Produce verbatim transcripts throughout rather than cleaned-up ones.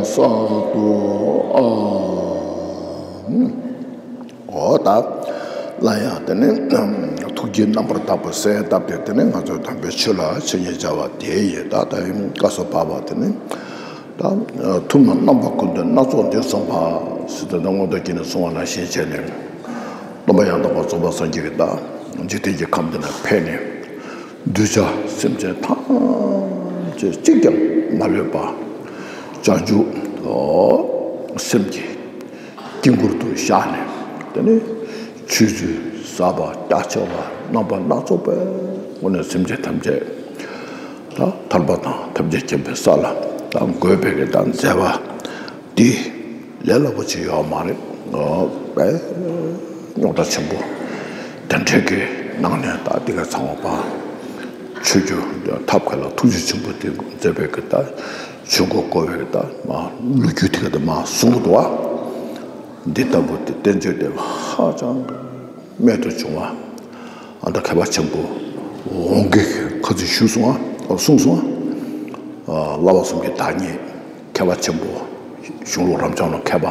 སཱ་དྷུ། ཨ། འོ་ད། ལ་ཡང་དེ་ནི་ཐུགས་རྗེ་རྣམ་པར་དག་པའི་སའི་སྟབས་དེ་དེ་ནི་ང་ཚོས་དམ་པའི་ཆོས་ལ་འཆད་ཉན་བྱ་བ་དེ་ཡིན། ད་ད་ཡིན་བཀའ་སྩལ་པ་དེ་ནི། ད་ཐུབ་རྣམས་རྣམ་པ་ཀུན་ཏུ་སྣ་ཚོགས་འདི་གསུངས་པ། ཟེར་ཏེ་ད་མངོན་རྟོགས་རྒྱན་ནས་གསུངས་པ་ནང་བཞིན་བྱས་ནས། སྟོན་པ་ཡང་དག་པར་རྫོགས་པའི་སངས་རྒྱས་ཀྱིས་ད་འཇིག་རྟེན་གྱི་ཁམས་འདི་ན་ཕེབས་ནས། གདུལ་བྱ་སེམས་ཅན་ཐམས་ཅད་གཅིག་ཀྱང་མ་ལུས་པ། བྱང་ཆུབ་སེམས་ཀྱི་དཀྱིལ་འཁོར་དུ་བཞག་ནས། དེ་ནས་ཆོས་ཚུལ་ཟབ་པ་རྒྱ་ཆེ་བ་རྣམ་པ་སྣ་ཚོགས་པའི་སྒོ་ནས་སེམས་ཅན་ཐམས་ཅད་ད་ཐར་པ་དང་ཐམས་ཅད་མཁྱེན་པའི་ས་ལ་ད་འགོད་པའི་གི་ད་མཛད་པ་འདི་ལས་སླ་པོ་ཅིག་ཡོད་མ་རེད། ཨོ། དཔེ་རྙོག་དྲ་ཆེན་པོ་དེ་འདྲའི་གི་ནང་ནས་ད་འདི་ག་ཚང་བ་པ་ཆོས་ཀྱི་ཐབས་མཁས་ལ་ཐུགས་རྗེ་ཆེན་པོ་དེ་མཛད་པའི་གི་ད་ཆོས་འགོ་བསྐོར་བའི་གི་ད་མ་ལོ་རྒྱུས་དེ་ག་དེ་མ་གསུང་གི་འདུག་བ། འདི་ལྟ་བུ་དེ་བསྟན་བཅོས་དེ་ཧ་ཅང་གི་རྨད་དུ་བྱུང་བ། ཨ་ད་མཁས་པ་ཆེན་པོ་འོང་གི་ཁ་ཚིག་ཞུས་སོང་ཨ། གསུངས་སོང་ཨ། བསླབ་པ་གསུམ་གྱི་བདག་ཉིད་མཁས་པ་ཆེན་པོ་གཞུང་ལུགས་རབ་འབྱམས་ལ་མཁས་པ།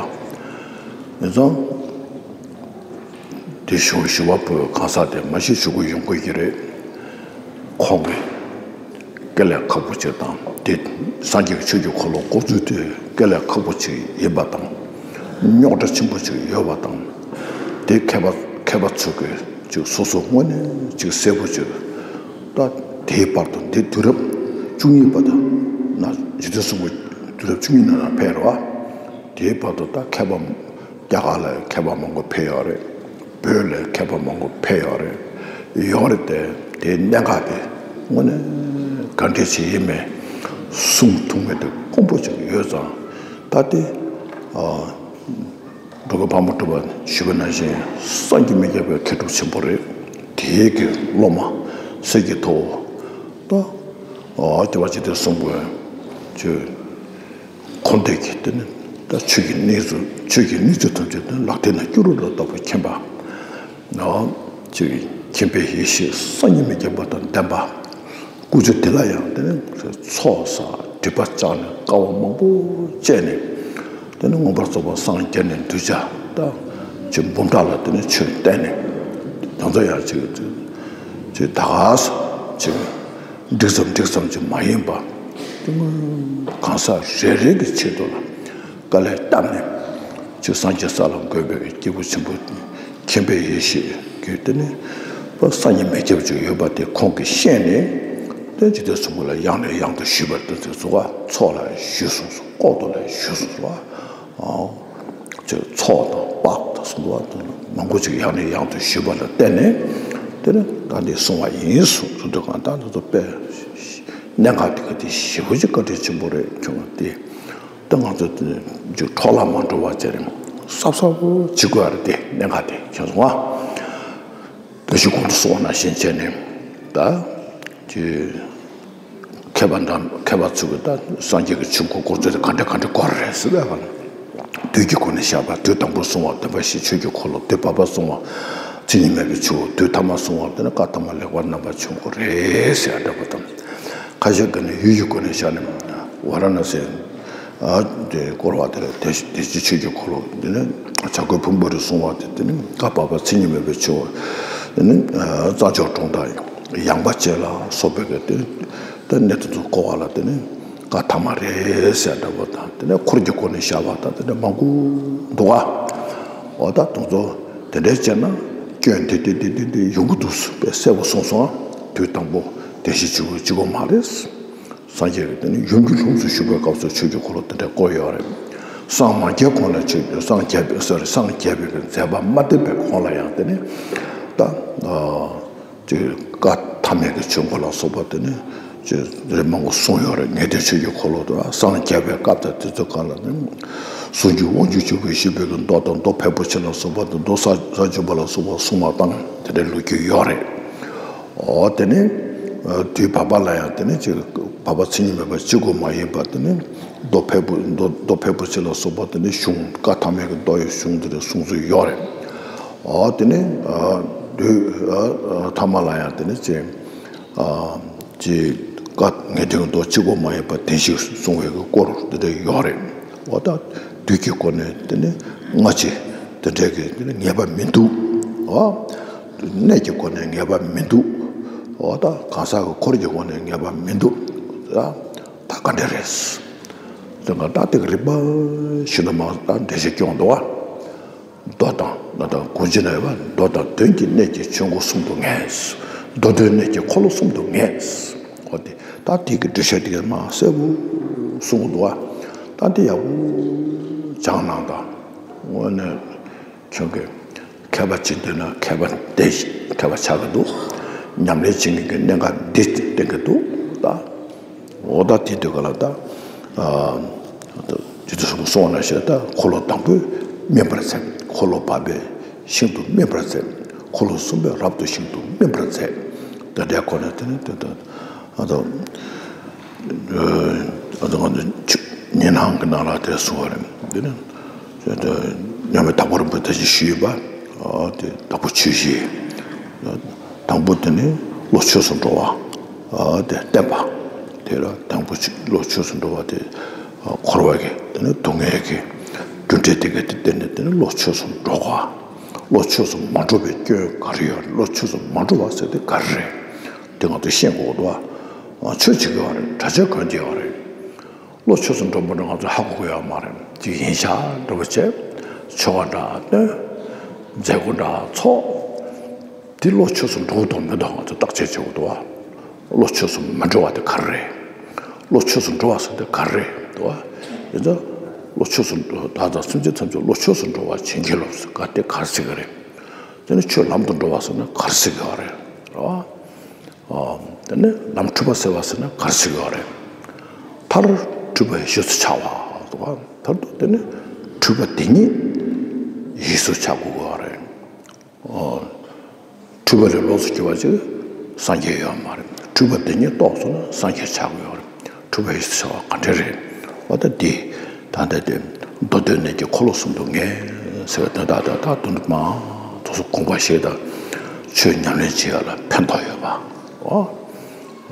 ཡིན་ཙང་དེ་ཞུ་ཞུ་བ་པོའི་གང་ཟག་དེ་མ་གཞི་ཞུ་དགོས་ཡོང་དགོས་ཀྱི་རེད། ཁོང་གི་དཀའ་ལས་ཁག་པོ་ཅིག་དང་དེ་སངས་རྒྱས་ཀྱི་ཆོས་ཀྱི་འཁོར་ལོ་བསྐོར་ཚུལ་དེ་དཀའ་ལས་ཁག་པོ་ཅིག་ཡིན་པ་དང་། རྙོག་དྲ་ཆེན་པོ་ཅིག་ཡོད་པ་དང་། དེ་མཁས་པ་མཁས་པ་ཚོ་གིས་ཅིག་སོ་སོ་དངོས་གནས་ཅིག་གསལ་པོ་ཅིག་ད་དེའི་བར་དུ་འདི་དུས་རབས་བཅུ་གཉིས་པ་དང་ན་རྗེ་བཙུན་གསུམ་པོ་དུས་རབས་བཅུ་གཉིས་ནང་ལ་ཕེབས་རེད་བ། དེའི་བར་དུ་ད་མཁས་པ་རྒྱ་གར་ལ་མཁས་པ་མང་པོ་ཕེབས་ཡོད་རེད། བོད་ལ་མཁས་པ་མང་པོ་ཕེབས་ཡོད་རེད། ཡོད་རེད་དེ་དེའི་གནད་འགག་དེ་དངོས་གནས་ག་འདྲས་ཅིག་ཡིན་མིན་གསུང་ཐུབ་མཁན་དེ་དཀོན་པོ་ཅིག་ཡོད་ཙང་ད་དེ་འགྲོ་མགོན་འཕགས་མ་གྲུབ་པ་ཞུས་པ་ནང་བཞིན་བསམ་གྱིས་མི་ཁྱབ་པའི་མཁས་གྲུབ་ཆེན་པོ་རེད། དེའི་གི་སློབ་མ་གསེར་གྱི་ཐུབ་པ་ད་སྐྱོབ་པ་འཇིག་རྟེན་གསུམ་མགོན་ཆོས། འཁོར་འདས་ཀྱི་དེ་ནི་ད་ཆོས་ཀྱི་གནས་ཚུལ་ཆོས་ཀྱི་གནས་ཚུལ་ཐམས་ཅད་དེ་ལག་མཐིལ་ན་སྐྱུ་རུ་ལ་བཏགས་པ་མཁྱེན་པ། ནོ། ཅིག་མཁྱེན་པའི་ཡེ་ཤེས་བསམ་གྱིས་མི་ཁྱབ་པ་དང་ལྡན་པ། སྐུ་ཚེ་འདི་ལ་ཡང་དེ་ནི་ཚོགས་བསགས་སྒྲིབ་པ་བཅག་ནས་དཀའ་བ་མང་པོ་སྤྱད་ནས། དེ་ནི་མངོན་པར་རྫོགས་པར་སངས་རྒྱས་ནས་གདུལ་བྱ་དང་ཅིག་འབུམ་ཕྲག་ལ་དེ་ནི་ཆོས་བསྟན་ནས། དེ་ཚོ་ཡང་ཅིག་ཅིག་ད་ག་ས་ཅིག་འགྲིག་ཙམ་འགྲིག་ཙམ་ཅིག་མ་ཡིན་པ། དེ་སྔོན་གང་ཟག་རེ་རེ་གི་ཆེད་དུ་ལ་དཀའ་ལས་བརྒྱབ་ནས་ཅིག་སངས་རྒྱས་ས་ལ་འགོད་པའི་སྐྱེས་བུ་ཆེན་པོ་མཁྱེན་པའི་ཡེ་ཤེས་ཀྱི་དེ་ནི་བསམ་གྱིས་མི་ཁྱབ་ཅིག་ཡོད་པ་དེ་ཁོང་གིས་ཤེས་ནས་དེ་འཇིག་རྟེན་གསུམ་པོ་ལ་ཡང་ནས་ཡང་དུ་ཞུས་པར་དེ་ཚོ་ཚོ་བ་ཚོགས་ལ་ཞུས་གསུངས་སོ། ལྐོག་ཏུ་ལ་ཞུས་གསུངས་སོ། ཨ། ཅིག་ཚོགས་དང་དཔག་དང་གསུང་བ་དང་མང་པོ་ཅིག་ཡང་ནས་ཡང་དུ་ཞུས་པ་ལ་བརྟེན་ནས་དེ་ནི་ད་འདི་གསུང་བ་ཡིན་གསུངས་གསུངས་དུས་གང་ལྟར་འདི་ཚོ་དཔེ་གནད་འགག་དེ་ག་དེ་ཞེ་པོ་ཅིག་བཀའ་དྲིན་ཆེན་པོ་རེད་བྱུང་བ་དེ། ད་ང་ཚོ་དེ་ཅིག་འཕྲོ་བརླག་མ་འགྲོ་བ་བྱས་ནས་གཟབ་གཟབ་པོ་བྱེད་དགོས་རེད་དེ་གནད་འགག་དེ་ཁྱེད་ཚོ་ང་། བཀྲ་ཤིས་གོང་དུ་གསུངས་པ་ནང་བཞིན་བྱས་ནས་ད་ཀྱི་མཁས་པ་འདྲ་མཁས་པ་ཚོས་ཀྱི་ད་སངས་རྒྱས་ཀྱི་ཆོས་འཁོར་བསྐོར་ཚུལ་དེ་ག་འདྲ་ག་འདྲ་དགོས་རེད་ཟེར་བས་ག་ལ། དུས་ཀྱི་སྒོ་ནས་བཤད་པ་དུས་དང་པོ་གསུངས་པ་སྟོན་པ་བཞི་ཆོས་ཀྱི་འཁོར་ལོ། དུས་བར་པ་གསུངས་པ་མཚན་ཉིད་མེད་པའི་ཆོས། དུས་ཐ་མ་གསུངས་པ་དེ་ནི་བཀའ་ཐ་མ་ལེགས་པར་རྣམ་པར་ཕྱུང་དགོས་རེད་ཟེར་འདྲ་པོ་དང་། ཁ་ཤས་ཀྱིས་ནི་ཡུལ་གྱི་སྒོ་ནས་བཤད་ནས་ཝཱ་ར་ཎ་སི། ཨ་དེ་བསྐོར་བ་དེ་ལ་བདེ་བདེ་གཤེགས་ཆོས་ཀྱི་འཁོར་ལོ་འདི་ནི་བྱ་རྒོད་ཕུང་པོ་རེ་གསུང་བ་དེ་དེ་ནི་བཀའ་བར་པ་མཚན་ཉིད་མེད་པའི་ཆོས། དེ་ནི་རྩྭ་མཆོག་གྲོང་དང་ཡངས་པ་བཅས་ལ་སོགས་པའི་གི་དེ་དེ་གནད་དུ་འཛུགས་བསྐོར་བ་ལ་དེ་ནི་བཀའ་ཐ་མ་རེད་ཟེར་འདྲ་པོ་དང་དེ་ནི་འཁོར་གྱི་སྒོ་ནས་བཤད་པ་དང་དེ་ནི་མང་པོ་འདུག་ཨ། འོ་ད་དེ་ཚོ་དེ་འདྲའི་བྱས་ན་སྐྱོན་དེ་དེ་དེ་དེ་དེ་ཡོང་གི་འདུག་ཟེར་དཔེ་གསལ་པོ་གསུངས་སོང་ཨ། དུས་དང་པོ་བདེ་གཤེགས་ཆོས་སྐུ་གཅིག་པོ་མ་རེད། སངས་རྒྱས་ཀྱིས་དེ་ནི་ཡུམ་གྱི་ལྷུམས་སུ་ཞུགས་པའི་སྐབས་སུ་ཆོས་ཀྱི་འཁོར་ལོ་དེ་འདྲ་བསྐོར་ཡོད་རེད། སངས་མ་རྒྱས་གོང་ལ་ཆོས་ཀྱི་སངས་རྒྱས་པའི་སོ་རེད་སངས་རྒྱས་པའི་མཛད་པ་མ་ཐེབས་པའི་གོང་ལ་ཡང་དེ་ནི་ད་ཅིག་བཀའ་ཐ་མའི་གི་ཆོས་འཁོར་ལ་སོགས་པ་དེ་ནི་ཅིག་རེ་མང་པོ་གསུངས་ཡོད་རེད། ངེས་དོན་ཆོས་ཀྱི་འཁོར་ལོ་དང་སངས་རྒྱས་པའི་སྐབས་དང་དེ་ཚོའི་སྐབས་ལ་ནི་ཟུང་འཇུག་དབང་ཕྱུག་ཆེན་པོས་བཞེད་པའི་གི་མདོ་དང་མདོ་ཕལ་པོ་ཆེ་ལ་སོགས་པ་དང་མདོ་ས་ས་བཅུ་པ་ལ་སོགས་པ་གསུངས་པ་དང་དེ་འདྲའི་ལོ་རྒྱུས་ཡོད་རེད། འོ་དེ་ནས་དུས་བར་པ་ལ་ཡང་དེ་ནས་ཅིག་བར་པ་མཚན་ཉིད་མེད་པ་གཅིག་པོ་མ་ཡིན་པ་དེ་ནས་མདོ་ཕལ་པོ་མདོ་མདོ་ཕལ་པོ་ཆེ་ལ་སོགས་པ་དེ་ནས་གཞུང་བཀའ་ཐ་མའི་གི་མདོ་ཡི་གཞུང་དེ་འདྲ་གསུང་ཚུལ་ཡོད་རེད། འོ་དེ་ནས་དུས་ཐ་མ་ལ་ཡང་དེ་ནས་ཅིག་ཅིག་བཀའ་ངེས་དོན་མདོ་གཅིག་པོ་མ་ཡིན་པ་བདེན་བཞི་གསུང་བའི་གི་སྐོར་དེ་འདྲ་ཡོད་རེད། འོ་ད་དུས་ཀྱི་སྒོ་ནས་དེ་ནི་སྔ་ཕྱི་དེ་འདྲའི་གི་དེ་ནི་ངེས་པ་མི་འདུག་འོ་གནས་ཀྱི་སྒོ་ནས་ངེས་པ་མི་འདུག་འོ་ད་གང་ཟག་གི་འཁོར་གྱི་སྒོ་ནས་ངེས་པ་མི་འདུག་ད་ད་ག་འདྲ་རེད། དེ་ང་ད་དེ་གི་རིག་པ་ཞིག་ནི་མ་ད་འགྲེལ་བཤད་སྐྱོང་འདུག་བ། མདོ་དང་ང་དང་གུང་ཅི་ན་ཡོད་པ། མདོ་དང་དོན་གྱི་གནད་ཀྱི་ཆོས་འཁོར་གསུམ་དུ་ངེས། མདོ་དོན་གནད་ཀྱི་འཁོར་ལོ་གསུམ་དུ་ངེས། འོ་དེ་ད་དེ་གི་འགྲེལ་བཤད་དེ་གི་མ་གསལ་པོ་གསུང་གི་འདུག་བ། ད་དེ་ཡག་པོ་སྦྱང་གནང་དང་། དངོས་གནས་ཁྱོད་ཀྱི་མཁས་པ་བྱེད་འདོད་ན་མཁས་པ་དེ་མཁས་པ་ཆགས་ཀྱི་འདུག་ཉམས་ལེན་བྱེད་མཁན་གྱི་གནད་འགག་འདི་བསྟན་གྱི་འདུག་ད་འོ་ད་དེ་དུས་ག་ལ་ད་ཨ་དེ་དུས་གསུངས་ན་ཞེས། ད་འཁོར་ལོ་དང་པོས་སྨིན་པར་མཛད། འཁོར་ལོ་བར་པས་ཤིན་ཏུ་སྨིན་པར་མཛད། འཁོར་ལོ་གསུམ་པས་རབ་ཏུ་ཤིན་ཏུ་སྨིན་པར་མཛད། དེ་འདྲའི་སྒོ་ནས་དེ་ནི་དེ་ལྟར་ཨ་ད་ཨ་ད་ང་ཚོ་ཉི་སྣང་གི་ནང་ལ་དེ་གསུངས་པ་རེད། དེ་ནི་མཉམ་མེད་དྭགས་པོ་རིན་པོ་ཆེ་ཞུས་པ། ཨ་དེ་དྭགས་པོ་ཆོས་བཞི། དང་པོ་དེ་ནི་བློ་ཆོས་སུ་འགྲོ་བ། ཨ་དེ་བསྟན་པ། དེ་ལ་དང་པོ་ཆོས་བློ་ཆོས་སུ་འགྲོ་བ་དེ། ཨ་འཁོར་བ་གི་དེ་ནི་སྡུག་བསྔལ་གྱི་རྒྱུ་འབྲས་དེ་ག་དེ་བསྟན་ནས་དེ་ནི་བློ་ཆོས་སུ་འགྲོ་བ། བློ་ཆོས་སུ་མ་འགྲོ་བའི་སྐྱོན་ག་རེ་ཡོད་རེད། བློ་ཆོས་སུ་མ་འགྲོ་བ་ཟེར་དེ་ག་རེ་རེད། དེ་ང་ཚོས་ཤེས་དགོས་འདུག་བ། ཨ་ཆོས་བྱེད་ཀྱི་ཡོད་རེད། གྲྭ་ཆས་གོན་གྱི་ཡོད་རེད། བློ་ཆོས་སུ་འགྲོ་མི་འགྲོ་ང་ཚོས་ཧ་གོ་གི་ཡོད་མ་རེད། དེ་ཡིན་ཤག་འགྲོ་བ་བྱས། ཆོ་ག་འདྲ་བཏོན། མཛད་སྒོ་འདྲ་ཚོགས། དེ་བློ་ཆོས་སུ་འགྲོ་གི་འདུག་མི་འདུག་ང་ཚོས་བརྟག་དཔྱད་བྱེད་དགོས་འདུག་བ། བློ་ཆོས་སུ་མི་འགྲོ་བ་དེ་ག་རེ་རེད། བློ་ཆོས་སུ་འགྲོ་བ་ཟེར་དེ་ག་རེ་རེད་འདུག་བ། ཡིན་ཙང་། བློ་ཆོས་སུ་འགྲོ་བདག་དང་སེམས་ཅན་ཐམས་ཅད་བློ་ཆོས་སུ་འགྲོ་བར་བྱིན་གྱིས་རློབས་ཟེར་ག་དེ་ག་རེ་ཟེར་གི་རེད། དེ་ནི་ཆོས་ལམ་དུ་འགྲོ་བ་ཟེར་ན་ག་རེ་ཟེར་གི་ཡོད་རེད། རེད་བ། ཨ་དེ་ནི་ལམ་འཁྲུལ་པ་སེལ་བ་ཟེར་ན་ག་རེ་ཟེར་གི་ཡོད་རེད། མཐར་འཁྲུལ་པ་གཞི་སུ་ཆགས་པ་འདུག་བ། མཐར་ཐུག་དེ་ནི་འཁྲུལ་པ་དེ་ཉིད་གཞི་སུ་ཆགས་དགོས་ཀྱི་ཡོད་རེད། འཁྲུལ་པ་ལས་ལོགས་སུ་གྱུར་པ་ཅིག་སངས་རྒྱས་ཡོད་མ་རེད། འཁྲུལ་པ་འདི་ཉིད་རྟོགས་སོང་ན་སངས་རྒྱས་ཆགས་ཀྱི་ཡོད་རེད། འཁྲུལ་པ་ཡོད་ཟེར་བ་ག་འདྲ་རེད། འོ་ད་འདི་ད་ལྟ་དེ་མདོ་དོན་གནད་ཀྱི་འཁོར་ལོ་གསུམ་དུ་ངེས་ཟེར་བ་དོན་དག་དེ་ད་དོན་དུ་མ་ཐུགས་སུ་དགོངས་པ་བཞེས་དང་། ཆོས་ཉམས་ལེན་བྱེད་ཡ་ལ་ཕན་ཐོགས་ཡོད་པ། འོ་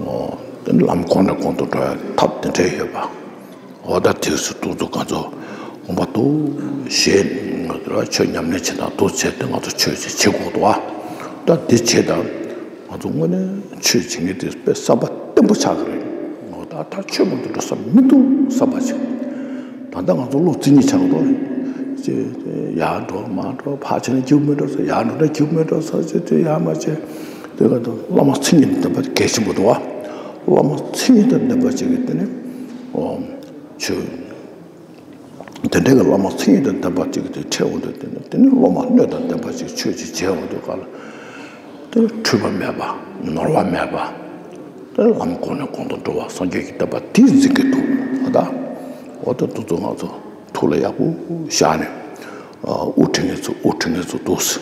འོ་དེ་ནི་ལམ་གོང་ནས་གོང་དུ་འགྲོ་ཡ་ཐབས་དེ་འདྲ་ཡོད་པ། འོ་ད་དུས་སུ་ཏོག་ཙམ་ང་ཚོ་དགོངས་པ་ཏོག་བཞེས། ང་ཚོ་ལ་ཆོས་ཉམས་ལེན་བྱེད་སྟངས་ཏོག་བྱས་ཏེ་ང་ཚོ་ཆོས་ཅིག་བྱེད་དགོས་འདུག་བ། ད་འདི་བྱེད་དང་། ང་ཚོ་དངོས་གནས་ཆོས་བྱེད་མཁན་དེ་དཔེ་བསམ་པ་བརྟན་པོ་ཆགས་ཀྱི་རེད། འོ་ད་ད་ཆོས་མ་གཏོགས་འགྲོ་ས་མི་འདུག་བསམ་པ་ཅིག་ད་ལྟ་ང་ཚོ་བློ་རྩི་གཉིས་ཆགས་འདུག་ཅེས་ཡར་འགྲོ་མར་འགྲོ་ཕར་ཕྱིན་ན་འགྱུར་མི་འགྲོ་ཟེར། ཡར་འགྲོ་ན་འགྱུར་མི་འགྲོ་ཟེར། ཅེས་ཅེས་ཡར་མར་བྱས། དེ་ག་ད་བླ་མ་མཚན་ཉིད་དང་ལྡན་པ་གལ་ཆེན་པོ་འདུག་བ། བླ་མ་མཚན་ཉིད་དང་ལྡན་པ་ཅིག་གིས་དེ་ནི་ཨོ་ཆོས། དེ་འདྲའི་གི་བླ་མ་མཚན་ཉིད་དང་ལྡན་པ་ཅིག་གིས་དེ་འཕྲད་འོང་དུས་དེ་ནི་དེ་ནི་སློབ་མ་སྣོད་དང་ལྡན་པ་ཅིག་ཆོས་ཅིག་བྱེད་འོང་དུས་ག་ལ། དེ་ནི་འཁྲུལ་པ་མེད་པ་ནོར་བ་མེད་པ། དེ་ལམ་གོང་ནས་གོང་དུ་འགྲོ་བ་སངས་རྒྱས་ཀྱི་བསྟན་པ་དེ་འཛིན་གྱི་འདུག་ཨ་ད། འོ་ད་དུ་ཚོ་ང་ཚོ། ཐུགས་ལ་ཡག་པོ་བཞག་ནས། ཨ་དབུ་ཁྲིད་མཁན་ཚོ་དབུ་ཁྲིད་མཁན་ཚོ་འདུག་སེ།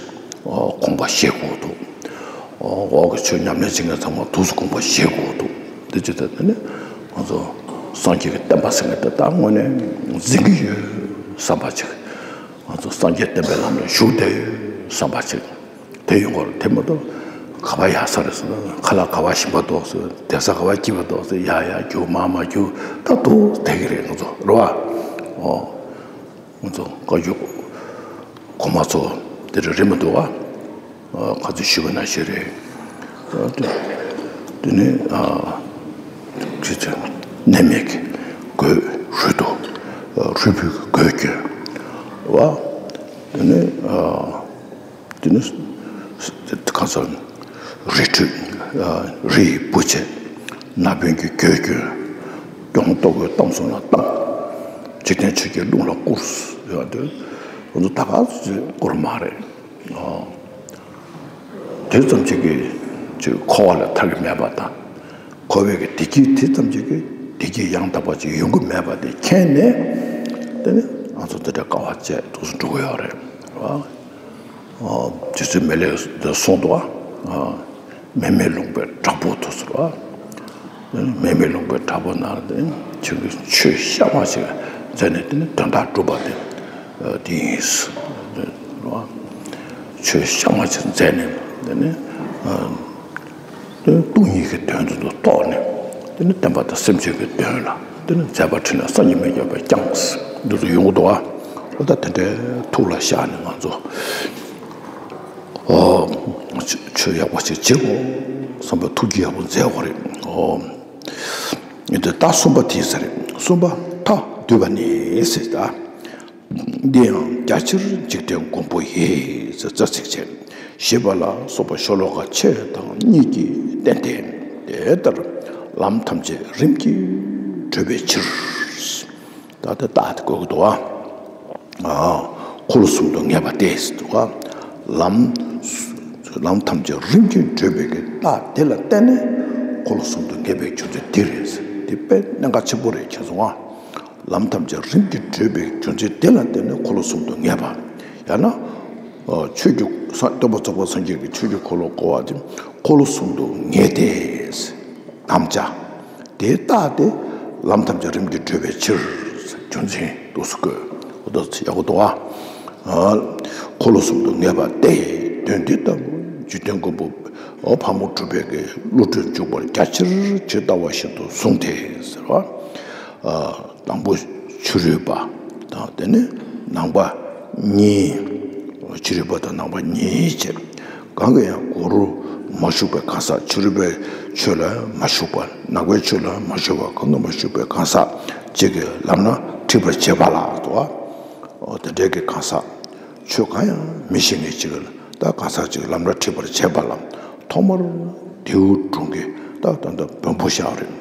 ཨ་དགོངས་པ་བཞེས་དགོས་འདུག་ཨ་འོག་གི་ཆོས་ཉམས་ལེན་བྱེད་མཁན་ཚང་མ་འདུག་སེ་དགོངས་པ་བཞེས་དགོས་འདུག་དེ་ཅི་ལྟར་དེ་ནི་ང་ཚོ་སངས་རྒྱས་ཀྱི་བསྟན་པ་ཟེར་མཁན་དེ་ད་དངོས་གནས་འཛིན་གྱི་ཡོད་བསམ་པ་ཅིག་ང་ཚོ་སངས་རྒྱས་བསྟན་པའི་ལམ་ལ་ཞུགས་བསྡད་ཡོད་བསམ་པ་ཅིག་དེ་ཡོང་གི་རེད། དེ་མ་གཏོགས་ག་པར་ཡར་ས་རེད་ཟེར་ན། ཁ་ལག་ག་པར་ཞིམ་པ་འདུག་ཟེར། སྡོད་ས་ག་པར་སྐྱིད་པ་འདུག་ཟེར། ཡར་ཡར་རྒྱུག་མར་མར་རྒྱུག་ད་འདུག་སེ་བསྡད་ཀྱི་རེད་ང་ཚོ་རེད་བ། ཨོ། ང་ཚོ་བཀའ་བརྒྱུད་གོང་མ་ཚོ་དེ་རེད་རེད་མི་འདུག་བ། ཨ་ག་ཚོད་ཞུས་པ་ནང་བཞིན་རེད། ཨ་དེ་དེ་ནི་ཨ་ཁྱེད་ཚོས་གནས་མལ་གྱི་སྒོས་རུལ་དུ་ཨ་རུལ་བུས་སྒོས་གྱོན་བ། དེ་ནི་ཨ། དེ་ནི་གང་ཟག་རི་ཁྲོད། རི་ཡི་བུ་བྱས། ན་བུན་གྱི་གོས་གྱོན། གདོང་ལྟོ་གོས་གཏམ་གསུམ་ལ་གཏམས། འཇིག་རྟེན་ཆོས་ཀྱི་རླུང་ལ་བསྐུར། ཡང་དེ་ང་ཚོ་ད་ག་ཚོད་བསྐུར་མ་རེད། དེ་ཙམ་ཅིག་གིས་ཅིག་འཁོར་བ་ལས་ཐར་གྱི་མེད་པ་དང་། འཁོར་བའི་གི་བདེ་སྐྱིད་དེ་ཙམ་ཅིག་གིས་བདེ་སྐྱིད་ཡང་དག་པ་ཅིག་ཡོང་གི་མེད་པ་དེ་མཁྱེན་ནས། དེ་ནི་ང་ཚོ་དེ་འདྲ་དཀའ་བ་སྤྱད་འདུག་སེ་འགྲོ་གི་ཡོད་རེད། རྗེ་བཙུན་མི་ལས་དེ་གསུངས་འདུག་བ། མི་མེད་ལུང་པའི་བྲག་ཕུག་ཏུ་ཟེར་བ། མི་མེད་ལུང་པའི་བྲག་ཕུག་ན་དེ་ཁྱོད་ཀྱིས་ཆོས་གཤའ་མ་ཞིག་མཛད་ནས་དེ་ནི་དོན་དག་སྒྲུབ་པ་དེ་དེ་ཡིན། ཆོས་གཤའ་མ་ཞིག་མཛད་ནས་དེ་ནི་སྟོང་ཉིད་ཀྱི་དོན་དུ་རྟོགས་ནས་དེ་ནི་བསྟན་པ་དང་སེམས་ཅན་གྱི་དོན་ལ། དེ་ནི་མཛད་པ་ཁྲིད་ནས་སངས་རྒྱས་མི་ཉམས་པར་བསྐྱངས། འདི་ཚོ་ཡོང་གི་འདུག་ཨ། འོ་ད་དེ་འདྲའི་ཐུགས་ལ་བཞག་ནས་ང་ཚོ་ཨོ་ཆོས་ཡག་པོ་ཞིག་བྱེད་དགོས་བསམ་པའི་ཐུགས་ཀྱི་ཡག་པོ་མཛད་དགོས་རེད། ཨོ་འདི་ད་གསུམ་པ་དེ་ཟེར་རེད། གསུམ་པ་མཐའ་བསྡུས་པ་ནི་ཟེར་ད། འདི་ཡང་རྒྱ་ཆེར་འཇིག་རྟེན་མགོན་པོ་ཡི་ཟེར་རྩ་ཚིག་བྱས། ཞེས་པ་ལ་སོགས་པ་ཤོ་ལོ་ཀ་ཕྱེད་དང་གཉིས་ཀྱིས་བསྟན་ཏེ། དེ་ལྟར་ལམ་ཐམས་ཅད་རིམ་གྱིས་བགྲོད་པའི་ཕྱིར། ད་ལྟ་རྟགས་དེ་བཀོད་ཀྱི་འདུག་ཨ། འཁོར་ལོ་གསུམ་དུ་ངེས་པ་སྟེ་ཟེར་འདུག་ཨ། ལམ་ལམ་ཐམས་ཅད་རིམ་གྱིས་བགྲོད་པའི་གི་རྟགས་དེ་ལ་བརྟེན་ནས་འཁོར་ལོ་གསུམ་དུ་ངེས་པའི་རྒྱུ་མཚན་དེ་རེད་ཟེར། དེ་དཔེ་གནད་འགག་ཆེན་པོ་རེད་ཁྱེད་ཚོ་ཨ། ལམ་ཐམས་ཅད་རིམ་གྱིས་བགྲོད་པའི་རྒྱུ་མཚན་དེ་ལ་བརྟེན་ནས་འཁོར་ལོ་གསུམ་དུ་ངེས་པ། ཡང་ན། ཆོས་ཀྱི་སྟོན་པ་རྫོགས་པ་སངས་རྒྱས་ཀྱི་ཆོས་ཀྱི་འཁོར་ལོ་བསྐོར་བ་དེ་འཁོར་ལོ་གསུམ་དུ་ངེས་ཏེ། དམ་བཅའ། དེའི་རྟགས་དེ་ལམ་ཐམས་ཅད་རིམ་གྱིས་བགྲོད་པའི་ཕྱིར། རྒྱུ་མཚན་འདུག་སེ་བཀོད། འོ་ད་ཡག་པོ་འདུག་ཨ། འཁོར་ལོ་གསུམ་དུ་ངེས་པ་སྟེ། དོན་འདི་ལྟ་བུ་འཇིག་རྟེན་མགོན་པོ་ཕག་མོ་གྲུ་པའི་གི་བློ་གྲོས་འཇུག་པར་རྒྱ་ཆེར་ཇི་ལྟ་བ་བཞིན་དུ་གསུངས་ཏེ་ཟེར་བ། དང་པོ་ཕྱི་རོལ་པ་དང་དེ་ནས་ནང་པ་གཉིས། ཕྱི་རོལ་པ་དང་ནང་པ་གཉིས་བྱས། གང་གིས་ཡང་གང་རུང་མ་ཞུགས་པའི་གང་ཟག་ཕྱི་རོལ་པའི་ཆོས་ལ་མ་ཞུགས་པ། ནང་པའི་ཆོས་ལ་མ་ཞུགས་པ། གང་དུ་མ་ཞུགས་པའི་གང་ཟག་གཅིག་གིས་ལམ་སྣ་ཁྲིད་པར་བྱེད་པ་ལ་དོ། དེ་འདྲའི་གི་གང་ཟག་ཆོས་གང་ཡང་མི་ཤེས་མཁན་གཅིག་གིས་ད་གང་ཟག་གཅིག་ལམ་སྣ་ཁྲིད་པར་བྱེད་པ་ལ་ཐོག་མར་རྡེའུ་སྒྲུང་གི་ད་ད་ལྟ་བོན་པོ་བཞག་རེད།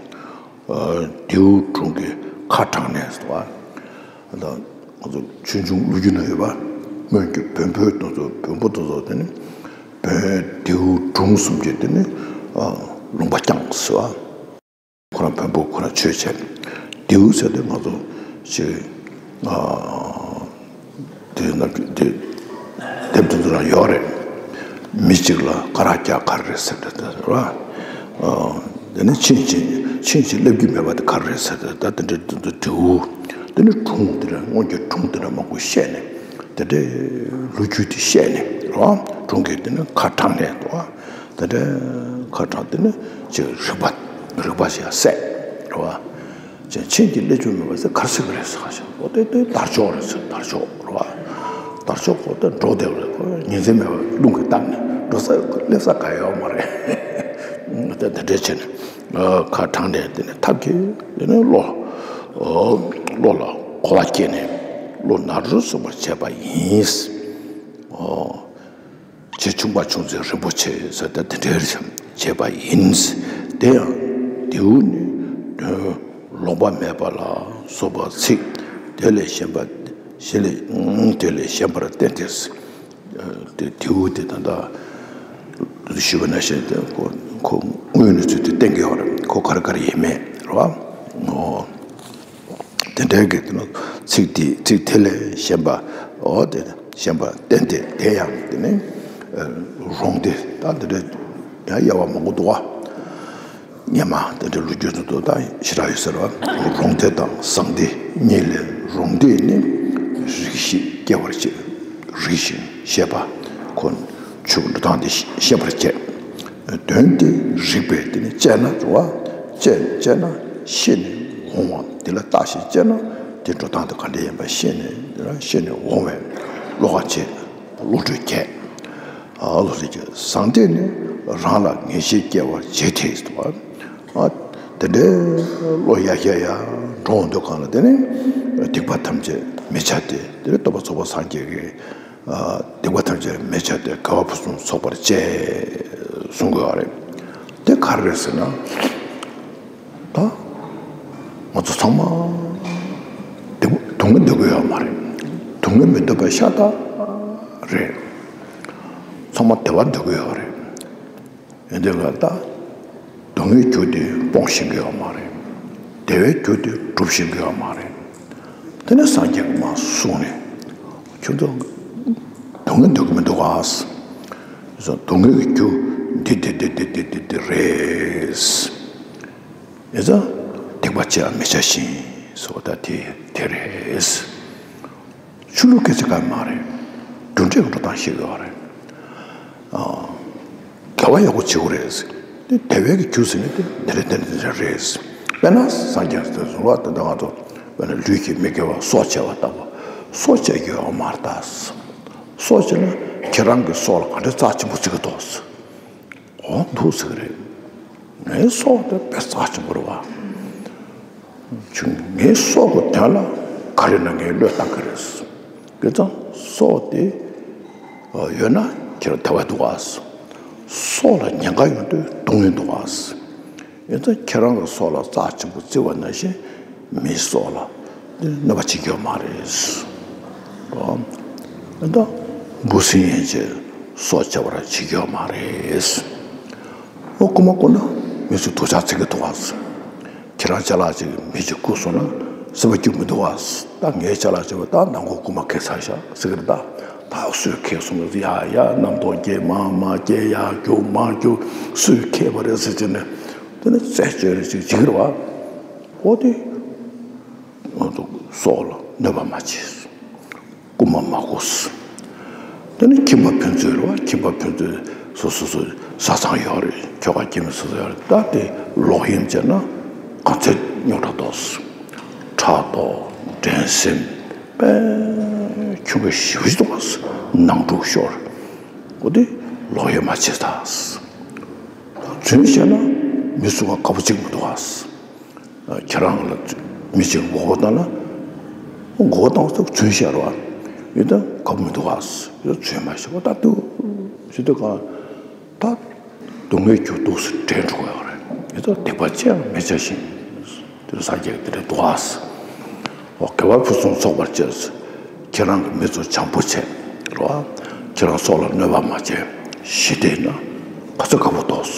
རྡེའུ་སྒྲུང་གི་ཁ་དྲངས་ནས་སོ། ད་ང་ཚོ་ཆོས་འབྱུང་ལོ་རྒྱུས་ན་ཡོད་པ། སྔོན་གྱི་བོན་པོའི་དེ་ཚོ་བོན་པོ་དེ་ཚོ་དེ་ནི་བོན་རྡེའུ་སྒྲུང་གསུམ་གྱི་དེ་ནི་ལུང་པ་བསྐྱངས་སོ། ཁོ་རང་བོན་པོ་ཁོ་རང་ཆོས་བྱས། རྡེའུ་ཟེར་དེ་ང་ཚོ་ཞིག་དེ་ན་དེ་དེབ་དེ་ཚོ་ལ་ཡོད་རེད། མི་གཅིག་ལ་སྐ་རགས་བརྒྱ་ག་རེ་རེད་ཟེར་ཏེ་ད་ར། དེ་ནས་ཕྱིན་ཅི་ཕྱིན་ཅི་སླེབས་ཀྱི་མེད་པ་དེ་ག་རེ་རེད་ཟེར་ཏེ་ད་དེ་འདྲའི་དེ་ཚོ་འབྲས་བུ། དེ་ནས་སྒྲུང་དེ་འདྲ་སྔོན་གྱི་སྒྲུང་དེ་འདྲ་མང་པོ་བཤད་ནས་དེ་འདྲའི་ལོ་རྒྱུས་དེ་བཤད་ནས་ར། སྒྲུང་གི་དེ་ནས་ཁ་དྲངས་ནས་དོ། དེ་འདྲའི་ཁ་དྲངས་དེ་ནས་ཅིག་རིག་པ་རིག་པ་ཞིག་གསལ་ར། ཅན་ཕྱིན་ཅི་སླེབས་ཀྱི་མེད་པ་ཟེར་ག་རེ་ཟེར་གི་རེད་ཟེར་ག་ཞིག་འོ་དེ་དེ་དར་ལྕོག་རེད་ཟེར། དར་ལྕོག་རེད་བ། དར་ལྕོག་གོ་དེ་འགྲོ་བསྡད་པ་རེད། ཁོ་ཉིན་མཚན་མེད་པར་རླུང་གིས་བཏབ་ནས་འགྲོ་ས་སླེབས་ས་ག་ཡོད་མ་རེད། དེ་དེ་འདྲས་བྱས་ནས་ཁ་དྲངས་ནས་དེ་ནས་ཐབས་ཀྱིས་དེ་ནས་བློ་བློ་ལ་གོ་བ་སྐྱེས་ནས་བློ་ནར་སོན་པར་བྱས་པ་ཡིན། ཨོ། རྗེ་ཁྱུང་པ་ཁྱུང་ཙེ་རིན་པོ་ཆེ་ཟེར་ཏེ་དེ་འདྲའི་བྱས་པ་ཡིན། དེ་ཡང་རྡེའུ་ནི་དོན་ལོག་པ་མེད་པ་ལ་སོགས་པ་ཚིག་དེ་ལས་གཞན་པ་གཞན་ལས་དེ་ལས་གཞན་པར་བསྟན་ཏེ། དེ་རྡེའུ་དེ་ད་ལྟ་ཞུས་པ་ནང་བཞིན་དེ་ཁོ་ཁོ་དངོས་ནས་ཚུལ་དེ་བསྟན་གྱི་ཡོད་རེད། ཁོ་ག་རེ་ག་རེ་ཡིན་མེད་རེད་བ། ཨོ། དེ་འདྲའི་གི་དེ་ནི་ཚིག་དེ་ཚིག་དེ་ལས་གཞན་པ། ཨོ་དེ་གཞན་པ་བསྟན་ཏེ་དེ་ཡང་དེ་ནི་རོང་སྡེ་ད་དེ་འདྲའི་ཡང་དབྱེ་བ་མང་པོ་འདུག་བ། སྔོན་མ་དེ་འདྲའི་ལོ་རྒྱུས་ཚོ་འདུག་ད་ཞེ་དྲག་ཡོད་ཟེར་བ། རོང་སྡེ་དང་ཟངས་སྡེ་གཉིས་ལས་རོང་སྡེ་ནི་རིགས་ཤིག་སྐྱེ་བར་བྱེད། རིགས་ཤིག་ཞེས་པ་ཁོ་ཆོས་ཀྱི་འགྲོ་སྟངས་དེ་ཤེས་པར་བྱེད། དོན་དེ་རིགས་པས་དེ་ནི་དཔྱད་ན་རུང་བ། དཔྱད་དཔྱད་ན་ཤེས་ནས་འོང་བ། དེ་ལ་བརྟག་ཞིབ་དཔྱད་ན་དེ་འགྲོ་སྟངས་དེ་ག་འདྲ་ཡིན་པ་ཤེས་ནས་དེ་ལ་ཤེས་ནས་འོང་བས་བློ་ཁ་ཕྱེ། བློ་གྲོས་རྒྱས། བློ་གྲོས་རྒྱས། ཟངས་སྡེ་ནི་རང་ལ་ངེས་ཤེས་སྐྱེ་བར་བྱེད་དེ། དེ་འདྲའི་བློ་ཡ་ཡ་ཡ་འགྲོ་འོང་དུས་གང་ལ་དེ་ནི་སྡིག་པ་ཐམས་ཅད་མི་བྱ་སྟེ་དེ་ནི་སྟོན་པ་རྫོགས་པ་སངས་རྒྱས་ཀྱི། སྡིག་པ་ཐམས་ཅད་མི་བྱ་སྟེ་དགེ་བ་ཕུན་སུམ་ཚོགས་པར་བྱེད་གསུང་གི་ཡོད་རེད། དེ་ག་རེ་རེད་ཟེར་ན། ད་ང་ཚོ་ཚང་མ་སྡུག་སྡུག་བསྔལ་འདོད་ཀྱི་ཡོད་མ་རེད། སྡུག་བསྔལ་མི་འདོད་པ་ཤ་སྟག་རེད། ཚང་མ་བདེ་བ་འདོད་ཀྱི་ཡོད་རེད། ཡིན་དུས་ལ་ད་སྡུག་བསྔལ་རྒྱུ་དེ་སྤོང་ཤེས་ཀྱི་ཡོད་མ་རེད། བདེ་བའི་རྒྱུ་དེ་སྒྲུབ་ཤེས་ཀྱི་ཡོད་མ་རེད། དེ་ནས་སངས་རྒྱས་ཀྱིས་མར་གསུངས་ནས་ཁྱོད་ཚོ་སྡུག་བསྔལ་འདོད་ཀྱི་མི་འདུག་ག། སྡུག་བསྔལ་གྱི་རྒྱུ་འདི་འདི་འདི་རེད། ཡིན་ཙང་སྡིག་པ་ཅི་ཡང་མི་བྱ་ཞིང་ཟེར་བ་ད་དེ་དེ་རེད། ཆོས་ལུགས་སྐད་ཆ་གང་མ་རེད། རྒྱུ་འབྲས་ཀྱི་འགྲོ་སྟངས་ཤེས་དགོས་པ་རེད། ཨ། དགེ་བ་ཡག་པོ་བྱེད་དགོས་རེད། དེ་དེ་བས་ཀྱི་རྒྱུ་ཟེར་ནས་དེ་འདི་རེད་འདི་རེད་འདི་རེད། དཔེར་ན་སངས་རྒྱས་ཟེར་བཟུང་བ་དེ་འདྲ་ང་ཚོ་དཔེར་ན་ལུས་ཀྱི་མི་དགེ་བ་སྲོག་བཅད་པ་ལྟ་བུ། སྲོག་བཅད་རྒྱུ་ཡོད་མ་རེད་ད། སྲོག་བཅད་ན་ཁྱེད་རང་གི་སྲོག་ལ་ག་འདྲ་རྩ་ཆེན་པོ་བརྩི་གི་འདུག། འོ་འདུག་ཟེར་གི་རེད། ངའི་སྲོག་དེ་དཔེ་རྩ་ཆེན་པོ་རེད་བ། ཅུང་ངའི་སྲོག་གི་དོན་ལ་ག་རེ་ན་ངའི་བློས་བཏང་གི་རེད། དེ་ཙང་སྲོག་དེ་ཡོད་ན་ཁྱེད་རང་བདེ་བ་འདུག་ག། སྲོག་ལ་ཉེན་ཁ་ཡོང་དུས་སྡུག་བསྔལ་འདུག་ག། ཡིན་ཙང་ཁྱེད་རང་གི་སྲོག་ལ་རྩ་ཆེན་པོ་བརྩི་བ་ནང་བཞིན་མིའི་སྲོག་ལ་འདི་གནོད་པ་བྱེད་རྒྱུ་མ་རེད། ཡིན་ཙང་འབུ་སྲིན་ཡན་ཆད་སྲོག་བཅད་པར་བྱེད་རྒྱུ་མ་རེད། ཨོ་རྐུན་མ་རྐུ་ན་མི་ཚོས་སྡུག་ཅག་བརྩི་གི་འདུག་ག། ཁྱེད་རང་ཅ་ལག་ཅིག་མི་གཅིག་རྐུ་སོང་ན་སེམས་པ་སྐྱིད་མི་འདུག་ག། ད་ངའི་ཅ་ལག་ཅིག་བ་ད་ནང་ཁོ་རྐུན་མ་ཁྱེར་ཚར་ཤག་ཟེར་གི་རེད་ད། ད་སུས་ཁྱེར་སོང་ཟེར་ཡ་ཡ་རྣམ་རྟོག་སྐྱེ་མ་མ་སྐྱེ་ཡ་རྒྱུག་མ་རྒྱུག་སུས་ཁྱེར་བ་རེད་ཟེར་བྱས་ནས་དེ་ནས་རྩད་གཅོད་རེ་ཅིག་བྱེད་ཀྱི་རེད་བ། འོ་དེ་ང་ཚོ་སྲོག་ལ་གནོད་པ་མ་བྱེད། རྐུན་མ་མ་རྐུ། དེ་ནས་ཁྱིམ་པ་ཕན་ཚུན་རེད་བ། ཁྱིམ་པ་ཕན་ཚུན་སོ་སོ་སོ་བཟའ་ཚང་ཡོད་རེད། ཁྱོ་ག་སྐྱེ་དམན་སོ་སོ་ཡོད་རེད། ད་དེ་ལོག་གཡེམ་བྱས་ན་ག་ཚོད་རྙོག་དྲ་ཐོག། ཕྲག་དོག་འགྲན་སེམས་དཔེ་ཁྱོ་ག་ཞེ་པོ་ཅིག་འདུག་ག། ནང་འཁྲུག་ཤོར། འོ་དེ་ལོག་གཡེམ་མ་བྱེད་ད། རྫུན་བཤད་ན་མི་སུ་ག་དགའ་པོ་བྱེད་ཀྱི་མི་འདུག་ག། ཁྱེད་རང་ལ་མི་གཅིག་མགོ་སྐོར་བཏང་ན། མགོ་སྐོར་བཏང་སོགས་རྫུན་བཤད་རོགས། ཡོད་ད་དགའ་པོ་མི་འདུག་ག། ཡོད་རྫུན་མ་བཤད་པ་ད་འདུག་ཞེ་འདུག་ག། ད་སྡུག་བསྔལ་རྒྱུ་འདུག་སེ་འདྲེན་འགྲོ་གི་ཡོད་རེད། ཡོད་ད་སྡིག་པ་ཅི་ཡང་མི་བྱ་ཞིང་། དེ་ལ་སངས་རྒྱས་ཀྱི་དེ་འདྲ་འདུག་ག། འོ་དགེ་བ་ཕུན་སུམ་ཚོགས་པར་སྤྱད། ཁྱེད་རང་གི་མི་ཚོ་བྱམས་པོ་བྱས་རོགས། ཁྱེད་རང་སྲོག་ལ་གནོད་པ་མ་བྱས་ཞི་བདེ་ན་ག་ཚོད་དགའ་པོ་འདུག།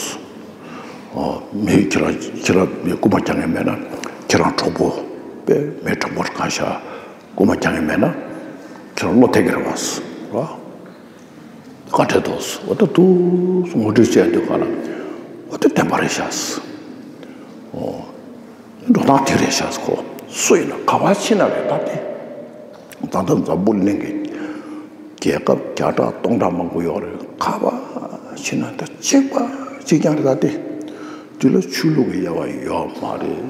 ཨོ། མི་ཁྱེད་རང་ཁྱེད་རང་མི་རྐུན་མ་རྒྱག་མཁན་མེད་ན་ཁྱེད་རང་གྲོགས་པོ་དཔེ་མི་དྲང་པོ་གང་ཤ། རྐུན་མ་རྒྱག་མཁན་མེད་ན་ཁྱེད་རང་བློ་གཏད་ཀྱི་རེད་བ། ར། བཀའ་དྲིན་ཐོག་འོ་ད་དུ་ངོ་སྤྲོད་བྱས་དུས་ག་ལ་འོ་ད་བདེན་པ་རེད་ཤག། ཨོ། འགྲོ་སྟངས་དེ་རེད་ཤག་ཁོ་སུ་ཡིན་ན་ག་བ་ཕྱིན་ན་རེད་ད་དེ། ད་ལྟ་འཛམ་བུ་གླིང་གི་རྒྱལ་ཁབ་བརྒྱ་ཕྲག་སྟོང་ཕྲག་མང་པོ་ཡོད་རེད། ག་བ་ཕྱིན་ན་ད་གཅིག་པ་གཅིག་རྐྱང་རེད་ད་དེ། དེ་ལ་ཆོས་ལུགས་ཀྱི་དབྱེ་བ་ཡོད་མ་རེད།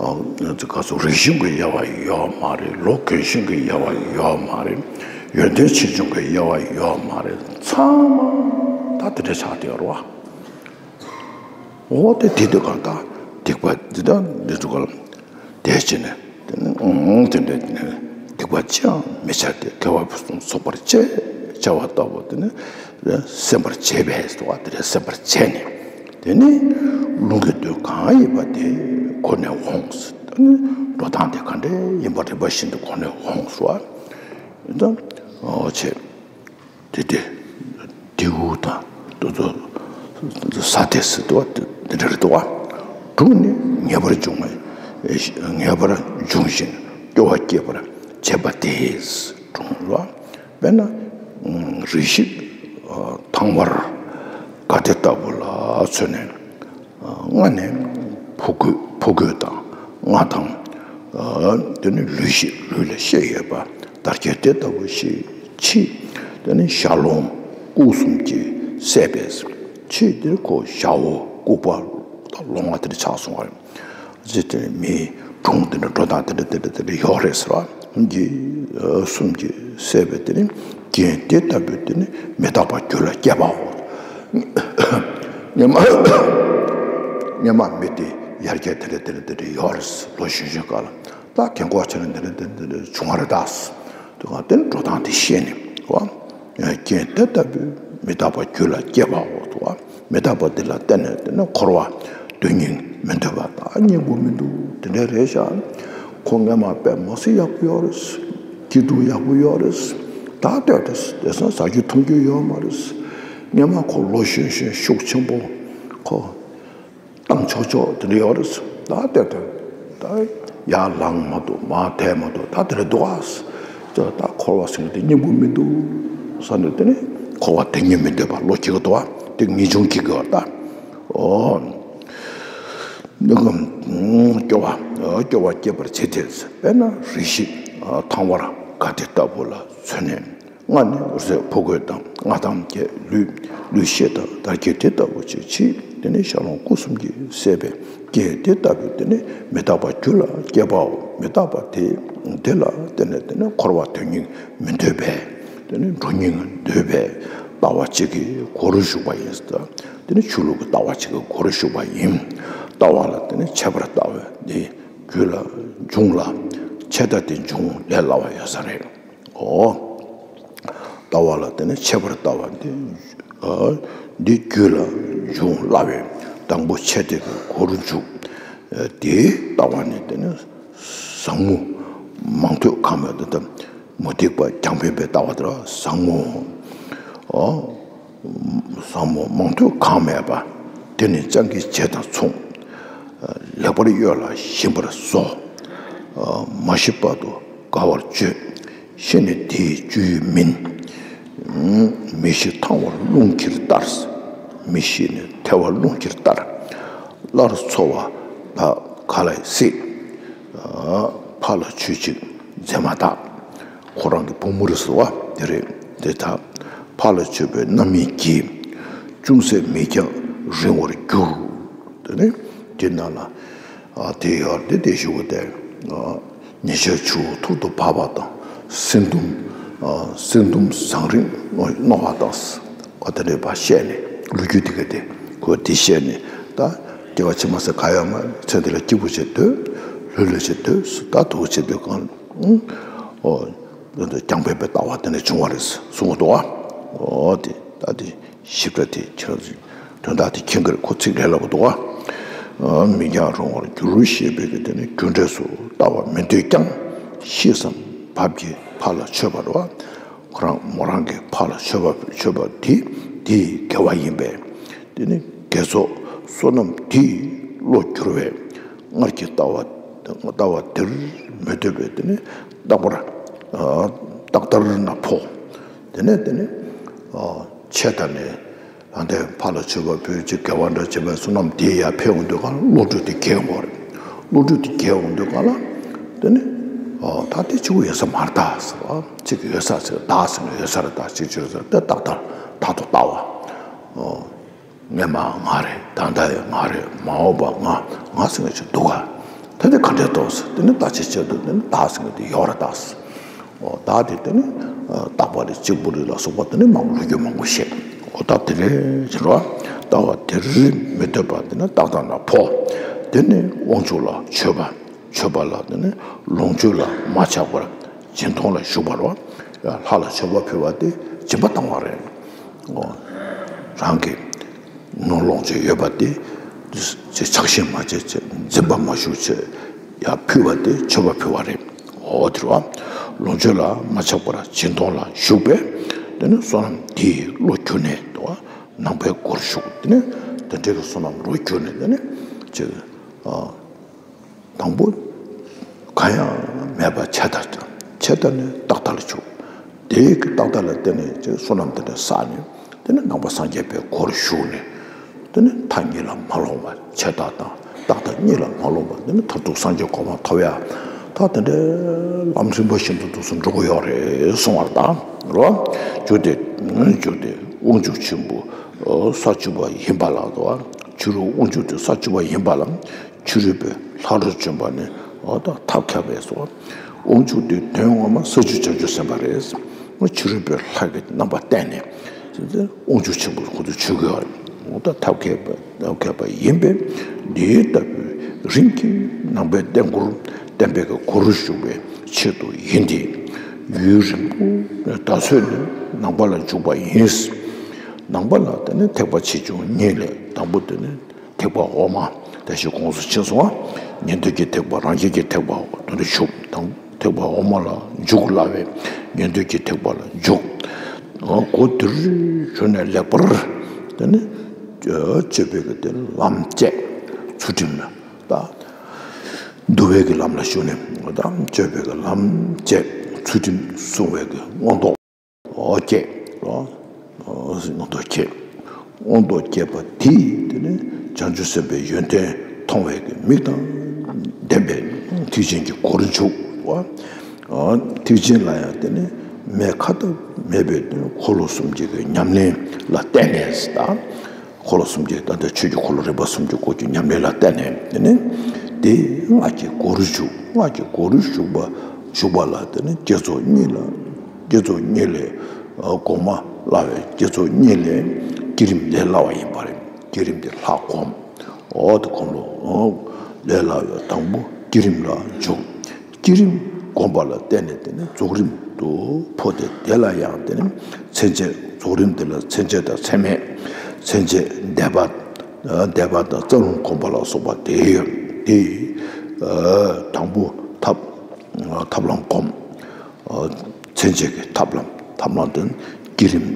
ཨ་ང་ཚོ་ག་ཚོད་རིག་གཞུང་གི་དབྱེ་བ་ཡོད་མ་རེད། ལོ་རྒན་གཞོན་གྱི་དབྱེ་བ་ཡོད་མ་རེད། ཡོན་ཏན་ཆེ་ཆུང་གི་དབྱེ་བ་ཡོད་མ་རེད། ཚང་མ་ད་དེ་འདྲ་ཆགས་བསྡད་ཡོད་རེད་བ། འོ་དེ་དེ་དུས་གང་ལྟར་སྡིག་པ་འདི་དང་འདི་ཚོ་ག་ལ་དེ་བྱས་ནས་དེ་ནི་ཨང་དེ་འདྲ་དེ་ནི་སྡིག་པ་ཅི་ཡང་མི་བྱ་སྟེ་དགེ་བ་ཕུན་སུམ་ཚོགས་པར་སྤྱད་བྱ་བ་ལྟ་བུ་དེ་ནི་སེམས་པར་བྱེད་པས་སོ། དེ་འདྲ་སེམས་པར་བྱས་ནས་དེ་ནི་ལུང་གི་དོན་གང་ཡིན་པ་དེ་གོ་ནས་འོངས། དེ་ནི་འགྲོ་སྟངས་དེ་ག་འདྲ་ཡིན་པ་རིམ་པ་བཞིན་དུ་གོ་ནས་འོངས་སོ། ཡིན་ཙང་འོ་བྱས། དེ་དེ། དེའུ་དང་དེ་ཚོ་ས་དེ་སྲིད་དུ་དེ་འདྲ་རེད་དོ། དྲུང་ནི་ངེས་པར་འབྱུང་བ། ངེས་པར་འབྱུང་ཞིང་སྐྱོ་བ་སྐྱེད་པར་བྱེད་པ་དེས་དྲུང་ལ། དཔེར་ན་རིགས་ཤིག་ཐང་བར་ག་དེ་ལྟ་བུ་ལ་མཚོན་ནས། སྔ་ནས་ཕོ་རྒོད་ཕོ་རྒོད་དང་མངའ་ཐང་། དེ་ནི་ལུས་ཤེས་ལུས་ལ་ཤེས་ཡོད་པ་དར་རྒྱས་དེ་ལྟ་བུ་ཞིག་མཆིས། དེ་ནི་ཞལ་ལུང་སྐུ་གསུམ་གྱི་སྲས་པས་མཆིས། དེ་ཁོ་ཞའོ་ལྐུགས་པ་ལོང་བ་དེ་འདྲ་ཆགས་སོང་བ་རེད། ཅེས་དེ་མིའི་སྒྲུང་དེ་འདྲ་འགྲོ་སྟངས་དེ་འདྲ་དེ་འདྲ་དེ་འདྲ་ཡོད་རེད་ཟེར་བ། གསུམ་གྱི་གསུམ་གྱི་སྲས་པས་དེ་ནི་རྐྱེན་དེ་ལྟ་བུའི་དེ་ནི་མི་རྟག་པ་རྒྱུད་ལ་སྐྱེས་པའོ། སྔོན་མ་སྔོན་མ་མི་དེ་ཡར་རྒྱས་དེ་འདྲ་དེ་འདྲ་དེ་འདྲ་ཡོད་རེད། ལོ་གཞོན་གཞོན་སྐབས་ལ་ད་རྒན་གོག་ཆེ་ན་འདི་འདྲ་དེ་འདྲ་དེ་འདྲ་བྱུང་བ་རེད་ད། དེ་ག་དེ་ནི་འགྲོ་སྟངས་དེ་ཤེས་ནས་བ། རྐྱེན་དེ་ལྟ་བུའི་མི་རྟག་པ་རྒྱུད་ལ་སྐྱེས་པའོ། དེ་བ་མི་རྟག་པ་འདི་ལ་བརྟེན་ནས་དེ་ནི་འཁོར་བ་སྡུག་བསྔལ་མི་འདོད་པ་ད་སྙིང་པོ་མི་འདུག་དེ་འདྲ་རེད་ཤག། ཁོ་སྔོན་མ་དཔེ་མི་སྲིད་ཡག་པོ་ཡོད་རེད། སྐྱིད་སྡུག་ཡག་པོ་ཡོད་རེད། ད་ལྟོས་ཏེ་དེང་སང་ཟ་རྒྱུ་འཐུང་རྒྱུ་ཡོད་མ་རེད། སྔོན་མ་ཁོ་ལོ་གཞོན་གཞོན་ཤུགས་ཆེན་པོ་ཁོ་བཏང་ཆོག་ཆོག་དེ་འདྲ་ཡོད་རེད། ད་ལྟོས་ཏེ་ད་ཡར་ལངས་མ་ཐུབ་མར་ཐལ་མ་ཐུབ་ད་དེ་འདྲ་འདུག་ཨ། ད་འཁོར་བ་ཟེར་མཁན་དེ་སྙིང་པོ་མི་འདུག་བསམ་ནས་དེ་ནི་འཁོར་བ་དེ་སྙིང་མི་འདོད་པ་བློ་སྐྱེ་གི་འདུག་ཨ། དེ་ངེས་འབྱུང་སྐྱེ་གི་ཡོད་ད། ཨོ། སྐྱོ་བ་སྐྱོ་བ་སྐྱེད་པར་བྱེད་དེ། དཔེར་ན་རིགས་ཤིག་ཐང་བར་ག་དེ་ལྟ་བུ་ལ་མཚོན་ནས་སྔ་ནས་རུ་སའི་ཕོ་རྒོད་དང་མངའ་ཐང་གི་ལུས་ལུས་ཤེས་དང་དར་རྒྱས་དེ་ལྟ་བུ་ཅིག་མཆིས། དེ་ནས་ཞལ་ལུང་སྐུ་གསུམ་གྱིས་གསལ་བའི་སྐད་དེ་ལྟ་བུའི་དེ་ནས་མི་རྟག་པ་རྒྱུད་ལ་སྐྱེས་པའོ། མི་རྟག་པ་དེ་དེ་ལ་དེ་ནས་དེ་ནས་འཁོར་བ་དོན་གཉིས་མི་འདོད་པའི་དེ་ནས་འགྲོ་གཉིས་འདོད་པའི་ལྟ་བ་གཅིག་གི་སྒོ་རུ་ཞུགས་པ་ཡིན། དེ་ནས་ཆོས་ལུགས་ཀྱི་ལྟ་བ་གཅིག་གི་སྒོ་རུ་ཞུགས་པ་ཡིན། ལྟ་བ་ལ་དེ་ནས་ཁྱད་པར་ལྟ་བ་འདི་རྒྱུད་ལ་འབྱུང་ལ། ཆད་ལྟ་དེ་འབྱུང་ལས་སླ་བ་ཡོད་ས་རེད། ཨོ། ལྟ་བ་ལ་དེ་ནས་ཁྱད་པར་ལྟ་བ་འདི། ཨ། འདི་རྒྱུད་ལ་འབྱུང་སླ་བས་དང་པོ་ཆད་ལྟའི་སྒོ་རུ་འཇུག་ཨ། དེའི་ལྟ་བ་ནི་དེ་ནས་བཟང་མོ་མང་ཐོས་གང་མོས་དེ་དང་མུ་སྟེགས་པ་རྒྱང་འཕེན་པའི་ལྟ་བ་དེ་ལ་བཟང་མོ། ཨོ། བཟང་མོ་མང་ཐོས་གང་མོས་པ། དེ་ནི་སྤྱང་ཀིའི་བྱད་དང་མཚུངས། ལེགས་པར་གཡོས་ལ་ཞིམ་པར་བཟོ། མ་ཤི་བར་དུ་དགའ་བར་སྤྱོད། ཤི་ནས་དེའི་སྤྱོད་ཡུལ་མིན། མི་ཤི་ཐང་བར་རླུང་འཁྱེར་ལྟར། མི་ཤི་ནས་ཐལ་བར་རླུང་འཁྱེར་ལྟར། སླར་འཚོ་བ་དག་ག་ལ་སྲིད། ཕ་ལ་ཆོས་གཅིག་འཛད་མ་ཐག་ཁོ་རང་གི་བུ་མོ་རེད་ཟེར་བ་དེ་རེད། དེ་ལྟར་ཕ་ལ་མཆོད་པའི་རྣམ་སྨིན་གྱིས། ཅུང་ཟད་མིག་ཀྱང་རིང་བར་འགྱུར། དེ་ནས་དེ་ནང་ལ་ཨ། དེ་ཡོད་རེད། དེ་ཞུ་བ་དེ། ཨ། ཉེ་ཆར་ཆུ་བོ་ཐུར་དུ་བབས་པ་དང་། སེང་ལྡུམ། ཨ། སེང་ལྡུམ་ཟང་རིང་རྣོ་བ་དང་། ཨ། དེ་འདྲ་བ་བཤད་ནས་ལོ་རྒྱུས་དེ་ག་དེ་ཁོས་དེ་བཤད་ནས། ད་སྐྱེ་བ་ཕྱི་མ་ཟེར་ག་ཡོད་མ་རེད། ཚེ་འདི་ལ་སྐྱིད་པོ་བྱེད་འདོད། ལྷོད་ལྷོད་བྱེད་འདོད། ད་སྡུག་པོ་བྱེད་འདོད་གང་། ཨོ། རྒྱང་འཕེན་པའི་ལྟ་བ་དེ་འདྲ་བྱུང་བ་རེད་གསུང་གི་འདུག་བ། ཨོ། དེ་ད་དེ་ཞིབ་ཕྲ་དེ་ཁྱེད་རང་ཚོས་དོན་དག་དེ་མཁྱེན་གྱི་རེད། ཁོ་ཚིག་ལས་སླ་པོ་འདུག་བ། མིག་ཀྱང་རིང་བར་འགྱུར་ཞེས་པའི་གི་དེ་ནི་རྒྱུ་འབྲས་སུ་ལྟ་བ་མི་འདོད་ཀྱང་། ཤི་བསམ་བབ་ཀྱིས་ཕ་ལ་མཆོད་པ་རེད་བ། ཁོ་རང་མོ་རང་གིས་ཕ་ལ་མཆོད་པ་མཆོད་པ་དེ་དེའི་དགེ་བ་ཡིན་པས། དེ་ནི་དགེ་ཚོགས་བསོད་ནམས་དེས་བློ་འགྱུར་བས། སྔར་གྱི་ལྟ་བ་ལྟ་བ་དེར་མི་ལྟོས་པས། དེ་ནི་རྟག་པར། ཨ། རྟག་ལྟར་ན་འཕོ། དེ་ནས་དེ་ནི། ཨ། ཆད་ལྟ་ནས་ཨ་འདས་ཕ་ལ་མཆོད་པ་ཕུལ། ཅིག་དགེ་བ་འདྲ་བྱེད་པའི་བསོད་ནམས་དེ་ཡར་འཕེལ་འོང་དུས་གང་ལ་བློ་གྲོས་དེ་རྒྱས་འོང་བ་རེད། བློ་གྲོས་དེ་རྒྱས་འོང་དུས་གང་ལ་དེ་ནི། ཨ། ད་དེ་གཅིག་པུ་ཡོད་ས་མ་རེད་ད་ཟེར་བ། གཅིག་ཡོད་ས་ཟེར། ད་ཟེར་ན་ཡོད་ས་རེད། ད་གཅིག་གཅིག་ཟེར་ཏེ་རྟག་ལྟར་དག་ཏུ་ལྟ་བ། ཨ། ངས་མ་ང་རེད། ད་ལྟ་ཡང་ང་རེད། མ་འོངས་པ་ང་། ང་ཟེར་མཁན་ཅིག་འདུག་ག་ད་དེ་ག་འདྲས་འདུག་ཟེར། དེ་ནི་བརྟག་དཔྱད་བྱེད་དུས་དེ་ནི་བདག་ཟེར་མཁན་དེ་ཡོད་རེད་ད་ཟེར། ཨོ། བདག་དེ་དེ་ནི་རྟག་པ་རེད། གཅིག་པུ་རེད་ལ་སོགས་པ་དེ་ནི་མང་ལོ་རྒྱུས་མང་པོ་བཤད། ཨོ། ད་དེ་རེད་ཟེར་བ། ལྟ་བ་དེར་མི་ལྟོས་པ་དེ་ནི་རྟག་ལྟར་ན་འཕོ། དེ་ནི་དབང་ཕྱུག་ལ་མཆོད་པ། མཆོད་པ་ལ་དེ་ནི་ལོངས་སྤྱོད་ལ་མ་ཆགས་པར་སྦྱིན་གཏོང་ལ་ཞུགས་པ་རེད་བ། ལྷ་ལ་མཆོད་པ་ཕུལ་བ་དེ་སྦྱིན་པ་བཏང་བ་རེད། ཨོ། རང་གི་ནོར་ལོངས་སྤྱོད་ཡོད་པ་དེ་ཆགས་ཞེན་མ་བྱེད་ཅེས། འཛིན་པ་མ་ཞུགས་ཅེས་ཡར་ཕུལ་བ་དེ་མཆོད་པ་ཕུལ་བ་རེད། ཨོ། དེ་རེད་བ། ལོངས་སྤྱོད་ལ་མ་ཆགས་པར་སྦྱིན་གཏོང་ལ་ཞུགས་པས། དེ་ནི་བསོད་ནམས་དེས་བློ་གྱུར་ནས་དེ་བ། ནང་པའི་སྒོར་ཞུགས། དེ་ནི་དེ་འདྲའི་གི་བསོད་ནམས་རོ་གྱུར་ནས་དེ་ནི་ཅིག་ཨ། དང་པོ་གང་ཡང་མེད་པ་ཆད་ལྟ། ཆད་ལྟ་ནས་རྟག་ལྟ་ལ་ཞུགས། དེའི་གི་རྟག་ལྟ་ལ་བརྟེན་ནས་ཅིག་བསོད་ནམས་དེ་འདྲ་བསགས་ནས། དེ་ནས་ནང་པ་སངས་རྒྱས་པའི་སྒོར་ཞུགས་ནས། དེ་ནས་མཐའ་གཉིས་ལ་མ་ལོག་པ། ཆད་ལྟ་དང་རྟག་ལྟ་གཉིས་ལ་མ་ལོག་པ། དེ་ནས་མཐར་ཐུག་སངས་རྒྱས་གོ་འཕང་ཐོབ་ཡ། ད་དེ་འདྲའི་ལམ་རིམ་པ་བཞིན་དུ་འདུག་སེ་འགྲོ་གི་ཡོད་རེད་གསུང་བ་དང་། རོ། རྒྱུ་དེ། རྒྱུ་དེ་དབང་ཕྱུག་ཆེན་པོ་ས་བཅུ་པ་ཡིན་པ་ལ། ཕྱི་རོལ་དབང་ཕྱུག་དེ་ས་བཅུ་པ་ཡིན་པ་ལ། ཕྱི་རོལ་པའི་ལྷ་རུ་བྱོན་པ་ནི། འོ་ད་ཐབས་མཁས་པས་སོ། དབང་ཕྱུག་དེ་དོན་ངོ་མ་ས་བཅུ་བྱང་ཆུབ་སེམས་དཔའ་རེད། ཕྱི་རོལ་པའི་ལྷ་གི་རྣམ་པ་བསྟན་ནས། དབང་ཕྱུག་ཆེན་པོ་ཁོ་ཚོ་བྱོན་གི་ཡོད་རེད། འོ་ད་ཐབས་མཁས་པ། ཐབས་མཁས་པ་ཡིན་པས། འདི་ལྟ་བུའི་རིམ་གྱིས་ནང་པའི་རྟེན་སྒོར། བསྟན་པའི་གི་སྒོ་རུ་ཞུགས་པའི་ཆེད་དུ་ཡིན་ཏེ། ཡུན་རིང་པོ་ད་ཚོད་ནས་ནང་པ་ལ་འཇུག་པ་ཡིན། ནང་པ་ལ་དེ་ནི་ཐེག་པ་ཆེ་ཆུང་གཉིས་ལས། དང་པོ་དེ་ནི་ཐེག་པ་འོག་མ། དེ་བཞིན་གོང་དུ་ཕྱིན་སོང་བ། ཉན་ཐོས་ཀྱི་ཐེག་པ། རང་རྒྱལ་གྱི་ཐེག་པ་དེ་ནི་ཞུགས་དང་། ཐེག་པ་འོག་མ་ལ་འཇུག་སླ་བས་ཉན་ཐོས་ཀྱི་ཐེག་པ་ལ་འཇུག་སྒོ་དེར་ཞུགས་ནས་ལེགས་པར་དེ་ནི་སྤྱོད་པའི་གི་དེ་ནི་ལམ་བཅས་ཚུལ་ཁྲིམས་ལ། ད་འདུལ་བའི་གི་ལམ་ལ་ཞུགས་ནས་ད་སྤྱོད་པའི་གི་ལམ་བཅས་ཚུལ་ཁྲིམས་སྲུང་བའི་གི་མངོན་རྟོགས། ཨོ་སྐྱེས། ཨོ་མངོན་རྟོགས་སྐྱེས། མངོན་རྟོགས་སྐྱེས་པ་དེས་དེ་ནི་བྱང་ཆུབ་སེམས་དཔའི་ཡོན་ཏན་མཐོང་བའི་གི་མིག་དང་ལྡན་པའི་ཐེག་ཆེན་གྱི་སྒོར་འཇུག་པ། ཨོ་ཐེག་ཆེན་ལ་ཡང་དེ་ནི་མེད་ཁ་ཏ་མེད་པའི་དེ་ནི་འཁོར་ལོ་གསུམ་གྱི་གི་ཉམས་ལེན་ལ་བརྟེན་ནས་ད། འཁོར་ལོ་སུམ་ཅུ་ད་ལྟ་ཆོས་ཀྱི་འཁོར་ལོ་རིམ་པ་སུམ་ཅུ་སྐོར་གྱི་ཉམས་ལེན་ལ་བརྟེན་ནས་དེ་ནི་དེ་སྔགས་ཀྱི་སྒོར་ཞུགས། སྔགས་ཀྱི་སྒོར་ཞུགས་པ་ཞུགས་པ་ལ་དེ་ནི་བསྐྱེད་རྫོགས་གཉིས་ལ། བསྐྱེད་རྫོགས་གཉིས་ལས་གོང་མ་སླ་བའི་བསྐྱེད་རྫོགས་གཉིས་ལས་བསྐྱེད་རིམ་ལས་སླ་བ་ཡིན་པ་རེད། བསྐྱེད་རིམ་དེ་ལྷག་གོམས། འོ་དེ་གོམས་ལོ། ལས་སླ་བའི་དང་པོ་བསྐྱེད་རིམ་ལ་འཇུག་བསྐྱེད་རིམ་བསྒོམ་པ་ལ་བརྟེན་ནས་དེ་ནི་རྫོགས་རིམ་དུ་འཕོ་སྟེ། དེ་ལ་ཡང་དེ་ནི་མཚན་བཅས། རྫོགས་རིམ་དེ་ལ་མཚན་བཅས་དང་མཚན་མེད། མཚན་བཅས་འདས་པ། འདས་པ་དང་རྩ་རླུང་བསྒོམ་པ་ལ་སོགས་པ་དེ་ཡོད། དེ་དང་པོ་ཐབས་ཐབས་ལམ་བསྒོམ། མཚན་བཅས་ཀྱི་ཐབས་ལམ། ཐབས་ལམ་དེ་ནི་བསྐྱེད་རིམ།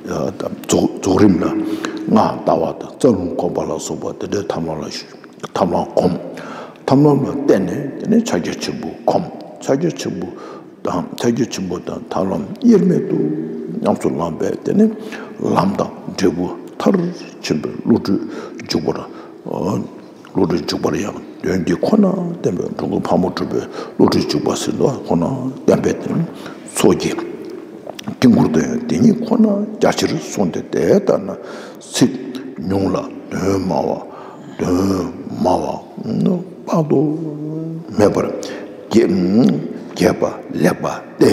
རྫོགས་རྫོགས་རིམ་ལ་སྔགས་བཟླ་བ་དང་རྩ་རླུང་བསྒོམ་པ་ལ་སོགས་པ་དེ་འདྲའི་ཐབས་ལམ་ལ་ཐབས་ལམ་བསྒོམ། ཐབས་ལམ་ལ་བརྟེན་ནས་དེ་ནས་ཕྱག་རྒྱ་ཆེན་པོ་བསྒོམ། ཕྱག་རྒྱ་ཆེན་པོ་དང་། ཕྱག་རྒྱ་ཆེན་པོ་དང་ཐབས་ལམ་དབྱེར་མེད་དུ་ཉམས་སུ་བླངས་པས་དེ་ནས་ལམ་དང་འབྲས་བུ་མཐར་ཕྱིན་པའི་བློ་གྲོས་འཇུག་པར། བློ་གྲོས་འཇུག་པར་ཡང་དོན་འདི་ཁོ་ན་བསྟན་པས། འགྲོ་ཀུན་ཕག་མོ་གྲུ་པའི་བློ་གྲོས་འཇུག་པ་ཟེར་དོན་ཁོ་ན་བསྟན་པས། དེ་ནས་ཚོགས་ཀྱི་དཀྱིལ་འཁོར་དུ་ཡང་དེ་ཉིད་ཁོ་ན་རྒྱ་ཆེར་གསུངས་ཏེ། དེ་ལྟར་ན་ཚིག་ཉུང་ལ་དོན་སྨྲ་བ། དོན་སྨྲ་བ་དཔག་ཏུ་མེད་པར་རྒྱས་རྒྱས་པ་ལེགས་པ་སྟེ།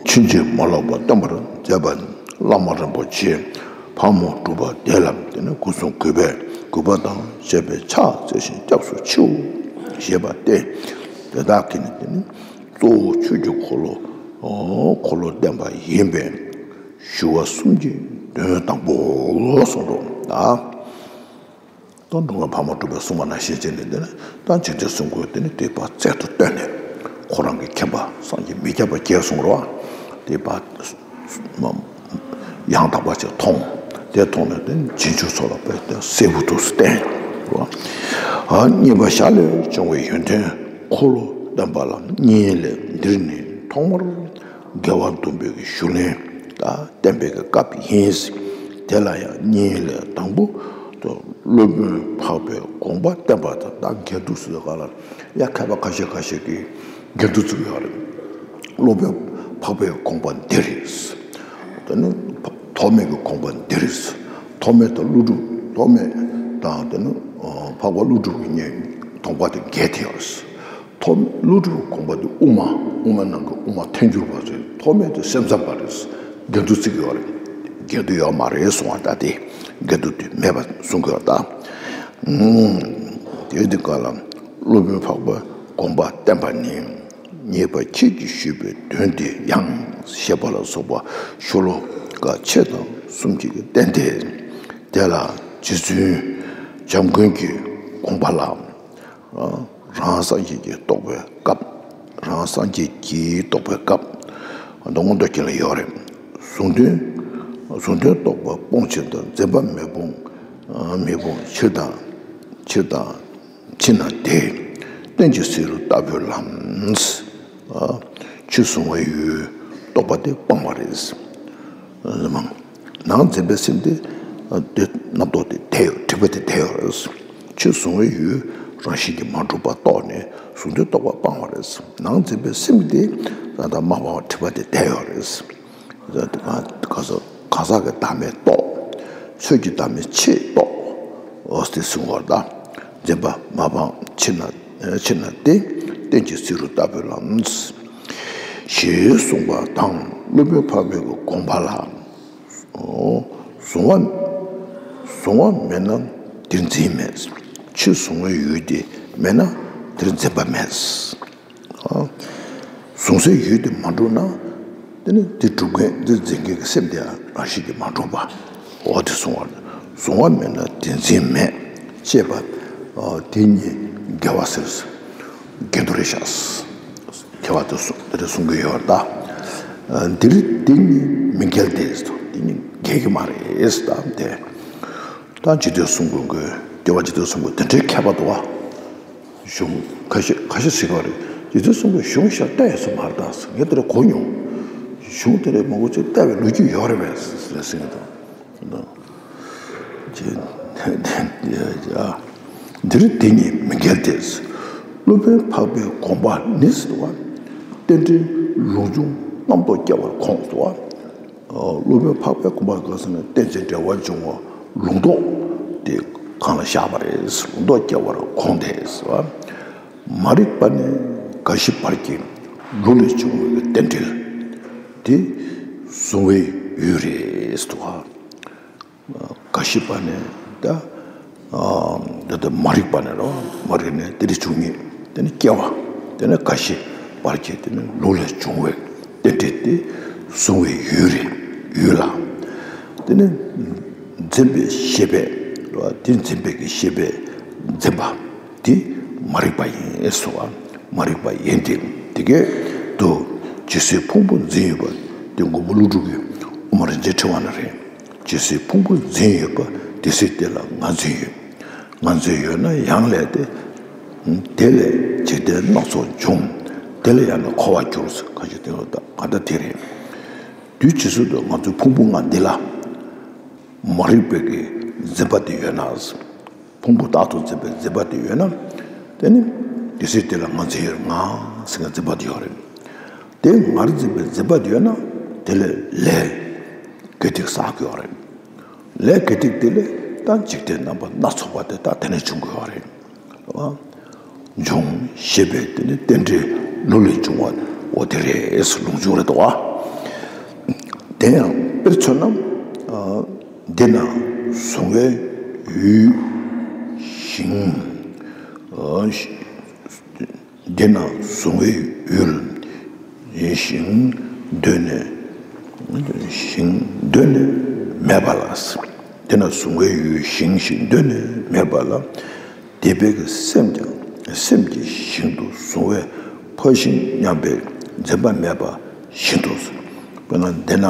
ཕྱིན་ཅི་མ་ལོག་པ་སྟོན་པར་མཛད་པ་བླ་མ་རིན་པོ་ཆེ་ཕག་མོ་གྲུ་པ་དེ་ལ་དེ་ནི་སྐུ་གསུང་གུས་པས་གུས་པ་དང་བཅས་པའི་ཕྱག་འཚལ་ཞིང་སྐྱབས་སུ་མཆིའོ་ཞེས་པ་སྟེ། དེ་དག་གིས་ནི་དེ་ནི་གཙོ་བོ་ཆོས་ཀྱི་འཁོར་ལོ། འཁོར་ལོ་བསྟན་པ་ཡིན་པས། ཞུ་བ་གསུམ་གྱི་དོན་དང་པོ་ལ་གསུངས་སོ། ད་འགྲོ་ཀུན་ཕག་མོ་གྲུ་པས་གསུངས་པ་ནང་བཞིན་བྱས་ནས་དེ་ནི་ད་འཇིག་རྟེན་གསུམ་མགོན་དེ་ནི་དེ་བར་རྩལ་དུ་བཏོན་ནས་ཁོ་རང་གི་མཁྱེན་པ་སངས་རྒྱས་མི་ཁྱབ་པ་བརྒྱད་གསུངས་རོ། དེ་བར་ཡང་དག་པ་ཅིག་མཐོང་། དེ་མཐོང་ནས་དེ་ནི་རྗེས་འཇུག་ཚོ་ལ་དཔེ་དེ་གསལ་པོ་འདུག་སེ་བསྟན་རོ། གཉིས་པ་ཞར་ལས་བྱུང་བའི་ཡོན་ཏན་འཁོར་ལོ་བསྟན་པ་ལ་གཉིས་ལས། འདིར་ནི་ཐོག་མར་དགེ་བ་འདུན་པའི་གཞུང་ལས་ད་བསྟན་པའི་སྐབས་ཡིན། དེ་ལ་ཡང་གཉིས་ལས། དང་པོ་སློབ་དཔོན་འཕགས་པའི་དགོངས་པ་བསྟན་པ་དང་། ད་འགལ་འདུ་ཟེར་ག་ལ་ཡ་མཁས་པ་ཁ་ཤས་ཁ་ཤས་ཀྱིས་འགལ་འདུ་བརྩི་གི་ཡོད་རེད། སློབ་དཔོན་འཕགས་པའི་དགོངས་པ་འདི་རེད། དེ་ནི་ཐོགས་མེད་ཀྱི་དགོངས་པ་འདི་རེད། ཐོགས་མེད་དང་ཀླུ་སྒྲུབ། ཐོགས་མེད་དང་དེ་ནི་འཕགས་པ་ཀླུ་སྒྲུབ་ཀྱི་གཉིས་དགོངས་པ་དེ་འགལ་ཏེ་ཡོད་རེད། ཐོགས་མེད་ཀླུ་སྒྲུབ་དགོངས་པ་དེ་དབུ་མ། དབུ་མ་ནང་གི་དབུ་མ་ཐལ་འགྱུར་བ་ཚོས་ཐོགས་མེད་དེ་སེམས་ཙམ་པ་རེད། འགལ་འདུ་བརྩི་གི་ཡོད་རེད། འགལ་འདུ་ཡོད་མ་རེད་གསུང་བ་ད་དེ་འགལ་འདུ་དེ་མེད་པ་གསུང་གི་ཡོད་ད། དེ་དེ་ག་ལ་སློབ་དཔོན་འཕགས་པའི་དགོངས་པ་བསྟན་པ་ནི། ཉེས་པ་ཁྱེད་ཀྱིས་ཞུས་པའི་དོན་དེ་ཡང་ཞེས་པ་ལ་སོགས་པ་ཤོ་ལོ་ཀ་ཕྱེད་དང་གསུམ་གྱིས་བསྟན་ཏེ། དེ་ལ་རྗེ་བཙུན་བྱམས་མགོན་གྱི་དགོངས་པ་ལ། རང་སངས་རྒྱས་ཀྱི་རྟོགས་པའི་སྐབས། རང་སངས་རྒྱས་ཀྱི་རྟོགས་པའི་སྐབས། མདོ་སྔོན་མདོ་རྒྱན་ལ་ཡོད་རེད། གཟུང་དོན། གཟུང་དོན་རྟོགས་པ་སྤོང་ཕྱིར་དང་། འཛིན་པ་མི་སྤོང་། མི་སྤོང་ཕྱིར་དང་། ཕྱིར་དང་། ཕྱིར་ན་དེ། རྟེན་ཅིང་བསྲེ་རུ་ལྟ་བུའི་ལམ། ཕྱི་གཟུང་བའི་ཡུལ་རྟོགས་པ་དེ་སྤངས་པ་རེད། ནང་འཛིན་པའི་སེམས་དེ་དེ་རྣམ་རྟོག་དེ་བསྡད་ཡོད། སྒྲིབ་པ་དེ་བསྡད་ཡོད་རེད། ཕྱི་གཟུང་བའི་ཡུལ་རང་བཞིན་གྱིས་མ་གྲུབ་པ་རྟོགས་ནས་གཟུང་དོན་རྟོགས་པ་སྤངས་པ་རེད། ནང་འཛིན་པའི་སེམས་དེ་ད་ལྟ་མ་སྤངས་པར་སྒྲིབ་པ་དེ་བསྡད་ཡོད་རེད། ག་ས་ག་ས་གི་བདག་མེད་རྟོགས། ཆོས་ཀྱི་བདག་མེད་ཕྱེད་རྟོགས། འོ་དེ་གཟུང་བར་གདའ། འཛིན་པ་མ་སྤངས་ཕྱིར་ན། ཕྱིར་ན་དེ། རྟེན་ཅིང་བསྲེ་རུ་ལྟ་བུའི་ལམ། ཞེས་གསུངས་པ་དང་། སློབ་དཔོན་འཕགས་པའི་དགོངས་པ་ལ། གཟུང་བ། གཟུང་བ་མེད་ན་དེར་འཛིན་མེད། ཕྱི་གཟུང་བའི་ཡུལ་དེ་མེད་ན་དེར་འཛིན་པ་མེད། གཟུང་སའི་ཡུལ་དེ་མ་གྲུབ་ན། དེ་ནི་དེ་གྲུབ་མཁན་དེ་འཛིན་མཁན་གྱི་སེམས་དེ་རང་བཞིན་གྱིས་མ་གྲུབ་པ། འོ་དེ་གཟུང་བ། གཟུང་བ་མེད་ན་དེར་འཛིན་མེད། ཅེས་པ། དེ་གཉིས་འགལ་བ་ཟེར། འགལ་འདུ་རེད་ཤག། མཁས་པ་དེ་གསུང་དེ་རེ་གསུང་གི་ཡོད་རེད་ད། འདིར་དེ་གཉིས་མི་འགལ་ཏེ། དེ་གཉིས་འགལ་གྱི་མ་རེད་ད་དེ། ད་འཇིག་རྟེན་གསུམ་མགོན་གྱི་སྐྱོབ་པ་འཇིག་རྟེན་གསུམ་མགོན་དེ་འདྲའི་མཁས་པ་འདུག་བ། གཞུང་ཁ་ཤས་ཁ་ཤས་ཟེར་གྱི་ཡོད་རེད། འཇིག་རྟེན་གསུམ་མགོན་གཞུང་ཞིག་བལྟས་ཡོད་ས་མ་རེད་ད་ཟེར། ངས་དེ་འདྲ་གོ་མྱོང་། གཞུང་དེ་འདྲའི་མང་པོ་ཅིག་བལྟས་པའི་ལོ་རྒྱུས་ཡོད་རེད་པས་ཟེར་ཟེར་གྱི་འདུག། འདིར་དེ་གཉིས་མི་འགལ་ཏེ། སློབ་དཔོན་འཕགས་པའི་དགོངས་པ་ནི་ཟེར་བ། རྟེན་འབྲེལ་ལུགས་འབྱུང་རྣམ་རྟོག་སྐྱེ་བར་དགོངས་ཟེར་བ། སློབ་དཔོན་འཕགས་པའི་དགོངས་པ་ག་ཟེར་ན་རྟེན་ཅིང་འབྲེལ་བར་འབྱུང་བ། ལུང་རྟོགས་དེ་གང་ལ་བཞག་པ་རེད། ལུང་རྟོགས་སྐྱེ་བར་དགོངས་ཏེ་ཟེར་བ། མ་རིག་པ་ནི་རྒ་ཤི་བར་གྱི་ལུགས་ལས་བྱུང་བའི་རྟེན་འབྲེལ་དེ་གཟུང་བའི་ཡུལ་རེད་ཟེར་བ། རྒ་ཤི་བ་ནི་ད་ཨ་འདི་ལྟ་མ་རིག་པ་ནི་རོ། མ་རིག་ནི་དེ་འདྲ་བྱུང་ཉིད་དེ་ནི་སྐྱེ་བ། དེ་ནི་རྒ་ཤི་བར་གྱི་དེ་ནི་ལུགས་ལས་བྱུང་བའི་རྟེན་འབྲེལ་དེ་གཟུང་བའི་ཡུལ་རེད། ཡུལ་ལ། དེ་ནི་འཛིན་པའི་ཤེས་པས་རོ། དེ་འཛིན་པའི་གི་ཤེས་པས་འཛིན་པ་དེ་མ་རིག་པ་ཡིན་ཟེར་བ། མ་རིག་པ་ཡིན་ཏེ། དེ་གས་དུ་ཇི་སྲིད་ཕུང་པོ་འཛིན་ཡོད་པ་དེ་མགོན་པོ་ཀླུ་སྒྲུབ་ཀྱིས་དབུ་མ་རིན་ཆེན་ཕྲེང་བ་ན་རེད། ཇི་སྲིད་ཕུང་པོ་འཛིན་ཡོད་པ་དེ་སྲིད་དེ་ལ་ང་འཛིན་ཡོད། ང་འཛིན་ཡོད་ན་ཡང་ལས་དེ། དེ་ལས་འཇིག་རྟེན་སྣ་ཚོགས་འབྱུང་། དེ་ལས་ཡང་ན་འཁོར་བར་འགྱུར་ཟེར་ག་ཅི་དེ་ལ་ད་ག་ད་དེ་རེད། དུས་ཇི་སྲིད་དུ་ང་ཚོའི་ཕུང་པོ་ལྔ་འདི་ལ་མ་རིག་པའི་གི་འཛིན་པ་དེ་ཡོད་ན། ཕུང་པོ་རྟག་ཏུ་འཛིན་པའི་འཛིན་པ་དེ་ཡོད་ན། དེ་ནི་དེ་སྲིད་དེ་ལ་ང་འཛིན་ཡོད། ང་ཟེར་ན་འཛིན་པ་དེ་ཡོད་རེད། དེ་ངར་འཛིན་པའི་འཛིན་པ་དེ་ཡོད་ན། དེ་ལས་ལས་དགེ་སྡིག་བསགས་དགོས་པ་རེད། ལས་དགེ་སྡིག་དེ་ལས་ད་འཇིག་རྟེན་རྣམ་པ་སྣ་ཚོགས་པ་དེ་ད་དེ་ནས་འབྱུང་དགོས་པ་རེད། འབྱུང་ཞེས་པའི་དེ་ནི་རྟེན་འབྲེལ་ལུགས་ལས་བྱུང་བ་འོ་དེ་རེད། ལུང་འབྱུང་རེད་དོ། དེ་ཡང་དཔེར་མཚོན་ན། འདི་ན་གཟུང་བའི་ཡུལ་ཞིང་། འདི་ན་གཟུང་བའི་ཡུལ་ཞིང་། གདོད་ནས་ཞིང་གདོད་ནས་མེད་པ་ལ། འདི་ན་གཟུང་བའི་ཡུལ་ཞིང་ཞིང་གདོད་ནས་མེད་པ་ལ། འདོད་པའི་གི་སེམས་ཀྱང་སེམས་ཀྱི་ཞིང་དུ་གཟུང་བས་ཕ་ཞིང་སྙམ་པའི་འཛིན་པ་མེད་པ་བཞིན་དུ། དཔེར་ན་འདི་ན་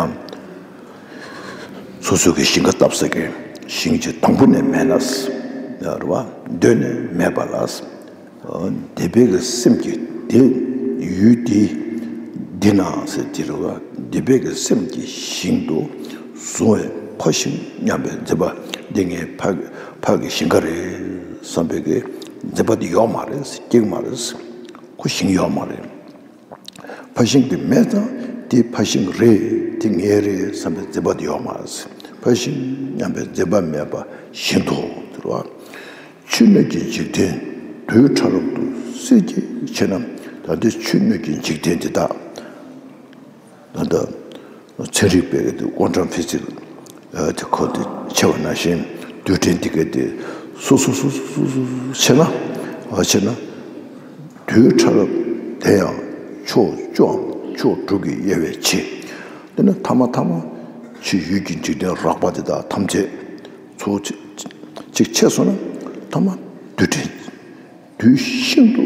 སོ་སོ་གི་ཞིང་ཁ་བཏབ་ས་གི་ཞིང་གི་དང་པོ་ནས་མེད་ལ། རེད་བ། གདོད་ནས་མེད་པ་ལ། འདོད་པའི་གི་སེམས་ཀྱི་དེ་ཡུལ་དེ་འདི་ན་ཟེར་དེ་རེད་བ། འདོད་པའི་གི་སེམས་ཀྱི་ཞིང་དུ་གཟུང་བས་ཕ་ཞིང་སྙམ་པའི་འཛིན་པ་འདི་ངའི་ཕ་ཕ་གི་ཞིང་ཁ་རེད་བསམ་པའི་གི་འཛིན་པ་དེ་ཡོད་མ་རེད། སྐྱེ་གི་མ་རེད། ཁོ་ཞིང་ཡོད་མ་རེད། ཕ་ཤིང་དེ་མེད་ཙང་དེ་ཕ་ཤིང་རེད། དེ་ངའི་རེད་བསམ་པའི་འཛིན་པ་དེ་ཡོད་མ་རེད། ཕ་ཤིང་སྙམ་པའི་འཛིན་པ་མེད་པ་བཞིན་དུ་ཟེར་བ། ཆུ་སྣོད་ཀྱི་འཇིག་རྟེན་རྡུལ་ཕྲ་རབ་ཏུ་བསིལ་གྱིས་ཕྱེ་ན། ད་ལྟའི་ཆུ་སྣོད་ཀྱི་འཇིག་རྟེན་འདི་དག་ད་ལྟ་ཚན་རིག་པས་དེ་ཀོན་ཊམ་ཕི་ཛིག་དེ་ཁོ་དེ་ཕྱེ་བ་ནང་བཞིན་རྡུལ་ཕྲན་འདི་གས་དེ་སུ་སུ་སུ་སུ་སུ་སུ་ཕྱེ་ན། ཨ་ཕྱེ་ན། རྡུལ་ཕྲ་རབ་དེ་ཡང་ཕྱོགས་བཅུའམ་ཕྱོགས་དྲུག་གི་དབྱེ་བས་ཕྱེ། དེ་ནས་ཐ་མ་ཐ་མ་ཕྱི་ཡུལ་གྱི་འཇིག་རྟེན་རགས་པ་དེ་དག་ཐམས་ཅད་ཚུར་གཅིག་ཕྱེ་སོང་ན་ཐ་མ་རྡུལ་ཕྲན་རྡུལ་ཤིན་ཏུ་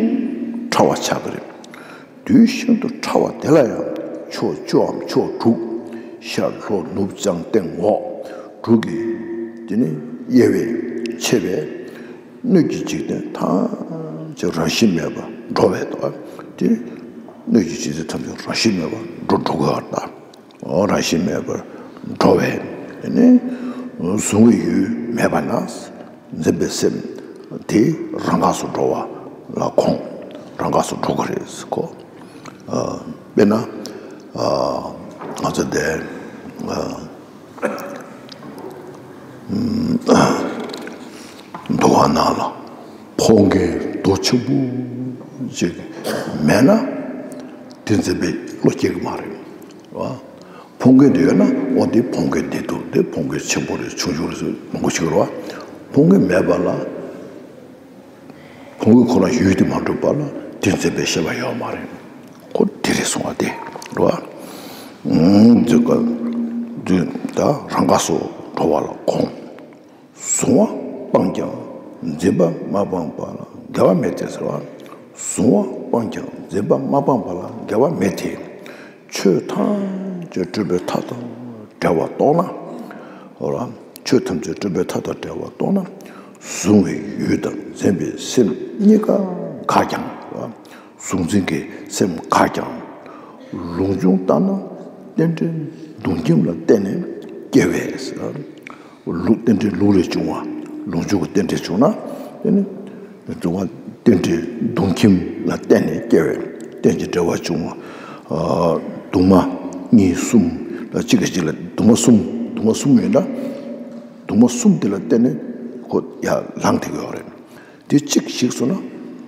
ཕྲ་བ་ཆགས་ཀྱི་རེད། རྡུལ་ཤིན་ཏུ་ཕྲ་བ་དེ་ལ་ཡང་ཕྱོགས་བཅུའམ་ཕྱོགས་དྲུག་ཤར་ལྷོ་ནུབ་བྱང་སྟེང་འོག་དྲུག་གི་དེ་ནི་དབྱེ་བས་ཕྱེ་བས། སྣོད་ཀྱི་འཇིག་རྟེན་ཐམས་ཅད་རང་བཞིན་མེད་པར་འགྲོ་བས་དོ། དེ་སྣོད་ཀྱི་འཇིག་རྟེན་ཐམས་ཅད་རང་བཞིན་མེད་པར་འགྲོ་འགྲོ་དགོས་པར་ལྟ། འོ་རང་བཞིན་མེད་པར་འགྲོ་བས། དེ་ནི་གཟུང་བའི་ཡུལ་མེད་པ་ན་འཛིན་པའི་སེམས་དེ་རང་འགགས་སུ་འགྲོ་བ་ལ་དགོངས། རང་འགགས་སུ་འགྲོ་གི་རེད་ཁོ། དཔེར་ན་ང་ཚོ་འདི་འདུལ་བ་ནང་ལ་ཕོ་རྒན་རྡོ་ཆེན་པོ་ཅིག་མེད་ན་དེ་འཛིན་པའི་བློ་སྐྱེ་གི་མ་རེད་བ། ཕོ་རྒན་དེ་ཡོད་ན་འོ་དེ་ཕོ་རྒན་བདེ་སྡུག་དེ་ཕོ་རྒན་ཆེན་པོ་རེད། ཆུང་ཆུང་རེད་ཟེར་མང་པོ་ཅིག་རེད་བ། ཕོ་རྒན་མེད་པ་ལ། ཕུང་པོ་ཁོ་ན་ཡུལ་དུ་མ་གྲུབ་པ་ལ་དེ་འཛིན་པའི་ཤེས་པ་ཡོད་མ་རེད། ཁོ་དེ་རེད་གསུང་བ་དེ་རེད་བ། འཛིན་པ་འདི་ད་རང་འགགས་སུ་འགྲོ་བ་ལ་དགོངས། གཟུང་བ་སྤངས་ཀྱང་འཛིན་པ་མ་སྤངས་པ་ལ་འགལ་བ་མེད་དེ་ཟེར་བ། གཟུང་བ་སྤངས་ཀྱང་འཛིན་པ་མ་སྤངས་པ་ལ་འགལ་བ་མེད་དེ། ཆོས་ཐམས་ཅད་སྤྲོས་པའི་མཐའ་དང་བྲལ་བར་རྟོགས་ན། འོ་ར། ཆོས་ཐམས་ཅད་སྤྲོས་པའི་མཐའ་དང་བྲལ་བར་རྟོགས་ན། གཟུང་བའི་ཡུལ་དང་འཛིན་པའི་སེམས་གཉིས་ཀ་འགགས་ཀྱང་། གཟུང་འཛིན་གྱི་སེམས་འགགས་ཀྱང་། ལུགས་འབྱུང་ལྟར་ན་རྟེན་འབྲེལ་མདུང་ཁྱིམ་ལ་བརྟེན་ནས་སྐྱེ་བས། ལུགས་རྟེན་འབྲེལ་ལུགས་ལས་བྱུང་བ། ལུགས་འབྱུང་གི་རྟེན་འབྲེལ་བྱུང་ན། དེ་ནི་རྫོགས་པ་རྟེན་འབྲེལ་མདུང་ཁྱིམ་ལ་བརྟེན་ནས་སྐྱེ་བས་རྟེན་གྱི་འབྲེལ་བ་བྱུང་བ། མདུང་མ་གཉིས་གསུམ་ལ་གཅིག་གིས་གཅིག་ལ་མདུང་མ་གསུམ་མདུང་མ་གསུམ་ཡོད་ན། ངོ་བོ་གསུམ་དེ་ལ་བརྟེན་ནས་ཁོ་ཡར་ལངས་བསྡད་ཀྱི་ཡོད་རེད། དེ་གཅིག་ཞིག་སོང་ན་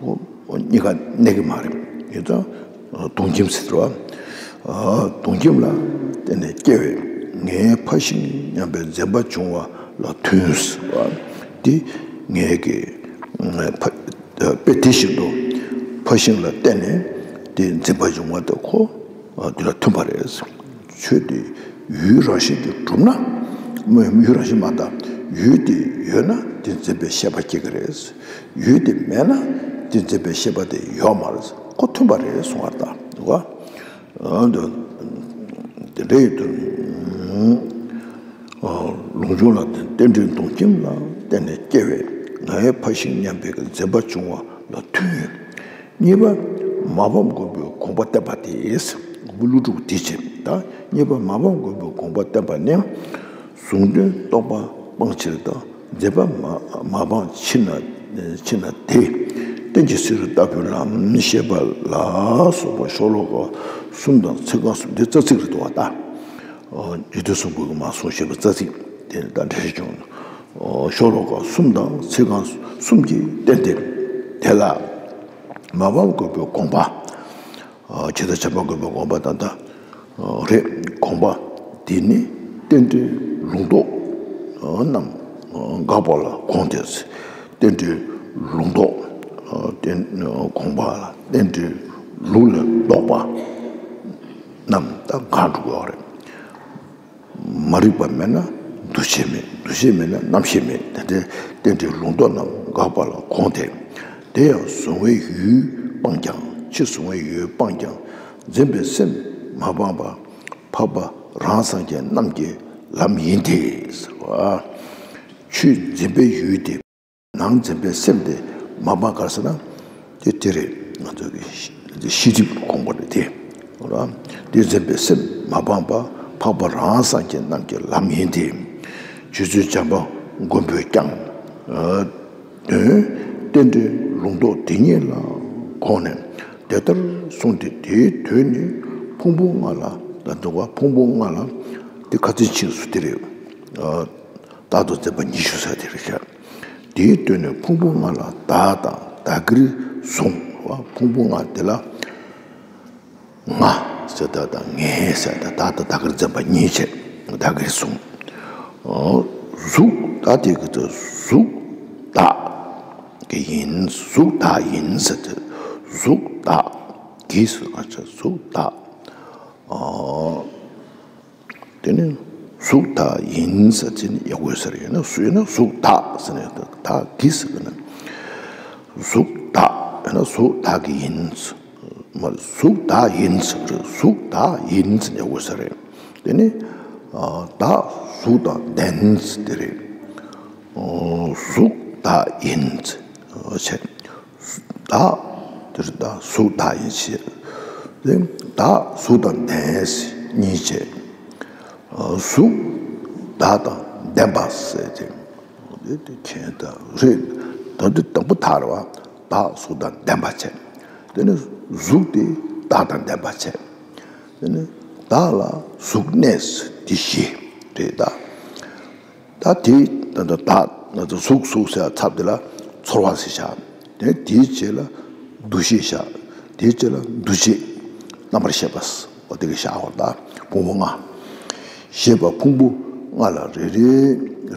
ཁོ་གཉིས་ཀ་གནས་ཀྱི་མ་རེད། ཡིན་ཙང་གདུང་ཁྱིམ་ཟེར་བ། གདུང་ཁྱིམ་ལ་བརྟེན་ནས་སྐྱེ་བའི་ངའི་ཕ་ཤིང་སྙམ་པའི་འཛེམ་པ་བྱུང་བ་ལ་མཐུན་ཟེར་བ། དེ་ངའི་གི་ཕ་དཔེ་དེ་བཞིན་དུ་ཕ་ཤིང་ལ་བརྟེན་ནས་དེ་འཛེམ་པ་བྱུང་བ་དེ་ཁོ་དེ་ལ་མཐུན་པ་རེད། ཆོས་དེ་ཡུལ་རང་བཞིན་གྱིས་གྲུབ་ན། མ་ཡུལ་རང་བཞིན་མ་དང་ཡུལ་དེ་ཡོད་ན་དེ་འཛེམ་པའི་ཤེས་པ་སྐྱེ་གི་རེད། ཡུལ་དེ་མེད་ན་དེ་འཛེམ་པའི་ཤེས་པ་དེ་ཡོད་མ་རེད། ཁོ་མཐུན་པ་རེད་གསུང་བ་དང་འདུག་ག་ཨ་འདུག་དེ་འདྲ་ཡོད་དུས། ལུང་སྦྱོར་ལ་བརྟེན་རྟེན་འབྲེལ་གདུང་ཁྱིམ་ལ་བརྟེན་ནས་སྐྱེ་བའི་ངའི་ཕ་ཤིང་སྙམ་པའི་འཛེམ་པ་བྱུང་བ་ལ་མཐུན། གཉིས་པ་མ་ཕམ་མགོན་པོའི་དགོངས་པ་བསྟན་པ་དེ། མགོན་པོ་ཀླུ་སྒྲུབ་དེ་བྱེད་ད། གཉིས་པ་མ་ཕམ་མགོན་པོའི་དགོངས་པ་བསྟན་པ་ནི། གཟུང་དོན་རྟོག་པ་སྤང་ཕྱིར་དང་། འཛེམ་པ་མ་མ་སྤངས་ཕྱིར་ན་ཕྱིར་ན་དེ། གཏན་གྱི་བསིལ་རོ་ལྟ་བུའི་ལམ་ཤེས་པ་ལ་སོགས་པ་ཤོ་ལོ་ཀ་གསུམ་དང་ཚིག་རྐང་གསུམ་དེ་རྩ་ཚིག་རེད་འདུག་བ་ད། རྗེ་བཙུན་གསུང་སྤྲུལ་གྱིས་མར་གསུངས་བཞག་པའི་རྩ་ཚིག་དེ་ནི་ད་འགྲེལ་བཤད་བྱུང་། ཤོ་ལོ་ཀ་གསུམ་དང་ཚིག་རྐང་གསུམ་གྱིས་བསྟན་ཏེ། དེ་ལ་མ་ཕམ་མགོན་པོའི་དགོངས་པ། ཇི་ལྟར་བྱམས་པ་མགོན་པོའི་དགོངས་པ་ད་ལྟ་རེད། དགོངས་པ་འདི་ནི་རྟེན་འབྲེལ་ལུང་རྟོགས་རྣམས་འགག་པ་ལ་དགོངས་ཏེ། རྟེན་འབྲེལ་ལུང་རྟོགས་རྟེན་དགོངས་པ་ལ་རྟེན་འབྲེལ་ལུང་ལས་ལྡོག་པ་རྣམས་ད་འགག་འགྲོ་གི་ཡོད་རེད། མ་རིག་པ་མེད་ན་འདུ་བྱེད་མེད། འདུ་བྱེད་མེད་ན་རྣམ་ཤེས་མེད། དེ་འདྲའི་རྟེན་འབྲེལ་ལུང་རྟོགས་རྣམས་འགག་པ་ལ་དགོངས་ཏེ། དེ་ཡང་གཟུང་བའི་ཡུལ་སྤངས་ཀྱང་། ཕྱིར་གཟུང་བའི་ཡུལ་སྤངས་ཀྱང་། འཛིན་པའི་སེམས་མ་སྤངས་པ། འཕགས་པ་རང་སངས་རྒྱས་རྣམས་ཀྱི་ལམ་ཡིན་ཏེ་ཟེར་བ། ཆོས་འཛིན་པའི་ཡུལ་དེ། ནང་འཛིན་པའི་སེམས་དེ་མ་སྤངས་ག་རེ་ཟེར་ན། དེ་དེ་རེད། ང་ཚོ་གི་ཤེས་རིག་དགོངས་པ་རེད་དེ། དེ་འཛིན་པའི་སེམས་མ་སྤངས་པ། འཕགས་པ་རང་སངས་རྒྱས་རྣམས་ཀྱི་ལམ་ཡིན་ཏེ། རྗེ་བཙུན་བྱམས་པ་མགོན་པོས་ཀྱང་། དོན་རྟེན་འབྲེལ་ལུང་རྟོགས་དེ་ཉིད་ལ་དགོངས་ནས་དེ་ལྟར་གསུངས་ཏེ། དེའི་དོན་ནི་ཕུང་པོ་ལྔ་ལ་ད་འདུག་བ། ཕུང་པོ་ལྔ་ལ་དེ་ཁ་ཚིག་ཕྱིན་སོང་དེ་རེད། བདག་ཏུ་འཛིན་པ་ཉི་ཤུ་ཟེར་དེ་རེད་ཤག་དེའི་དོན་ནི་ཕུང་པོ་ལྔ་ལ་བདག་དང་བདག་གིར་བཟུང་བ། ཕུང་པོ་ལྔ་དེ་ལ་ང་ཟེར་བདག་དང་ངས་ཟེར་བདག་དང་བདག་གིར་འཛིན་པ་གཉིས་བྱས། བདག་གིར་བཟུང་། གཟུགས་ད་དེ་གི་ཚེ་གཟུགས་བདག་གི་ཡིན། གཟུགས་བདག་ཡིན་ཟེར་ཏེ། གཟུགས་བདག་གི་ཟེར་བ་ཆ་གཟུགས་བདག་དེ་ནི་གཟུགས་བདག་ཡིན་ཟེར་དེ་ནི་ཡག་པོ་ཡོད་ས་རེད། ཡིན་ན་གཟུགས་ཡིན་ན་གཟུགས་བདག་ཟེར་ནས་བདག་གིས་ཟེར་ན། གཟུགས་བདག་ཡིན་ན་གཟུགས་བདག་གི་ཡིན། མ་གཟུགས་བདག་ཡིན་ཟེར་རེད། གཟུགས་བདག་ཡིན་ཟེར་ཡག་པོ་ཡོད་ས་རེད། དེ་ནི་བདག་གཟུགས་དང་ལྡན་ཟེར་དེ་རེད། གཟུགས་བདག་ཡིན་ཟེར་བྱས། བདག་དེར་བདག་གཟུགས་བདག་ཡིན་ཞེས། དེ་བདག་གཟུགས་དང་ལྡན་གཉིས་བྱས། གཟུགས་བདག་དང་ལྡན་པ་ཟེར་ཏེ། དེ་དེ་ཁྱེད་ད་རེད། ད་དེ་དང་པོ་དག་རེད་བ། བདག་གཟུགས་དང་ལྡན་པ་བྱས། དེ་ནི་གཟུགས་དེ་བདག་དང་ལྡན་པ་བྱས། དེ་ནི་བདག་ལ་གཟུགས་གནས་དེ་བཞི་རེད་ད། ད་དེ་ད་ད་ད་ད་གཟུགས་གཟུགས་ཟེར་ཚབ་དེ་ལ་ཚོར་བ་ཟེར་བྱ། དེ་དེའི་རྗེས་ལ་འདུ་ཤེས་བྱ། དེའི་རྗེས་ལ་འདུ་བྱེད་རྣམ་པར་ཤེས་པ། འོ་དེ་གི་བྱ་བ་ད་ཕུང་པོ་ལྔ། ཤེས་པ་ཕུང་པོ་ལྔ་ལ་རེ་རེ་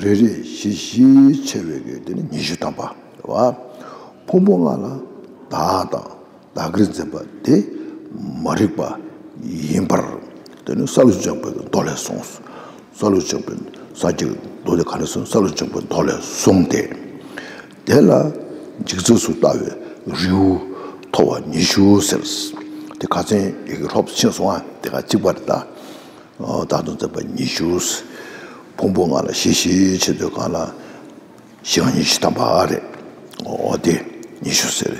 རེ་རེ་བཞི་བཞི་ཕྱེ་བའི་གི་དེ་ནི་ཉི་ཤུ་ཐམ་པ་རེད་བ། ཕུང་པོ་ལྔ་ལ་བདག་དང་བདག་གིར་འཛིན་པ་དེ་མ་རིག་པ་ཡིན་པར། དེ་ནི་སཱ་ལུ་ལྗང་པའི་མདོ་ལས་གསུངས། སཱ་ལུ་ལྗང་པའི་སངས་རྒྱས་ཀྱི་མདོ་དེ་ག་ནས་གསུངས། སཱ་ལུ་ལྗང་པའི་མདོ་ལས་གསུངས་ཏེ། དེ་ལ་འཇིག་ཚོགས་སུ་ལྟ་བའི་རིའུ་མཐོ་བ་ཉི་ཤུ་ཟེར། དེ་ཁ་ཚན་ཡི་གེ་ལྷོག་ཕྱིན་སོང་ཨ། དེ་ག་གཅིག་པ་རེད་ད། བདག་ཏུ་འཛིན་པ་ཉི་ཤུ། ཕུང་པོ་ལྔ་ལ་བཞི་བཞི་བྱེད་དུས་གང་ལ། བཞི་ལྔ་ཉི་ཤུ་ཐམ་པ་རེད། འོ་དེ་ཉི་ཤུ་ཟེར།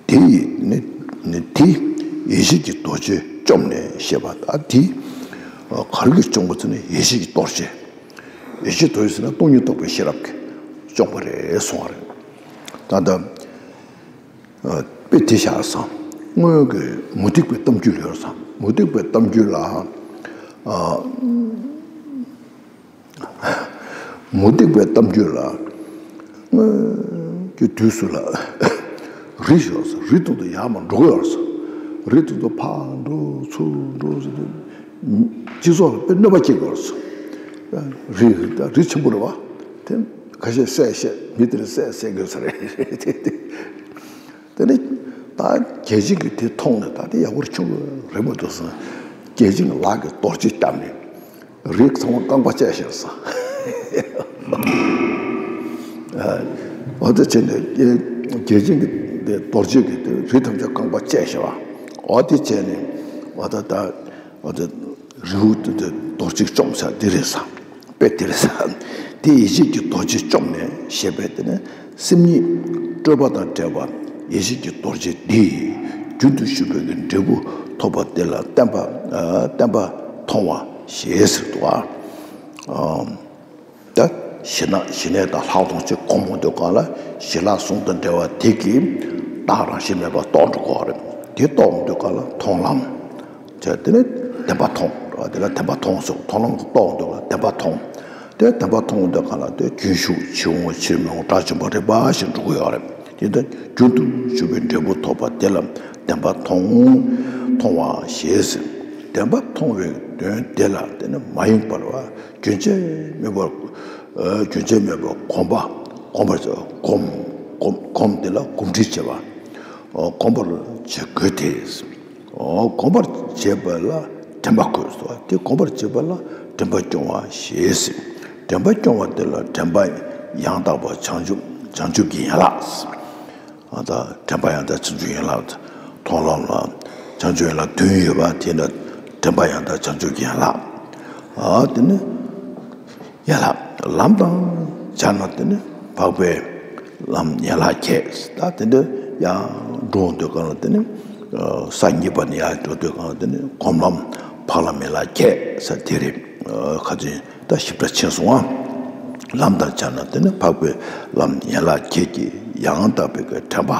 དེ་ཡི་ནི་ནི་དེ་ཡེ་ཤེས་ཀྱི་རྡོ་རྗེ་བཅོམ་ནས་ཞེས་པ་ད་དེ་ག་རེ་གིས་བཅོམ་པ་ཟེར་ན་ཡེ་ཤེས་ཀྱི་རྡོ་རྗེ། ཡེ་ཤེས་རྡོ་རྗེ་ཟེར་ན་སྟོང་ཉིད་རྟོགས་པའི་ཤེས་རབ་ཀྱིས་བཅོམ་པ་རེད་གསུང་བ་རེད། ད་ལྟ་དཔེ་དེ་བཞག་སོང་། སྔོན་གྱི་མུ་སྟེགས་པའི་གཏམ་རྒྱུད་ལ་ཡོད་སོང་། མུ་སྟེགས་པའི་གཏམ་རྒྱུད་ལ། མུ་སྟེགས་པའི་གཏམ་རྒྱུད་ལ། སྔོན་གྱི་དུས་སུ་ལ། རི་ཞོག་སོ། རི་ཐོག་ཏུ་ཡར་མར་འགྲོ་གི་ཡོད་སོ། རི་ཐོག་ཏུ་ཕར་འགྲོ་ཚུར་འགྲོ་ཟེར་དུས། སྤྱི་ཚོགས་ལ་དཔེ་གནོད་པ་སྐྱེལ་གི་ཡོད་སོ། རི་རི་ཆེན་པོ་རེད་བ། དེ་ཁ་ཤས་བསད་བསད། མི་དེ་རིགས་བསད་བསད་དགོས་ས་རེད། དེ་ནས་ད་རྒྱལ་ཆེན་གྱིས་དེ་མཐོང་ནས། ད་དེ་ཡག་པོ་བྱུང་གི་རེད་མ་གཏོགས་ཟེར། རྒྱལ་ཆེན་གྱིས་ལག་གིས་རྡོ་རྗེ་བརྐྱངས་ནས། རི་ཚང་མ་རྐང་པ་བཅད་བཞག་སོང་། འོ་དེ་བྱས་ནས་རྒྱལ་ཆེན་གྱིས་དེ་རྡོ་རྗེ་གིས་དེ་རི་ཐམས་ཅད་རྐང་པ་བཅད་བཞག་པ། འོ་དེ་བྱས་ནས་འོ་ད་ད་འོ་དེ་རི་བོ་དེ་དེ་རྡོ་རྗེས་བཅོམ་ས་དེ་རེད་ས། དཔེ་དེ་རེད་ས། དེ་ཡེ་ཤེས་ཀྱི་རྡོ་རྗེས་བཅོམ་ནས་ཞེས་པས། དེ་ནི་སེམས་ཉིད་སྤྲོས་པ་དང་བྲལ་བ་ཡེ་ཤེས་ཀྱི་རྡོ་རྗེ་འདི་རྒྱུན་དུ་ཞུགས་པའི་གི་འབྲས་བུ་ཐོབ་པ་དེ་ལ་བརྟན་པ། ཨ། བརྟན་པ་མཐོང་བ་ཞེས་ཟེར་འདུག་ཨ། ཨ། ད་ཞི་གནས། ཞི་གནས་དང་ལྷག་མཐོང་ཅིག་སྒོམ་འོང་དུས་གང་ལ་ཞི་ལྷག་ཟུང་དང་འབྲེལ་བ་དེ་གིས་བདག་རང་བཞིན་མེད་པ་རྟོགས་འགྲོ་གི་རེད། དེ་རྟོགས་འོང་དུས་གང་ལ་མཐོང་ལམ། བྱས། དེ་ནས་བདེན་པ་མཐོང་། དེ་ལ་བདེན་པ་མཐོང་ཟེར། མཐོང་ལམ་གྱི་རྟོགས་འདུག་ལ་བདེན་པ་མཐོང་། དེ་བདེན་པ་མཐོང་འདུག་ག་ལ་དེ་རྒྱུན་ཞུགས། ཕྱིར་འོང་ཕྱིར་མི་འོང་དགྲ་བཅོམ་པ་རིག་པ་ཞེས་འགྲོ་གི་ཡོད་རེད། དེ་ལྟར་རྒྱུན་དུ་ཞུགས་པའི་འབྲས་བུ་ཐོབ་པ་དེ་ལ་བདེན་པ་མཐོང་། མཐོང་བ་ཞེས་ཟེར། བདེན་པ་མཐོང་བའི་དོན་དེ་ལ་དེ་ནི་མ་ཡེངས་པར་བ། རྒྱུན་ཆད་མེད་པར། ཨ། རྒྱུན་ཆད་མེད་པར་གོམས་པ། གོམས་པར་བྱ། གོམས། གོམས། གོམས་དེ་ལ་གོམས་འདྲིས་བྱེད་པ། ཨ། གོམས་པར་བྱེད་དགོས་ཏེ། ཨོ། གོམས་པར་བྱེད་པ་ལ་དྲན་པ་དགོས་སོ། དེ་གོམས་པར་བྱེད་པ་ལ་དྲན་པ་སྐྱོང་བ་ཞེས་ཟེར། དྲན་པ་སྐྱོང་བ་དེ་ལ་དྲན་པ་ཡང་དག་པ་བྱང་ཆུབ། བྱང་ཆུབ་ཀྱི་ཡན་ལག། ཨ། ད་དྲན་པ་ཡང་དག་བྱང་ཆུབ་ཡན་ལག། མཐོང་ལམ་ལ་བྱང་ཆུབ་ཡན་ལག་བདུན་ཡོད་པ་དེ་ལ་དྲན་པ་ཡང་དག་བྱང་ཆུབ་ཀྱི་ཡན་ལག། ཨ། དེ་ནི། ཡན་ལག། ལམ་དང་སྦྱར་ན་དེ་ནི་འཕགས་པའི་ལམ་ཡན་ལག་བརྒྱད། ད་དེ་འདྲ་ཡར་འགྲོ་འོང་དུས་གང་ལ་དེ་ནི། ས་གཉིས་པ་ནས་ཡར་འགྲོ་དུས་གང་ལ་དེ་ནི་སྒོམ་ལམ་འཕགས་ལམ་ཡན་ལག་བརྒྱད་ཟེར་དེ་རེད། ཁ་ཅིག་ད་ཞིབ་ཕྲ་ཕྱིན་སོང་ཨ། ལམ་དང་སྦྱར་ན་དེ་ནི་འཕགས་པའི་ལམ་ཡན་ལག་བརྒྱད་ཀྱི་ཡང་དག་པའི་གི་དྲན་པ།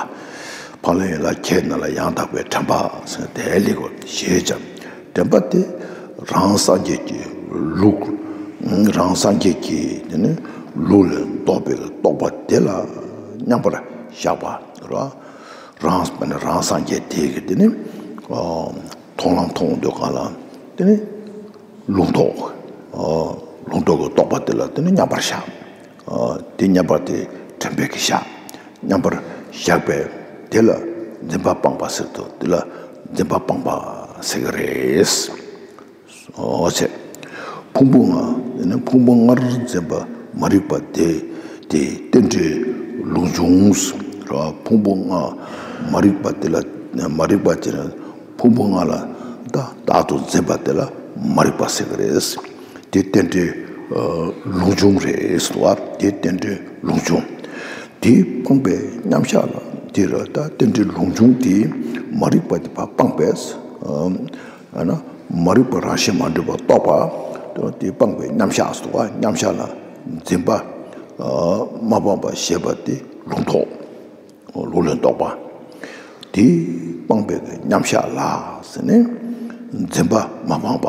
འཕགས་ལམ་ཡན་ལག་བརྒྱད་ནང་ལ་ཡང་དག་པའི་དྲན་པ་ཟེར་དེ་ལེགས་པར་ཤེས་བྱ། དྲན་པ་དེ་རང་སངས་རྒྱས་ཀྱི་ལུགས། རང་སངས་རྒྱས་ཀྱི་དེ་ནི་ལུགས་ལས་ལྡོག་པའི་རྟོག་པ་དེ་ལ་མཉམ་པར་བཞག་པ་རེད། རང་། རང་སངས་རྒྱས་དེ་གི་དེ་ནི། ཨ། མཐོང་ལམ་མཐོང་འདོད་གང་ལ་དེ་ནི་ལུགས་ལྡོག། ཨ། ལུགས་ལྡོག་གི་རྟོག་པ་དེ་ལ་དེ་ནི་མཉམ་པར་བཞག། ཨ། དེ་མཉམ་པར་དེ་དྲན་པས་ཀྱི་བཞག། མཉམ་པར་བཞག་པས་དེ་ལ་འཛིན་པ་སྤངས་པ་ཟེར་དུས་དེ་ལ་འཛིན་པ་སྤངས་པ་ཟེར་གི་རེད། འོ་ཟེར། ཕུང་པོ་ལྔ། དེ་ནི་ཕུང་པོ་ལྔར་འཛིན་པ་མ་རིག་པ་དེ། དེ་རྟེན་འབྲེལ་ལུགས་འབྱུང་ཟེར་བ། ཕུང་པོ་ལྔ་མ་རིག་པ་དེ་ལ། མ་རིག་པ་དེ་ལ་ཕུང་པོ་ལྔ་ལ་བདག་བདག་ཏུ་འཛིན་པ་དེ་ལ་མ་རིག་པ་ཟེར་གི་རེད། དེ་རྟེན་འབྲེལ་ལུགས་འབྱུང་རེད་ཟེར་བ། དེ་རྟེན་འབྲེལ་ལུགས་འབྱུང་། དེ་སྤངས་པའི་མཉམ་གཞག་ལ། དེ་ར་ད་རྟེན་འབྲེལ་ལུགས་འབྱུང་དེ་མ་རིག་པ་དེ་ཕར་སྤངས་པས། ཨ་ན་མ་རིག་པ་རང་བཞིན་མ་གྲུབ་པ་རྟོགས་པ། དེ་སྤངས་པའི་མཉམ་གཞག་ཟེར་བ། མཉམ་གཞག་ལ་འཛིན་པ་མ་སྤངས་པ་ཞེས་པ་དེ་ལུགས་ལྡོག། ལུགས་ལས་ལྡོག་པ། དེ་སྤངས་པའི་མཉམ་གཞག་ལ་ཟེར་ནས་འཛིན་པ་མ་སྤངས་པ།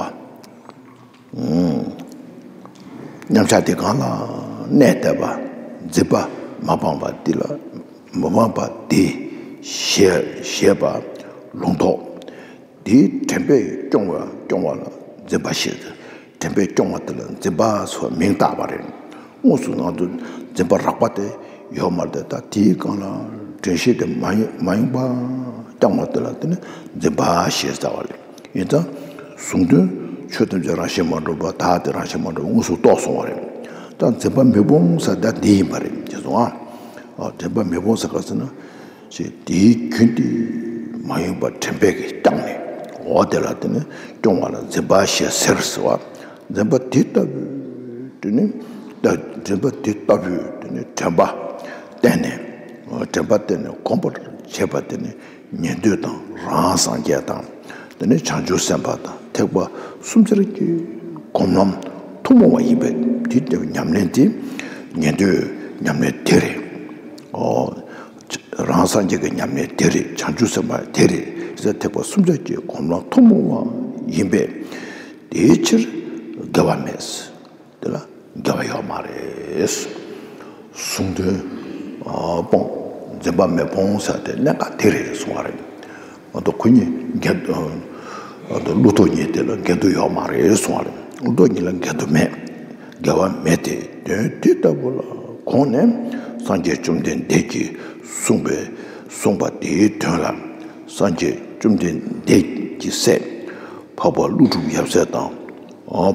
མཉམ་གཞག་དེ་གང་ལ་གནས་བསྡད་པ། འཛིན་པ་མ་སྤངས་པ་དེ་ལ། མ་སྤངས་པ་དེ་ཞེས་ཞེས་པ་ལུགས་ལྡོག། དེའི་དྲན་པས་སྐྱོང་བ། སྐྱོང་བ་ལ་འཛིན་པ་ཞེས། དྲན་པས་སྐྱོང་བ་དེ་ལ་འཛིན་པ་སོགས་མིང་བཏགས་པ་རེད། དངོས་སུ་ང་ཚོ་འཛིན་པ་རགས་པ་དེ་ཡོད་མ་རེད། ད་དེའི་སྒང་ལ་དྲན་ཤེས་དེ་མ་ཡེངས་མ་ཡེངས་པ་བསྐྱངས་པ་དེ་ལ་དེ་ནི་འཛིན་པ་ཞེས་བྱ་བ་རེད། ཡིན་ཙང་གཟུང་དོན་ཆོས་ཐམས་ཅད་རང་བཞིན་མ་གྲུབ་པ། བདག་དེ་རང་བཞིན་མ་གྲུབ་པ་དངོས་སུ་རྟོགས་སོང་བ་རེད། ད་འཛིན་པ་མི་སྤོང་ཟེར་ད་འདི་ཡིན་པ་རེད། ཅེས་གསུངས་ཨ། འཛིན་པ་མི་སྤོང་ཟེར་ག་ཟེར་ན། ཞེས་དེའི་རྒྱུན་དེ་མ་ཡེངས་པར་དྲན་པས་ཀྱིས་བསྐྱངས་ནས། འོ་དེ་ལ་དེ་ནི་སྐྱོང་བ་ལ་འཛིན་པ་ཞེས་ཟེར་ཟེར་བ། འཛིན་པ་དེ་ལྟ་བུའི་དེ་ནི། ད་འཛིན་པ་དེ་ལྟ་བུའི་དེ་ནི་དྲན་པ་བསྟེན་ནས། དྲན་པ་བསྟེན་ནས་གོམས་པར་བྱེད་པ་དེ་ནི་ཉན་ཐོས་དང་རང་སངས་རྒྱས་དང་། དེ་ནི་བྱང་ཆུབ་སེམས་དཔའ་དང་ཐེག་པ་གསུམ་ཆར་གྱི་གོམས་ལམ་ཐུན་མོང་བ་ཡིན་པས། དེ་ལྟ་བུའི་ཉམས་ལེན་དེ་ཉན་ཐོས་ཉམས་ལེན་དེ་རེད། ཨོ། རང་སངས་རྒྱས་ཀྱི་ཉམས་ལེན་དེ་རེད། བྱང་ཆུབ་སེམས་དཔའ་དེ་རེད། ཟེར་ཐེག་པ་གསུམ་ཆར་གྱི་གོམས་ལམ་ཐུན་མོང་བ་ཡིན་པས། དེའི་ཕྱིར་འགལ་བ་མེད། དེ་ལ་ འགལ་བ་ཡོད་མ་རེད། གསུང་དོན་སྤོང་། འཛིན་པ་མེད་སྤོང་ཟེར་དེ་གནད་འགག་དེ་རེད་གསུང་བ་རེད། མ་གཏོགས་ཁོ་གཉིས་འགལ་ཨ་ད་བློ་ལྡོག་གཉིས་དེ་ལ་འགལ་འདུ་ཡོད་མ་རེད་གསུང་བ་རེད། བློ་ལྡོག་གཉིས་ལ་འགལ་འདུ་མེད། འགལ་བ་མེད་དེ། དོན་དེ་ལྟ་བུ་ལ་དགོངས་ནས་སངས་རྒྱས་བཅོམ་ལྡན་འདས་ཀྱིས་གསུངས་པའི་གསུངས་པ་དེའི་དོན་ལ། སངས་རྒྱས་བཅོམ་ལྡན་འདས་ཀྱི་སྲས་འཕགས་པ་ཀླུ་སྒྲུབ་ཡབ་སྲས་དང་།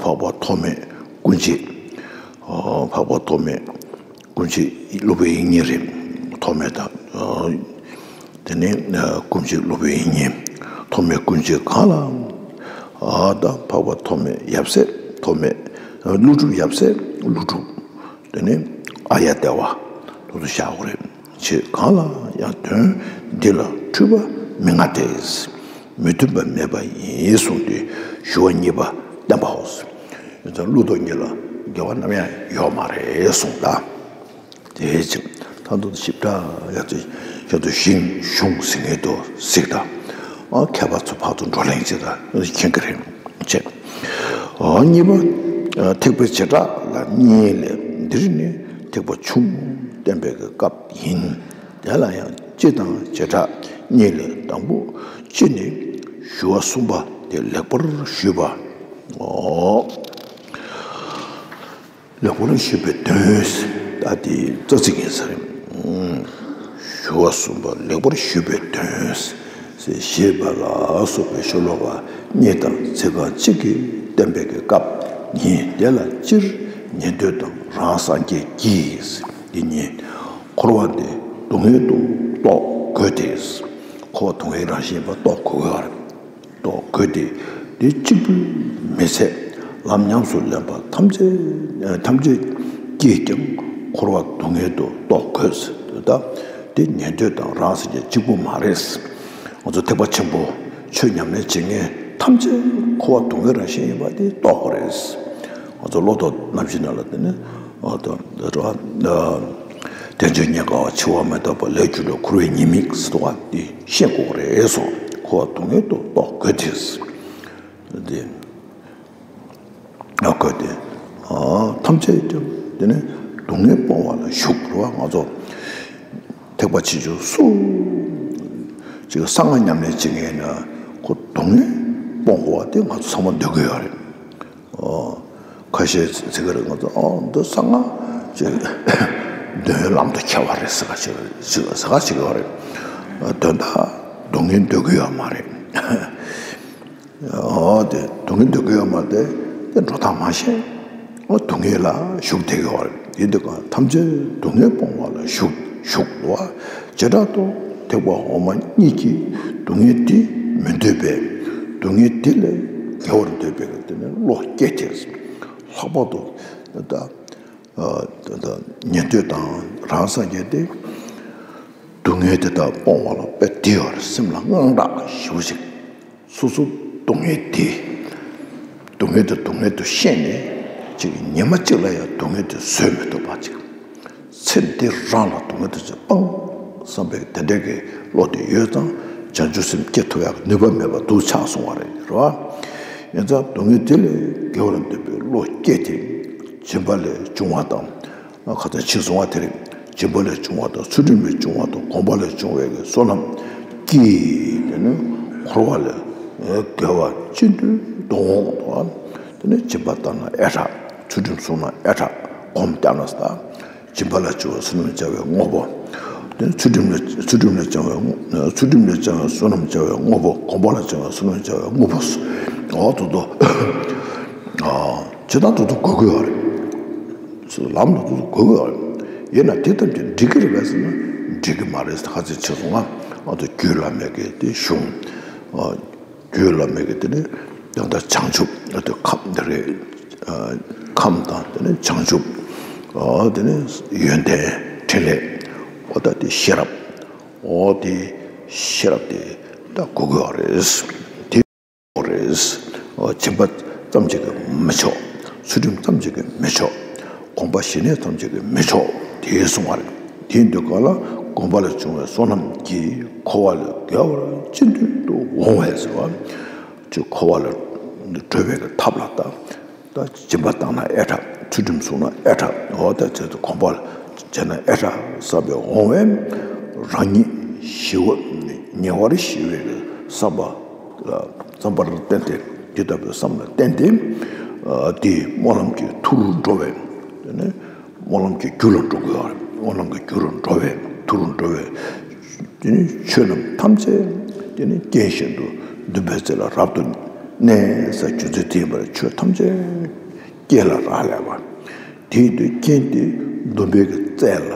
འཕགས་པ་ཐོགས་མེད་སྐུ་མཆེད། འཕགས་པ་ཐོགས་མེད་སྐུ་མཆེད་སློབ་དཔོན་དབྱིག་གཉེན་རེད། ཐོགས་མེད་དང་། དེ་ནས་སྐུ་མཆེད་སློབ་དཔོན་དབྱིག་གཉེན། ཐོགས་མེད་སྐུ་མཆེད་གང་ལ། ད་འཕགས་པ་ཐོགས་མེད་ཡབ་སྲས་ཐོགས་མེད། ཀླུ་སྒྲུབ་ཡབ་སྲས་ཀླུ་སྒྲུབ། དེ་ནས་ཨཱརྱ་དེ་བ་དེ་ཚོ་བཞག་དགོས་རེད། ཆོས་གང་ལ་ཡང་དོན་འདི་ལ་འཁྲུལ་པ་མི་མངའ་སྟེ། མི་མཐུན་པ་མེད་པ་ཡིན་གསུངས་ཏེ་ཞུ་བ་གཉིས་པ་བསྟན་པའོ། ཡིན་ཙང་བློ་ལྡོག་གཉིས་ལ་འགལ་བ་ནམ་ཡང་ཡོད་མ་རེད་གསུངས་ད། དེའི་ཕྱིར་ད་དུང་ཞིབ་ཕྲ་ཡག་ཏུ་ཡག་ཏུ་ཞིང་གཞུང་ཟིན་ངེས་དུ་གཟིགས་དང་། མཁས་པ་ཚོ་ཕར་ཚུར་བགྲོ་གླེང་བྱེད་དང་མཁྱེན་གྱི་རེད། བྱེད། གཉིས་པ། ཐེག་པའི་བྱེ་བྲག་ལ་གཉིས་ལས། འདིར་ནི་ཐེག་པ་ཆུང་བསྟན་པའི་སྐབས་ཡིན། དེ་ལ་ཡང་སྤྱི་དང་བྱེ་བྲག་གཉིས་ལས། དང་པོ་སྤྱི་ནི་ཞུ་བ་གསུམ་པ་དེ་ལེགས་པར་ཞུས་པའོ། ལེགས་པར་ཞུས་པའི་དོན། ད་དེ་རྩ་ཚིག་ཡིན་ས་རེད། ཞུ་བ་གསུམ་པ་ལེགས་པར་ཞུས་པའི་དོན། ཞེས་པ་ལ་སོགས་པའི་ཤོ་ལོ་ཀ་གཉིས་དང་ཚིག་རྐང་གཅིག་གིས་བསྟན་པའི་སྐབས་ཉིད་དེ་ལ། སྤྱིར་ཉན་ཐོས་དང་རང་སངས་རྒྱས་ཀྱིས་འདི་ཉིད་འཁོར་བ་འདི་སྡུག་བསྔལ་དུ་རྟོགས་དགོས་ཏེ། འཁོར་བ་སྡུག་བསྔལ་རང་བཞིན་པ་རྟོགས་དགོས་པ་རེད། རྟོགས་དགོས་ཏེ། འདི་གཅིག་པུས་མི་ཚད། ལམ་ཉམས་སུ་ལེན་པ་ཐམས་ཅད་ཐམས་ཅད་ཀྱིས་ཀྱང་འཁོར་བ་སྡུག་བསྔལ་དུ་རྟོགས་དགོས། ད་འདི་ཉན་ཐོས་དང་རང་སངས་རྒྱས་གཅིག་པུ་མ་རེད། ང་ཚོ་ཐེག་པ་ཆེན་པོ་ཆོས་ཉམས་ལེན་བྱེད་མཁན་ཐམས་ཅད་འཁོར་བ་སྡུག་བསྔལ་རང་བཞིན་ཡིན་པ་དེ་རྟོགས་དགོས་རེད། ང་ཚོ་བློ་ལྡོག་རྣམ་བཞི་ནང་ལ་དེ་ནི་ཨོ་ད་དེ་རེད་བ། དལ་འབྱོར་རྙེད་དཀའ་བ། འཆི་བ་མི་རྟག་པ། ལས་རྒྱུ་འབྲས། འཁོར་བའི་ཉེས་དམིགས་ཟེར་བ་འདི་ཤེས་དགོས་རེད་སོ། འཁོར་བ་སྡུག་བསྔལ་དུ་རྟོགས་དགོས་ཏེ། འདི་ཨ་དགོས་ཏེ། ཨ་ཐམས་ཅད་ཀྱང་དེ་ནི་སྡུག་བསྔལ་སྤོང་བ་ལ་ཞུགས་རེད་བ། ང་ཚོ་ཐེག་པ་ཆེ་ཆུང་སུ་ཅིག་གསང་སྔགས་ཉམས་ལེན་བྱེད་མཁན་ན་ཁོ་སྡུག་བསྔལ་སྤོང་དགོས་པ་དེ་ང་ཚོ་ཚང་མ་འདོད་ཀྱི་ཡོད་རེད། ཨོ། ཁ་ཤས་ཟེར་གྱི་རེད། ང་ཚོ་ཨོ་འདི་གསང་སྔགས་ཅིག་འདོན་ལམ་དུ་ཁྱེར་བ་རེད་ཟེར་ག་ཅིག་ཅིག་ཟེར་ག་ཅིག་ཡོད་རེད། དོན་དག་སྡུག་བསྔལ་འདོད་ཀྱི་ཡོད་མ་རེད། ཨོ་དེ་སྡུག་བསྔལ་འདོད་ཀྱི་ཡོད་མ་རེད། དེ་འགྲོ་སྟངས་མ་ཤེས། ཨོ་སྡུག་བསྔལ་ལ་ཞུགས་བསྡད་ཀྱི་ཡོད་རེད། དེ་འདི་ག་ཐམས་ཅད་སྡུག་བསྔལ་སྤོང་བ་ལ་ཞུགས་ཞུགས་པ། བྱེ་བྲག་ཏུ་ཐེག་པ་འོག་མ་གཉིས་ཀྱིས་སྡུག་བསྔལ་འདི་མི་འདོད་པས། སྡུག་བསྔལ་འདི་ལས་རྒྱལ་བར་འདོད་པའི་དེ་ནི་བློ་སྐྱེས་ཏེ། ལྷག་པར་དུ་ད་ད་ཉན་ཐོས་དང་རང་སངས་རྒྱས་དེ་སྡུག་བསྔལ་དེ་དག་སྤོང་བ་ལ་དཔེ་དེ་བར་སེམས་ལ་དངངས་སྐྲག་ཞེ་པོ་ཞིག་སོ་སོ་སྡུག་བསྔལ་དེ། སྡུག་བསྔལ་དེ་སྡུག་བསྔལ་དུ་ཤེས་ནས་ཅིག་ཉི་མ་གཅིག་ལ་ཡང་སྡུག་བསྔལ་དེ་བཟོད་མི་ཐུབ་པ་ཅིག་ཚེ་འདི་རང་ལ་སྡུག་བསྔལ་དེ་ཚོ་སྤང་བསམ་པའི་དེ་འདྲའི་གི་བློ་དེ་ཡོད་ཙང་བྱང་ཆུབ་སེམས་སྐྱེ་ཐུབ་ཡག་ནུས་པ་མེད་པ་འདུག་ཆགས་སོང་བ་རེད་རེད་བ། ཡིན་ཙང་སྡུག་བསྔལ་དེ་ལས་རྒྱལ་བར་འདོད་པའི་བློ་སྐྱེས་ཏེ་སྦྱིན་པ་ལས་བྱུང་བ་དང་། ཁ་ཚ་ཕྱི་གཟུང་བ་དེ་རེད། སྦྱིན་པ་ལས་བྱུང་བ་དང་ཚུལ་ཁྲིམས་ལས་བྱུང་བ་དང་གོམས་པ་ལས་བྱུང་བའི་བསོད་ནམས་ཀྱིས་དེ་ནི་འཁོར་བ་ལས་རྒྱལ་བ་ཅི་འདོད་དུ་འོང་དུ། དེ་ནི་སྦྱིན་པ་བཏང་ན་ཨེ་དྲག་ཚུལ་ཁྲིམས་བསྲུང་ན་ཨེ་དྲག་གོམས་བཏང་ན་ས། སྦྱིན་པ་ལས་བྱུང་བའི་བསོད་ནམས་བྱ་བའི་དངོས་པོ། དེ་ནི་ཚུལ་ཁྲིམས་ལས་ཚུལ་ཁྲིམས་ལས་བྱུང་བའི་ཚུལ་ཁྲིམས་ལས་བྱུང་བའི་བསོད་ནམས་བྱ་བའི་དངོས་པོ། གོམས་པ་ལས་བྱུང་བའི་བསོད་ནམས་བྱ་བའི་དངོས་པོ། འོ་དོ་དོ། ཇི་ལྟར་དུ་དུ་དགོས་ཀྱི་ཡོད་རེད། ལམ་དུ་དུ་དུ་དགོས་ཀྱི་ཡོད་རེད། ཡིན་ན་དེ་ལྟར་གྱི་འགྲིག་གི་རེད་པས་ཟེར་ན་འགྲིག་གི་མ་རེད། ཁ་ཚིག་ཆེ་སོང་ང་། ཨ་ཏུ་རྒྱུད་བླ་མེད་ཀྱི་དེ་གཞུང་། རྒྱུད་བླ་མེད་ཀྱི་དེ་ནི་ད་ལྟ་བྱང་ཆུབ་ཨ་ཏུ་ཁམས་དེ་རེད། ཁམས་དང་དེ་ནི་བྱང་ཆུབ། དེ་ནི་ཡོན་ཏན་ཕྲིན་ལས། འོ་ད་དེ་ཤེས་རབ། འོ་དེ་ཤེས་རབ་དེ་ད་དགོས་ཀྱི་ཡོད་རེད། དེ། རེད། སྦྱིན་པ་ཙམ་ཅིག་གིས་མི་ཆོག་ཚུལ་ཁྲིམས་ཙམ་ཅིག་གིས་མི་ཆོག་གོམས་པ་ཞི་གནས་ཙམ་ཅིག་གིས་མི་ཆོག་དེ་གསུང་བ་རེད། དེ་འདོད་ག་ལ་གོམས་པ་ལས་བྱུང་བའི་བསོད་ནམས་ཀྱིས་འཁོར་བ་ལས་རྒྱལ་བར་ཅི་འདོད་དུ་འོང་བས་ཟེར་བ། ཅིག་འཁོར་བ་ལས་གྲོལ་བའི་ཐབས་ལ་ད་ད་སྦྱིན་པ་བཏང་ན་ཨེ་དྲག་ཚུལ་ཁྲིམས་བསྲུངས་ན་ཨེ་དྲག་འོ་ད་ཚེ་ཚུལ་གོམས་པ་བྱས་ན་ཨེ་དྲག་བསམ་པའི་འོང་བས། རང་ཉིད་ཞི་བ་ཉེ་བར་ཞི་བའི་བསམ་པ་ལ་བསམ་པར་བརྟེན་ཏེ་འདི་ལྟ་བུའི་བསམ་ལ་བརྟེན་ཏེ་དེའི་སྨོན་ལམ་གྱི་མཐུར་འགྲོ་བས། དེ་ནས་སྨོན་ལམ་གྱི་རྒྱུ་ལ་འགྲོ་དགོས་པ་རེད། སྨོན་ལམ་གྱི་རྒྱུ་ལ་འགྲོ་བས་མཐུར་འགྲོ་བས། དེ་ནི་ཆོས་རྣམས་ཐམས་ཅད་དེ་ནི་རྐྱེན་བཞིན་དུ་འདུན་པའི་རྩེ་ལ་རབ་ཏུ་གནས་ཟེར་རྒྱུ་མཚན་དེ་ཡིན་པར་ཆོས་ཐམས་ཅད་རྐྱེན་ལ་རག་ལས་པ། དེ་ཡིན་དུས་རྐྱེན་དེ་འདུན་པའི་གི་རྩེ་ལ་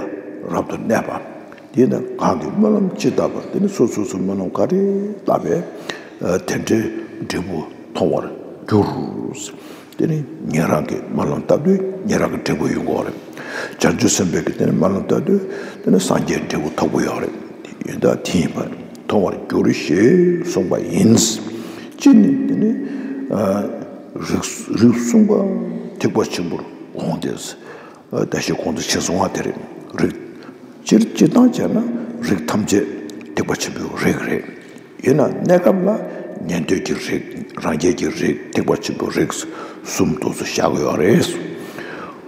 རབ་ཏུ་གནས་པ། དེས་ན་གང་གིས་སྨོན་ལམ་ཅི་བཏབ་པ་དེ་ནི་སོ་སོ་སོ་སྨོན་ལམ་ག་རེ་བཏབ་པས་དེ་འདྲའི་འབྲས་བུ་མཐོང་བར་འགྱུར། དེ་ནི་ཉན་རང་གི་སྨོན་ལམ་བཏབ་དུས་ཉན་རང་གི་འབྲས་བུ་ཡོང་གི་རེད། བྱང་ཆུབ་སེམས་དཔའི་གི་དེ་ནི་སྨོན་ལམ་བཏབ་དུས་དེ་ནི་སངས་རྒྱས་འབྲས་བུ་ཐོབ་ཀྱི་ཡོད་རེད། ཡོན་བདག་དེ་ཡིན་པར་མཐོང་བར་འགྱུར་ཞེས་གསུངས་པ་ཡིན། སྤྱིར་ནི་དེ་ནི་རིགས་རིགས་གསུམ་པ་ཐེག་པ་ཆེན་པོར་འོང་སྟེ། ད་ཞིག་གོང་དུ་ཕྱིན་སོང་བ་དེ་རེད། རིགས་སྤྱིར་སྤྱིར་བཏང་བྱས་ན་རིགས་ཐམས་ཅད་ཐེག་པ་ཆེན་པོའི་རིགས་རེད། ཡིན་ན་གནས་སྐབས་ལ་ཉན་ཐོས་ཀྱི་རིགས། རང་རྒྱལ་གྱི་རིགས། ཐེག་པ་ཆེན་པོའི་རིགས། གསུམ་དུ་བཞག་གི་ཡོད་རེད།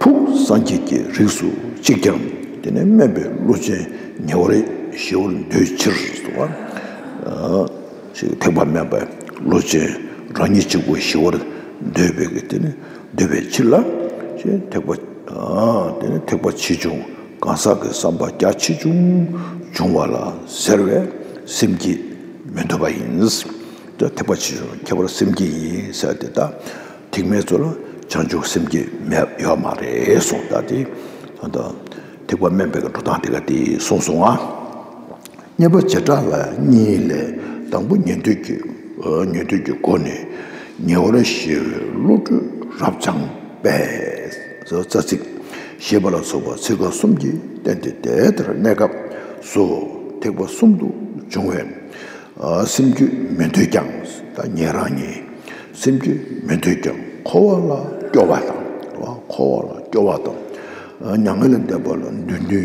ཕུགས་སངས་རྒྱས་ཀྱི་རིགས་སུ་གཅིག་ཀྱང་དེ་ནས་དམན་པའི་བློ་ཅན་ཉེ་བར་ཞི་བར་འདོད་ཕྱིར་སོ། ཐེག་པ་དམན་པའི་བློ་ཅན་རང་ཉིད་གཅིག་པུ་ཞི་བར་འདོད་པའི་གི་དེ་ནི་འདོད་པའི་ཕྱིར་ལ། ཐེག་པ་དེ་ནི་ཐེག་པ་ཆེ་ཆུང་གང་ཟག་གི་བསམ་པ་རྒྱ་ཆེ་ཆུང་འབྱུང་བ་ལ་ཟེར་བས་སེམས་བསྐྱེད་མི་འདོད་པ་ཡིན། ད་ཐེག་པ་ཆེ་ཆུང་ཁྱད་པར་སེམས་བསྐྱེད་ཡིན་ཟེར་ཏེ་ད་ཐེག་དམན་ཚོ་ལ་བྱང་ཆུབ་སེམས་བསྐྱེད་མེད་ཡོད་མ་རེད་གསུངས། ད་དེ་ད་ཐེག་པ་དམན་པའི་འགྲོ་སྟངས་དེ་ག་དེ་གསུངས་སོང་ང་། གཉིས་པ་བྱེ་བྲག་ལ་གཉིས་ལས། དང་པོ་ཉན་ཐོས་ཀྱི་ཉན་ཐོས་ཀྱི་སྒོ་ནས་ཉེ་བར་ཞི་བའི་བློ་གྲོས་རབ་འབྱམས་པས་རྩ་ཚིག་ཞེས་པ་ལ་སོགས་པ་ཚིག་རྐང་གསུམ་གྱིས་བསྟན་ཏེ་དེ་ལྟར་གནས་སྐབས་སུ་ཐེག་པ་གསུམ་དུ་འབྱུང་བའི་སེམས་རྒྱུད་མི་འདོད་ཀྱང་། ད་ཉན་རང་ཉིད་སེམས་རྒྱུད་མི་འདོད་ཀྱང་འཁོར་བ་ལ་སྐྱོ་བ་དང་། འཁོར་བ་ལ་སྐྱོ་བ་དང་། མྱ་ངན་ལས་འདས་པ་ལ་འདོད་འདུན་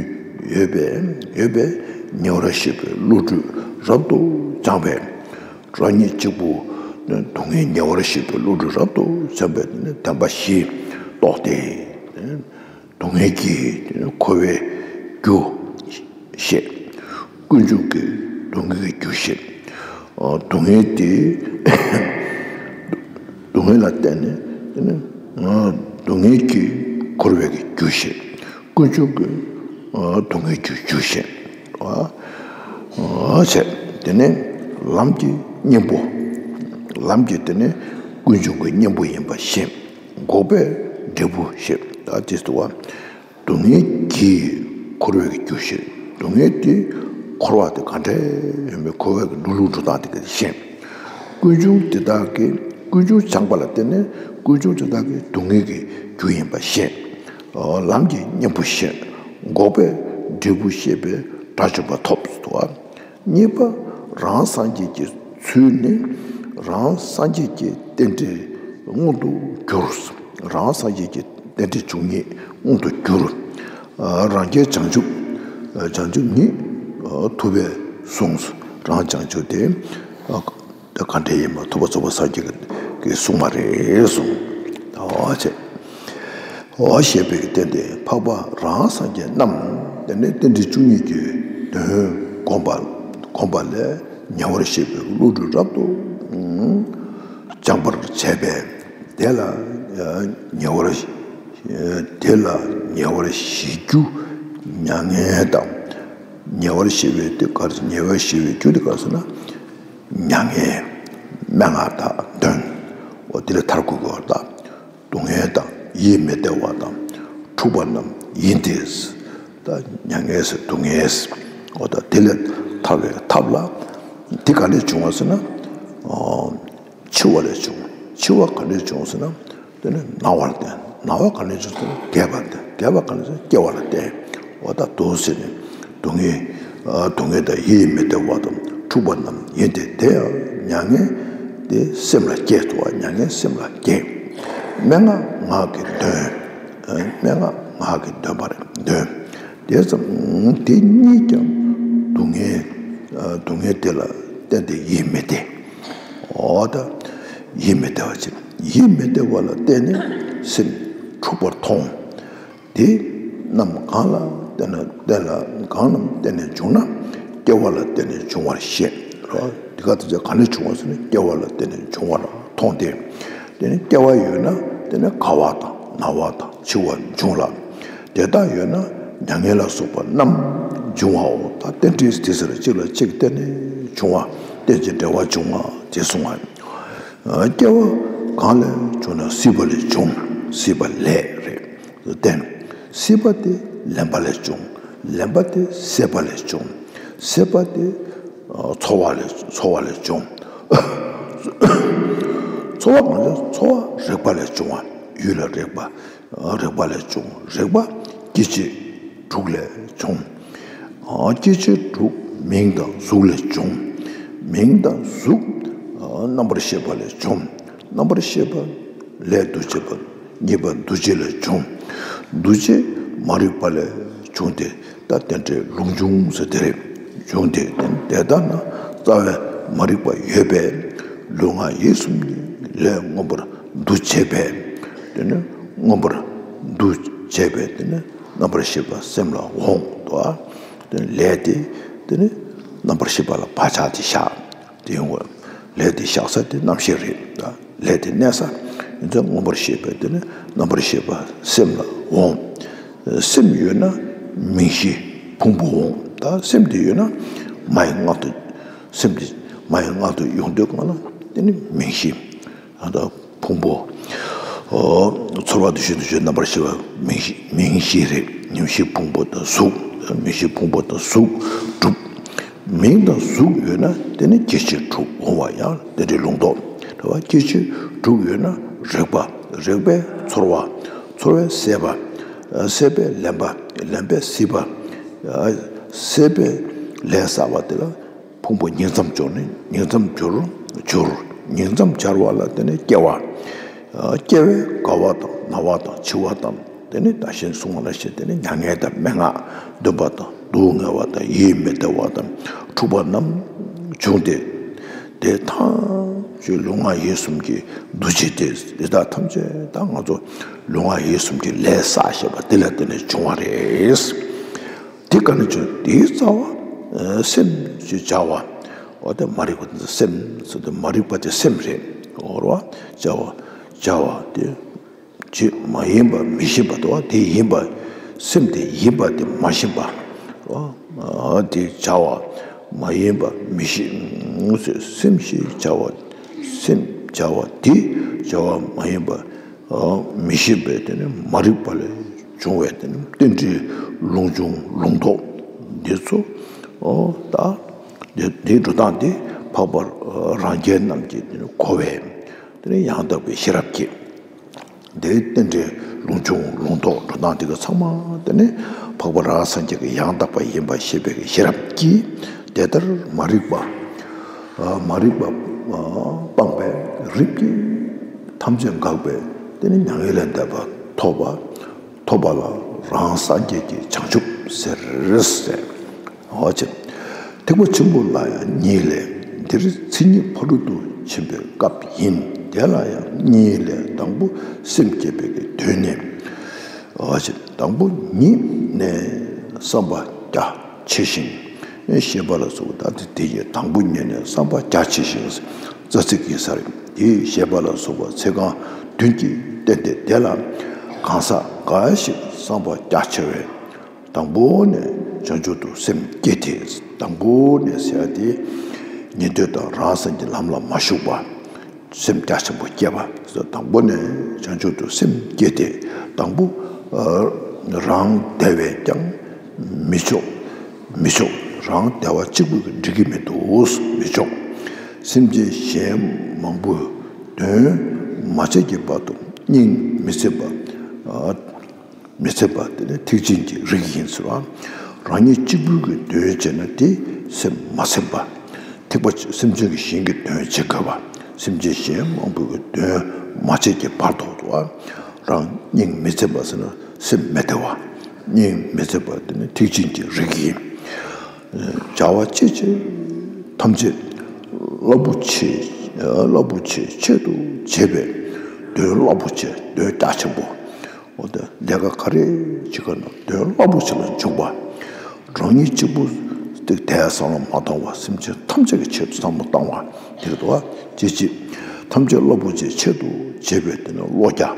ཡོད་པས་ཡོད་པས་ཉེ་བར་ཞི་བའི་བློ་གྲོས་རབ་ཏུ་སྦྱངས་པས། རང་ཉིད་གཅིག་པུ་སྡུག་བསྔལ་ཉེ་བར་ཞི་བའི་བློ་གྲོས་རབ་ཏུ་སྦྱངས་པས་དེ་ནི་བདེན་པ་བཞི་རྟོགས་ཏེ། སྡུག་བསྔལ་གྱི་འཁོར་བའི་རྒྱུ་ཤེས། ཀུན་འབྱུང་གི་སྡུག་བསྔལ་གྱི་རྒྱུ་ཤེས། སྡུག་བསྔལ་དེ་སྡུག་བསྔལ་ལ་བརྟེན་ནས་དེ་ནི་སྡུག་བསྔལ་གྱི་འཁོར་བའི་གི་རྒྱུ་ཤེས། ཀུན་འབྱུང་གི་སྡུག་བསྔལ་གྱི་རྒྱུ་ཤེས། བྱས། དེ་ནས་ལམ་གྱི་གཉེན་པོ། ལམ་གྱི་དེ་ནས་ཀུན་འབྱུང་གི་གཉེན་པོ་ཡིན་པ་ཤེས། འགོག་པའི་འབྲས་བུ་ཤེས། ད་དེ་ལྟ་བུ་སྡུག་བསྔལ་གྱི་འཁོར་བའི་རྒྱུ་ཤེས། སྡུག་བསྔལ་དེ་འཁོར་བ་དེ་ག་འདྲ་ཡོད་མེད་འཁོར་བའི་འགྲོ་ལུགས་འགྲོ་སྟངས་དེ་ག་དེ་ཤེས། ཀུན་འབྱུང་དེ་དག་གི་ཀུན་འབྱུང་སྦྱངས་པ་ལ་བརྟེན་ནས་ཀུན་འབྱུང་དེ་དག་གི་སྡུག་བསྔལ་གྱི་རྒྱུ་ཡིན་པ་ཤེས། ལམ་གྱི་གཉེན་པོ་ཤེས། འགོག་པའི་འབྲས་བུ་ཤེས་པའི་དགྲ་བཅོམ་པ་ཐོབ་ཏུ་བ། གཉིས་པ་རང་སངས་རྒྱས་ཀྱི་ཚུལ་ནི་རང་སངས་རྒྱས་ཀྱི་རྟེན་འབྲེལ་མངོན་དུ་གྱུར། རང་སངས་རྒྱས་ཀྱི་རྟེན་འབྲེལ་བཅུ་གཉིས་མངོན་དུ་གྱུར། རང་རྒྱལ་བྱང་ཆུབ་བྱང་ཆུབ་ཉིད་ཐུབ་པས་གསུངས། རང་བྱང་ཆུབ་དེ་ག་འདྲ་ཡིན་པ་ཐུབ་པ་ཐུབ་པ་སངས་རྒྱས་ཀྱིས་གསུངས་པ་རེད་གསུངས། ཨོ་ཅེ། ཨོ་ཞེས་པའི་རྟེན་དེ་འཕགས་པ་རང་སངས་རྒྱས་རྣམས་དེ་ནས་རྟེན་འབྲེལ་བཅུ་གཉིས་ཀྱི་དོན་བསྒོམ་པ་བསྒོམ་པ་ལས་ཉེ་བར་ཞི་བའི་བློ་གྲོས་རབ་ཏུ་སྦྱང་བར་བྱས་པས། དེ་ལ་ཉེ་བར་དེ་ལ་ཉེ་བར་ཞི་རྒྱུ་མྱ་ངན་དང་། ཉེ་བར་ཞི་བའི་དེ་ག་རེ་ཉེ་བར་ཞི་བའི་རྒྱུ་དེ་ག་རེ་ཟེར་ན། མྱ་ངན། སྨྲེ་སྔགས་དང་འདོན། འོ་དེ་ལས་ཐར་དགོས་ཀྱི་ཡོད་རེད་ད། སྡུག་བསྔལ་དང་ཡིད་མི་བདེ་བ་དང་འཁྲུགས་པ་རྣམས་ཡིན་ཏེ། ད་མྱ་ངན་ཟེར་སྡུག་བསྔལ་ཟེར། འོ་ད་དེ་ལས་ཐར་བའི་ཐབས་ལ་དེ་ག་ནས་བྱུང་བ་ཟེར་ན། འཆི་བ་ལས་བྱུང་། འཆི་བ་ག་ནས་བྱུང་ཟེར་ན། དེ་ནི་ན་བ་ལ་བརྟེན། ན་བ་ག་ནས་བྱུང་ཟེར་ན་རྒས་པ་ལ་བརྟེན། རྒས་པ་ག་ནས་བྱུང་སྐྱེ་བ་ལ་བརྟེན། འོ་ད་དུ་ཟེར་ནས་སྡུག་བསྔལ་སྡུག་བསྔལ་དང་ཡིད་མི་བདེ་བ་དང་འཁྲུགས་པ་རྣམས་ཡིན་ཏེ། དེ་ཡང་མྱ་ངན་དེ་སེམས་ལ་སྐྱེས་སོ། མྱ་ངན་སེམས་ལ་སྐྱེས། སྨྲེ་སྔགས་ངག་གིས་འདོན། སྨྲེ་སྔགས་ངག་གིས་འདོན་པ་རེད་འདོན། དེ་ཙམ་དེ་གཉིས་ཀྱང་སྡུག་བསྔལ་སྡུག་བསྔལ་དེ་ལ་བརྟེན་ཏེ་ཡིད་མི་བདེ། འོ་ད་ཡིད་མི་བདེ་བ་ཅིག་ཡིད་མི་བདེ་བ་ལ་བརྟེན་ནས་སེམས་ འཁྲུགས་པར་མཐོང་། དེ་རྣམས་གང་ལ་བརྟེན་ན་བརྟེན་ལ་གང་རྣམས་བརྟེན་ནས་བྱུང་ན། སྐྱེ་བ་ལ་བརྟེན་ནས་བྱུང་བར་བཤད་རོ། དེ་ག་དེ་ཚོ་ག་ནས་བྱུང་བ་ཟེར་ན། སྐྱེ་བ་ལ་བརྟེན་ནས་བྱུང་བར་མཐོང་སྟེ། དེ་ནི་སྐྱེ་བ་ཡོད་ན་དེ་ནི་རྒ་བ་དང་ན་བ་དང་འཆི་བ་འབྱུང་ལ། དེ་དག་ཡོད་ན་མྱ་ངན་ལ་སོགས་པ་རྣམས་འབྱུང་བའོ། ད་རྟེན་འབྲེལ་དེ་ཟེར་གཅིག་ལ་གཅིག་བརྟེན་ནས་བྱུང་བ། རྟེན་ཅིང་འབྲེལ་བར་འབྱུང་བ་དེ་གསུངས་པ། སྐྱེ་བ་གང་ལས་བྱུང་ན་སྲིད་པ་ལས་བྱུང་། སྲིད་པ་ལས་རེད། རྟེན། སྲིད་པ་དེ་ལེན་པ་ལས་བྱུང་། ལེན་པ་དེ་སྲེད་པ་ལས་བྱུང་། སྲེད་པ་དེ་ཚོར་བ་ལས་ཚོར་བ་ལས་བྱུང་། ཚོར་བ་གང་ལས་ཚོར་བ་རེག་པ་ལས་བྱུང་བ། ཡུལ་ལ་རེག་པ། རེག་པ་ལས་བྱུང་། རེག་པ་སྐྱེ་མཆེད་དྲུག་ལས་བྱུང་། སྐྱེ་མཆེད་དྲུག་མིང་དང་གཟུགས་ལས་བྱུང་། མིང་དང་གཟུགས་རྣམ་པར་ཤེས་པ་ལས་བྱུང་། རྣམ་པར་ཤེས་པ་ལས་འདུ་བྱེད་པ། གཉིས་པ་འདུ་བྱེད་ལས་བྱུང་། འདུ་བྱེད་མ་རིག་པ་ལས་བྱུང་སྟེ། ད་རྟེན་འབྲེལ་ལུགས་འབྱུང་ཟེར་དེ་རེད། བྱུང་སྟེ་དེ་ལྟ་ན་རྩ་བའི་མ་རིག་པ་ཡོད་པས་ལུས་ངག་ཡིད་གསུམ་གྱི་ལས་མངོན་པར་འདུ་བྱེད་པས། དེ་ནི་མངོན་པར་འདུ་བྱེད་པས་དེ་ནི་རྣམ་པར་ཤེས་པ་སེམས་ལ་འོང་དོ། དེ་ནི་ལས་དེ་དེ་ནི་རྣམ་པར་ཤེས་པ་ལ་བག་ཆགས་དེ་བཞག་དེ་ཡོང་བ། ལས་དེ་བཞག་ས་དེ་རྣམ་ཤེས་རེད། ལས་དེ་གནས་ས་ཡིན་ཙང་མངོན་པར་ཤེས་པས་དེ་ནི་རྣམ་པར་ཤེས་པ་སེམས་ལ་འོང་། སེམས་ཡོད་ན་མིང་གཞི་ཕུང་པོ་འོང་། ད་སེམས་དེ་ཡོད་ན་མ་ཡི་མངལ་དུ། སེམས་དེ་མ་ཡི་མངལ་དུ་ཡོང་དུས་སྒང་ལ་དེ་ནི་མིང་གཞི། ད་ཕུང་པོ། ཨོ། ཚོར་བ་འདུ་ཤེས་འདུ་བྱེད་རྣམ་པར་ཤེས་པ་མིང་གཞི། མིང་གཞི་རེད། མིང་གཞི་ཕུང་པོ་དང་གཟུགས། མིང་གཞི་ཕུང་པོ་དང་གཟུགས་གྲུབ། མིང་དང་གཟུགས་ཡོད་ན་དེ་ནི་སྐྱེ་མཆེད་དྲུག་འོང་བ་ཡང་རྟེན་འབྲེལ་ལུང་རྟོགས་རེད་བ། སྐྱེ་མཆེད་དྲུག་ཡོད་ན་རེག་པ། རེག་པས་ཚོར་བ། ཚོར་བས་སྲེད་པ། སྲེད་པས་ལེན་པ། ལེན་པས་སྲིད་པ། སྲེད་པས་ལས་བསགས་པ་དེ་ལ་ཕུང་པོ་ཉིང་མཚམས་སྦྱོར་ནི། ཉིང་མཚམས་སྦྱོར། སྦྱོར། ཉིང་མཚམས་སྦྱར་བ་ལ་དེ་ནི་སྐྱེ་བ། སྐྱེ་བས་རྒ་བ་དང་ན་བ་དང་འཆི་བ་དང་། དེ་ནི་ད་གིན་གསུངས་པ་ནང་བཞིན་དེ་ནི་མྱ་ངན་དང་སྨྲེ་སྔགས་འདོན་པ་དང་སྡུག་བསྔལ་བ་དང་ཡིད་མི་བདེ་བ་དང་འཁྲུགས་པ་རྣམས་བྱུང་སྟེ། དེ་ཐམས་ཅད་ལུས་ངག་ཡིད་གསུམ་གྱི་འདུ་བྱེད་དེ། དེ་དག་ཐམས་ཅད་ད་ང་ཚོ་ལུས་ངག་ཡིད་གསུམ་གྱི་ལས་བསགས་བཞག་པ་དེ་ལ་བརྟེན་ནས་བྱུང་བ་རེད། དེ་ག་ནས་བྱུང་། དེའི་རྩ་བ་སེམས་ཞེས་བྱ་བ། འོ་དེ་མ་རིག་པ་དེ་སེམས་ཟེར་དུས་མ་རིག་པ་དེ་སེམས་རེད། འོ་རེད་བ། བྱ་བ་བྱ་བ་དེ། ཅེས་མ་ཡིན་པ་མི་ཤེས་པ་དང་། དེ་ཡིན་པ། སེམས་དེ་ཡིན་པ་དེ་མ་ཤེས་པ། ཨ། དེ་བྱ་བ་མ་ཡིན་པ་མི་ཤེས། སེམས་ཞེས་བྱ་བ། སེམས་བྱ་བ་དེ་བྱ་བ་མ་ཡིན་པ་མི་ཤེས་པས་དེ་ནི་མ་རིག་པ་ལས་བྱུང་བའི་དེ་ནི་རྟེན་འབྲེལ་ལུང་འབྱུང་ལུང་རྟོགས་འདི་ཚོ། ཨོ་ད་དེ་དེའི་འགྲོ་སྟངས་དེ་འཕགས་པ་རང་རྒྱལ་རྣམས་ཀྱིས་དེ་ནི་གོ་བས་དེ་ནི་ཡང་དག་པའི་ཤེས་རབ་ཀྱིས། དེའི་རྟེན་འབྲེལ་ལུང་འབྱུང་ལུང་རྟོགས་འགྲོ་སྟངས་དེ་ག་ཚང་མ་དེ་ནི་འཕགས་པ་རང་སངས་རྒྱས་ཀྱི་ཡང་དག་པ་ཡིན་པ་ཤེས་པའི་ཤེས་རབ་ཀྱིས། དེ་ལྟར་མ་རིག་པ། མ་རིག་པ་སྤངས་པས་རིགས་ཀྱི་ཐམས་ཅད་འགགས་པས་དེ་ནི་མྱ་ངན་ལས་འདས་པ་ཐོབ་པ། ཐོབ་པ་ལ་རང་སངས་རྒྱས་ཀྱི་བྱང་ཆུབ་ཟེར་ཟེར། འོ་ཅེ། ཐེག་པ་ཆེན་པོ་ལ་ཡང་གཉིས་ལས། འདིར་མཚན་ཉིད་ཕ་རོལ་ཏུ་ཕྱིན་པའི་སྐབས་ཡིན། དེ་ལ་ཡང་གཉིས་ལས། དང་པོ་སེམས་བསྐྱེད་པའི་གི་དོན་ནི། འོ་ཅེ། དང་པོ་ཉིད་ནས་བསམ་པ་རྒྱ་ཆེ་ཞིང་། ཞེས་པ་ལ་སོགས་པ། ད་དེ་དེ་ཡི་དང་པོ་ཉིད་ནས་བསམ་པ་རྒྱ་ཆེ་ཞིང་། རྩ་ཚིག་གི་སར་དེ་ཞེས་པ་ལ་སོགས་པ་ཚིག་རྐང་བདུན་གྱིས་བསྟན་ཏེ། དེ་ལ་གང་ཟག་འགའ་ཞིག་བསམ་པ་རྒྱ་ཆེ་བས། དང་པོ་ནས་བྱང་ཆུབ་ཏུ་སེམས་བསྐྱེད་དེ། དང་པོ་ནས་ཟེར་ཡ་དེ་ཉན་ཐོས་དང་རང་སངས་རྒྱས་ལམ་ལ་མ་ཞུགས་པ། སེམས་རྒྱ་ཆེན་པོ་བསྐྱེད་པ། དང་པོ་ནས་བྱང་ཆུབ་ཏུ་སེམས་བསྐྱེད་དེ། དང་པོ་རང་བདེ་བས་ཀྱང་མི་ཆོག་མི་ཆོག་རང་བདེ་བ་གཅིག་པུས་འགྲིག་གི་མི་འདུག་མི་ཆོག་སེམས་ཅན་གཞན་མང་པོའི་དོན་མ་བྱས་ཀྱི་བར་དུ་སྙིང་མི་ཚིམ་པ། མི་ཚིམ་པ་དེ་ནི་ཐེག་ཆེན་གྱི་རིགས་ཡིན་ཟེར་བ། རང་ཉིད་གཅིག་པུའི་གི་དོན་བྱས་ན་དེ་སེམས་མ་ཚིམ་པ། ཐེག་པ་ཆེ་སེམས་ཅན་གྱི་གཞན་གྱི་དོན་བྱེད་དགོས་པ། སེམས་ཅན་གཞན་མང་པོའི་གི་དོན་མ་བྱས་ཀྱི་བར་དུ་དུ་བ། རང་སྙིང་མི་ཚིམ་པ་ཟེར་ན་སེམས་མི་བདེ་བ། སྙིང་མི་ཚིམ་པ་དེ་ནི་ཐེག་ཆེན་གྱི་རིགས་ཡིན། བྱ་བ་ཅི་བྱེད་ཐམས་ཅད་རླབས་པོ་ཆེ། རླབས་པོ་ཆེ་ཆེད་དུ་བྱེད་པའི་དོན་རླབས་པོ་ཆེ་དོན་རྒྱ་ཆེན་པོ། འོ་དེ་ལས་ཀ་ག་རེ་བྱེད་ཀ་ན་དོན་རླབས་པོ་ཆེ་ལ་འཇུག་པ། རང་ཉིད་གཅིག་པུ་དེ་དེ་བསམ་བློ་མ་བཏང་བར་སེམས་ཅན་ཐམས་ཅད་ཀྱི་ཆེད་དུ་བསམ་བློ་བཏང་བ་དེ་རེད་དོ། ཅེས་ཅེས། ཐམས་ཅད་རླབས་པོ་ཆེའི་ཆེད་དུ་བྱས་པའི་དེ་ནི་བློ་རྒྱ།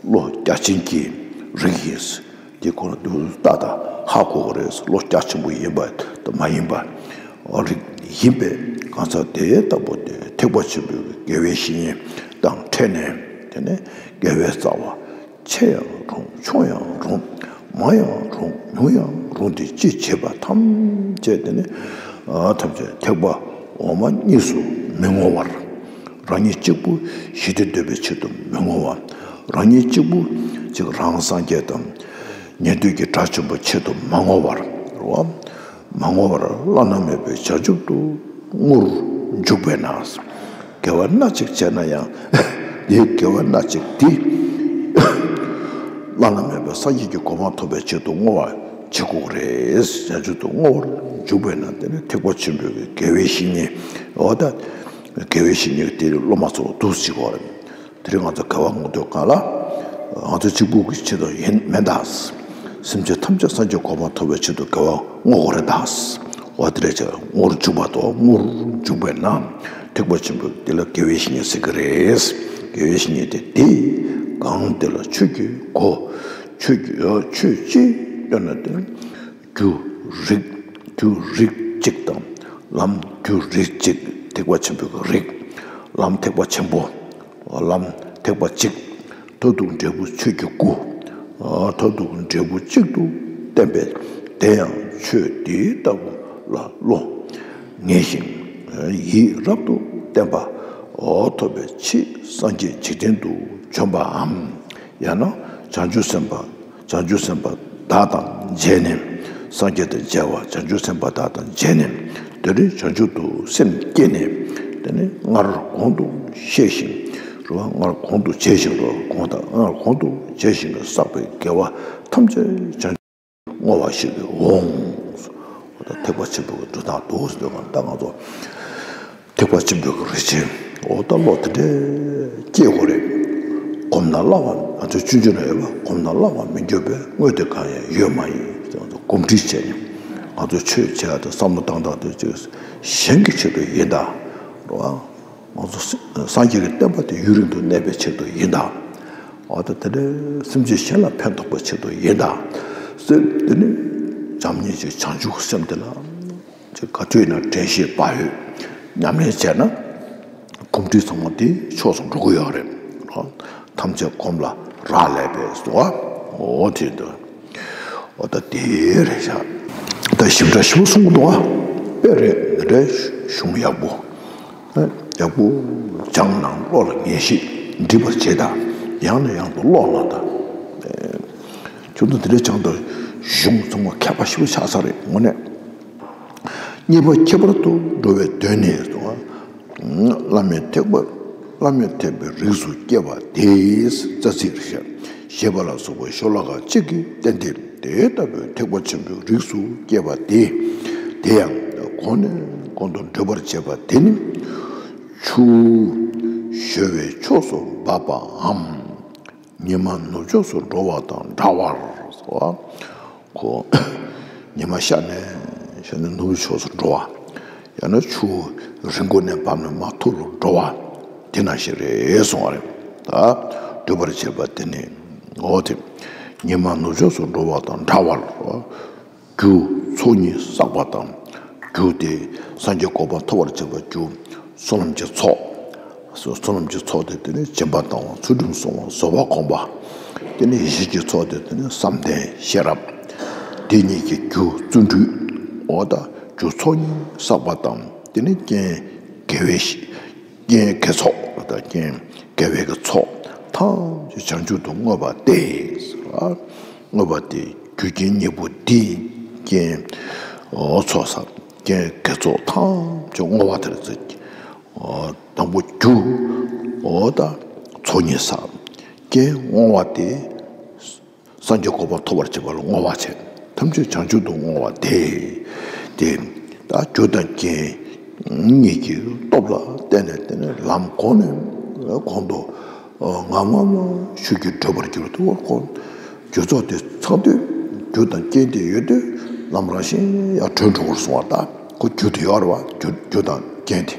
བློ་རྒྱ་ཆེན་གྱི་རིགས་ཡིན། དེ་ཁོ་ན་དུ་ཏག་ཏག་ཧ་གོ་གི་རེད། བློ་རྒྱ་ཆེན་པོ་ཡིན་པ་དང་མ་ཡིན་པ། རིགས་ཡིན་པས་གང་ཟག་དེ་ལྟ་བུ་དེ་ཐེག་པ་ཆེན་པོའི་དགེ་བའི་བཤེས་གཉེན་དང་འཕྲད་ནས་དེ་ནས་དགེ་བའི་རྩ་བ། ཆེ་ཡང་རུང་ཆུང་ཡང་རུང་མང་ཡང་རུང་ཉུང་ཡང་རུང་སྟེ་ཅི་བྱེད་པ་ཐམས་ཅད་དེ་ནི་ཐམས་ཅད་ཐེག་པ་འོག་མ་གཉིས་སུ་མི་བསྔོ་བར། རང་ཉིད་གཅིག་པུ་ཞི་བདེ་འདོད་པའི་ཆེད་དུ་མི་བསྔོ་བ། རང་ཉིད་གཅིག་པུ་ཅིག་རང་སངས་རྒྱས་དང་ཉན་ཐོས་ཀྱི་དགྲ་བཅོམ་པའི་ཆེད་དུ་མ་བསྔོ་བར། རེད་བ། མ་བསྔོ་བར་བླ་ན་མེད་པའི་བྱང་ཆུབ་ཏུ་བསྔོར་འཇུག་པས་ན། དགེ་བ་སྣ་གཅིག་བྱས་ན་ཡང་དེའི་དགེ་བ་སྣ་གཅིག་དེ་བླ་ན་མེད་པའི་སངས་རྒྱས་ཀྱི་གོ་འཕང་ཐོབ་པའི་ཆེད་དུ་བསྔོ་བ་བྱེད་དགོས་རེད། བྱང་ཆུབ་ཏུ་བསྔོ་བར་འཇུག་པས་ན་དེ་ནི་ཐེག་པ་ཆེན་པོའི་དགེ་བའི་བཤེས་གཉེན། འོ་ད་དགེ་བའི་བཤེས་གཉེན་དེ་སློབ་མ་ཚོ་འདུག་སེ་བྱེད་དགོས་རེད། དེ་རིང་ང་ཚོ་དགེ་བ་བསྔོ་དུས་གང་ལ། ང་ཚོ་གཅིག་པུ་གི་ཆེད་དུ་ཡིན་མིན་ད། སེམས་ཅན་ཐམས་ཅད་སངས་རྒྱས་གོ་འཕང་ཐོབ་པའི་ཆེད་དུ་དགེ་བ་བསྔོ་དགོས་རེད་ད། འོ་དེ་རེད་ཅེས་བསྔོར་འཇུག་པ་དང་བསྔོར་འཇུག་པས་ན། ཐེག་པ་ཆེན་པོ་དེ་ལ་དགེ་བའི་བཤེས་གཉེན་ཟེར་གི་རེད། དགེ་བའི་བཤེས་གཉེན་དེ་དེ་གང་དེ་ལ་ཆོས་ཀྱི་སྒོ། ཆོས་ཀྱི་ཆོས་ཅི་སྟོན་ན་དེ། རྒྱུ་རིགས། རྒྱུ་རིགས་གཅིག་དང་། ལམ་རྒྱུ་རིགས་གཅིག་ཐེག་པ་ཆེན་པོའི་རིགས། ལམ་ཐེག་པ་ཆེན་པོ། ལམ་ཐེག་པ་གཅིག་མཐར་ཐུག་འབྲས་བུ་ཆོས་ཀྱི་སྐུ། མཐར་ཐུག་འབྲས་བུ་གཅིག་ཏུ་བསྟན་པས། དེ་ཡང་ཆོས་དེ་ལྟ་བུ་ལ་བློ་ངེས་ཤིང་ཡིད་རབ་ཏུ་བརྟན་པ་ཐོབ་པའི་ཕྱིར་སངས་རྒྱས་འཇིག་རྟེན་དུ་བྱོན་པའམ། ཡང་ན་བྱང་ཆུབ་སེམས་དཔའ། བྱང་ཆུབ་སེམས་དཔའ་བདག་དང་མཇལ་ནས། སངས་རྒྱས་དང་མཇལ་བ་བྱང་ཆུབ་སེམས་དཔའ་བདག་དང་མཇལ་ནས། དེ་རིང་བྱང་ཆུབ་ཏུ་སེམས་བསྐྱེད་ནས། དེ་ནས་སྔར་གོང་དུ་བཤད་ཞིང་། རེད་བ། སྔར་གོང་དུ་བྱས་ཤིང་རེད་བ། གོང་དང་སྔར་གོང་དུ་བྱས་ཤིང་བསགས་པའི་དགེ་བ་ཐམས་ཅད་བྱང་བསྔོ་བ་ཞིག་འོང་། འོ་ད་ཐེག་པ་ཆེན་པོ་གི་འགྲོ་སྟངས་འདུག་ཟེར་བ། ད་ང་ཚོ་ཐེག་པ་ཆེན་པོ་གི་རིགས་ཆེན། འོ་ད་བློ་དེ་འདྲའི་སྐྱེ་དགོས་རེད། གོམས་ན་སླ་བ། ང་ཚོ་ཆུང་ཆུང་ནས་ཡོད་པ། གོམས་ན་སླ་བ་མི་འགྱུར་བའི་དངོས་དེ་གང་ཡང་ཡོད་མ་ཡིན་ཟེར་ང་ཚོ་གོམས་འདྲིས་བྱས་ནས། ང་ཚོ་ཆོས་བྱེད་ཡ་དང་བསམ་བློ་བཏང་སྟངས་དེ་ཅིག་གཞན་གྱི་ཆེད་དུ་ཡིན་ད། རེད་བ། ང་ཚོ་སངས་རྒྱས་ཀྱི་བསྟན་པ་དེ་ཡུན་རིང་དུ་གནས་པའི་ཆེད་དུ་ཡིན་ད། འོ་ད་དེ་འདྲའི་སེམས་ཅན་གཞན་ལ་ཕན་ཐོགས་པའི་ཆེད་དུ་ཡིན་ད། སེམས་དེ་ནི་བྱམས་སྙིང་རྗེ་བྱང་ཆུབ་ཀྱི་སེམས་དེ་ལ་ཅིག་ག་དུས་ཡིན་ན་དྲན་ཤེས་བག་ཡོད་ཉམས་ལེན་བྱས་ན། གོམས་འདྲིས་ཚང་མ་དེ་ཕྱོགས་སུ་འགྲོ་གི་ཡོད་རེད། ཐམས་ཅད་གོམས་ལ་རག་ལས་པས་སོ། འོ་དེ་འདུག་འོ་ད་དེ་རེད་ཤག་ད་ཞིབ་ཕྲ་ཞིབ་པོ་གསུང་གི་འདུག་ཨ། དཔེ་རེད། འདི་འདྲའི་གཞུང་ཡག་པོ། ཡག་པོ་སྦྱངས་ནས་བློ་ལ་ངེས་ཤེས་འདྲིས་པར་བྱེད་དང་། ཡང་ནས་ཡང་དུ་ཀློག་གནང་དང་། ཁྱོད་ཚོ་འདི་འདྲའི་སྦྱངས་དང་། གཞུང་ཚང་མ་མཁས་པ་ཞིག་ཆགས་ས་རེད་དངོས་གནས། གཉིས་པ་ཁྱད་པར་དུ་འགྲོ་བའི་དོན་ནི་སོ། བླ་མེད་ཐེག་པ། བླ་མེད་ཐེག་པའི་རིགས་སུ་སྐྱེ་བ་དེས་རྩ་ཚིག་རེད། ཞེས་པ་ལ་སོགས་པའི་ཤོ་ལོ་ཀ་གཅིག་གིས་བསྟན་ཏེ། དེ་ལྟ་བུའི་ཐེག་པ་ཆེན་པོའི་རིགས་སུ་སྐྱེ་བ་དེ། དེ་ཡང་གོང་ནས་གོང་དུ་འགྲོ་བར་བྱེད་པ་དེ་ནི། ཆུ་གཞོལ་བའི་ཕྱོགས་སུ་འབབ་པའམ། ཉི་མ་ནུབ་ཕྱོགས་སུ་འགྲོ་བ་དང་འདྲ་བར། ཁོ་ཉི་མ་ཤར་ནས་ཤར་ནས་ནུབ་ཕྱོགས་སུ་འགྲོ་བ། ཡང་ན་ཆུ་རི་མགོ་ནས་བབས་ནས་མར་ཐུར་དུ་འགྲོ་བ། དེ་ནང་བཞིན་རེད་གསུངས་པ་རེད། ད་འགྲོ་བར་བྱེད་པ་དེ་ནི། འོ་དེ། ཉི་མ་ནུབ་ཕྱོགས་སུ་འགྲོ་བ་དང་འདྲ་བར། རྒྱུ་ཚོགས་གཉིས་བསགས་པ་དང་། རྒྱུ་དེ་སངས་རྒྱས་གོ་འཕང་ཐོབ་པར་བྱེད་པའི་རྒྱུ། བསོད་ནམས་ཀྱི་ཚོགས། བསོད་ནམས་ཀྱི་ཚོགས་དེ་དེ་ནི་སྦྱིན་པ་བཏང་བ། ཚུལ་ཁྲིམས་སྲུང་བ། བཟོད་པ་སྒོམ་པ། དེ་ནི་ཡེ་ཤེས་ཀྱི་ཚོགས་དེ་དེ་ནི་བསམ་གཏན་ཤེས་རབ། དེ་གཉིས་ཀྱི་རྒྱུ་བརྩོན་འགྲུས། འོ་ད་རྒྱུ་ཚོགས་གཉིས་བསགས་པ་དང་། དེ་ནི་རྐྱེན་དགེ་བའི་རྐྱེན་དགེ་ཚོགས། འོ་ད་རྐྱེན་དགེ་བའི་གི་ཚོགས་ཐམས་ཅད་བྱང་ཆུབ་ཏུ་བསྔོས་པ་སྟེ། བསྔོས་པ་སྟེ། རྒྱུ་རྐྱེན་གཉིས་པོ་འདི་རྐྱེན་ཚོགས་བསགས། རྐྱེན་དགེ་ཚོགས་ཐམས་ཅད་བསྔོ་བ་དེར་བརྩི། དང་པོ་རྒྱུ། འོ་ད་ཚོགས་གཉིས་བསགས། རྐྱེན་བསྔོ་བ་སྟེ། སངས་རྒྱས་གོ་འཕང་ཐོབ་པར་བྱེད་པ་ལ་བསྔོ་བ་བྱས། ཐམས་ཅད་བྱང་ཆུབ་ཏུ་བསྔོ་བ་སྟེ། དེ་ད་རྒྱུ་དང་རྐྱེན་གཉིས་ཀྱི་སྟོབས་ལ་བརྟེན་ནས་དེ་ནས་ལམ་གོང་ནས་གོང་དུ། ངམ་ངམ་ཤུགས་ཀྱིས་བགྲོད་པར་འགྱུར་ཏེ། འོ་ཁོ་རྒྱུ་ཚོགས་དེ་ཚང་དུས་རྒྱུ་དང་རྐྱེན་དེ་ཡོད་དུས་ལམ་རང་བཞིན་ཡར་བགྲོད་འགྲོ་བར་སོང་བ་དང་། ཁོ་རྒྱུ་དེ་ཡོད་རེད་བ། རྒྱུ་རྒྱུ་དང་རྐྱེན་དེ་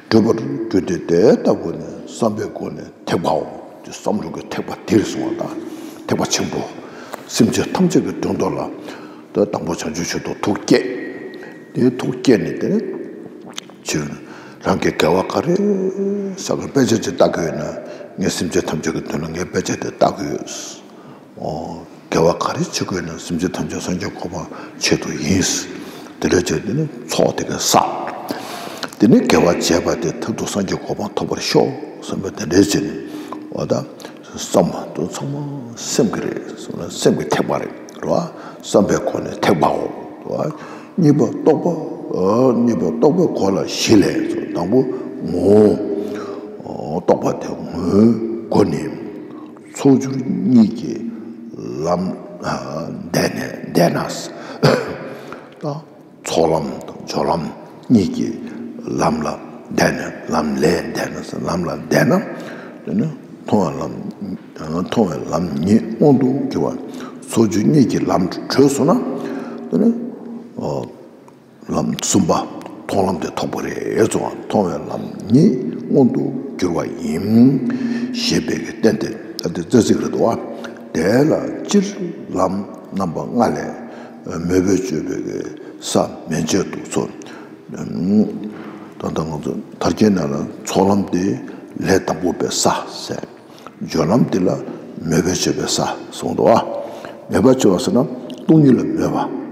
བགྲོད་པར་འགྱུར་ཏེ། དེ་ལྟ་བུ་ནི་བསམ་པའི་སྒོ་ནས་ཐེག་པའོ། དེ་བསམ་བློ་གི་ཐེག་པ་དེར་སོང་བ་དང་། ཐེག་པ་ཆེན་པོ། སེམས་ཅན་ཐམས་ཅད་ཀྱི་དོན་དུ་ལ། དེ་དང་པོ་བྱང་ཆུབ་མཆོག་ཏུ་ཐུགས་བསྐྱེད། དེ་ཐུགས་བསྐྱེད་ནས་དེ་ནས་ཆོས་རང་གི་དགེ་བ་ག་རེ་བསགས་པའི་དཔེ་ཆ་ཅིག་ལྟ་གི་ཡོད་ན། ངས་སེམས་ཅན་ཐམས་ཅད་ཀྱི་དོན་ལ་ངས་དཔེ་ཆ་དེ་ལྟ་གི་ཡོད། ཨོ། དགེ་བ་ག་རེ་བྱེད་དགོས་ན་སེམས་ཅན་ཐམས་ཅད་སངས་རྒྱས་གོ་འཕང་ཆེད་དུ་ཡིན། དེ་འདྲ་བྱས་དེ་ནི་ཚོགས་དེ་ག་བསགས། དེ་ནི་དགེ་བ་བྱས་པ་དེ་མཐར་ཐུག་སངས་རྒྱས་གོ་འཕང་ཐོབ་པར་ཤོག་བསམ་པ་དེ་འདྲ་བྱས་ནས། འོ་ད་བསམ་པ་དེ་ཚང་མ་སེམས་ཀྱི་རེད། སེམས་ཀྱི་ཐེག་པ་རེད་རེད་བ། བསམ་པའི་སྒོ་ནས་ཐེག་པའོ། རེད་བ། གཉིས་པ་རྟོག་པ། ཨ། གཉིས་པ་རྟོག་པའི་སྒོ་ལ་བཞི་ལས་སོ། དང་པོ་ངོ་བོ། རྟོག་པ་དེ་ངོ་བོའི་སྒོ་ནས། ཚོགས་སྦྱོར་གཉིས་ཀྱི་ལམ་བསྡད་ནས་བསྡད་ན། ད་ཚོགས་ལམ་དང་སྦྱོར་ལམ་གཉིས་ཀྱི་ལམ་ལ་བསྡད་ནས། ལམ་ལས་བསྡད་ན། ལམ་ལ་བསྡད་ན། དེ་ནི་མཐོང་བའི་ལམ། མཐོང་བའི་ལམ་ཉིད་མངོན་དུ་གྱུར་པ། ཚོགས་སྦྱོར་གཉིས་ཀྱི་ལམ་དུ་བགྲོད་སོང་ན། དེ་ནི། ལམ་གསུམ་པ་མཐོང་ལམ་དེ་ཐོབ་པ་རེད་ཟེར་བ། མཐོང་བའི་ལམ་ཉིད་མངོན་དུ་གྱུར་པ་ཡིན། ཞེས་པའི་གི་རྟེན་དེ། ད་དེ་རྩ་ཚིག་རེད་དོ། དེ་ལ་སྤྱིར་ལམ་རྣམ་པ་ལྔ་ལས། མོས་པས་སྤྱོད་པའི་གི་ས་མན་ཆད་དུ་ཚོགས། ད་ལྟ་ང་ཚོ་དར་རྒྱས་ནང་ལ་ཚོགས་ལམ་དེ་ལས་དང་པོ་པའི་ས་ཟེར། སྦྱོར་ལམ་འདི་ལ་མོས་པས་སྤྱོད་པའི་ས་གསུངས་འདུག་ཨ། མོས་པས་སྤྱོད་པ་ཟེར་ན་སྟོང་ཉིད་ལ་མོས་པ།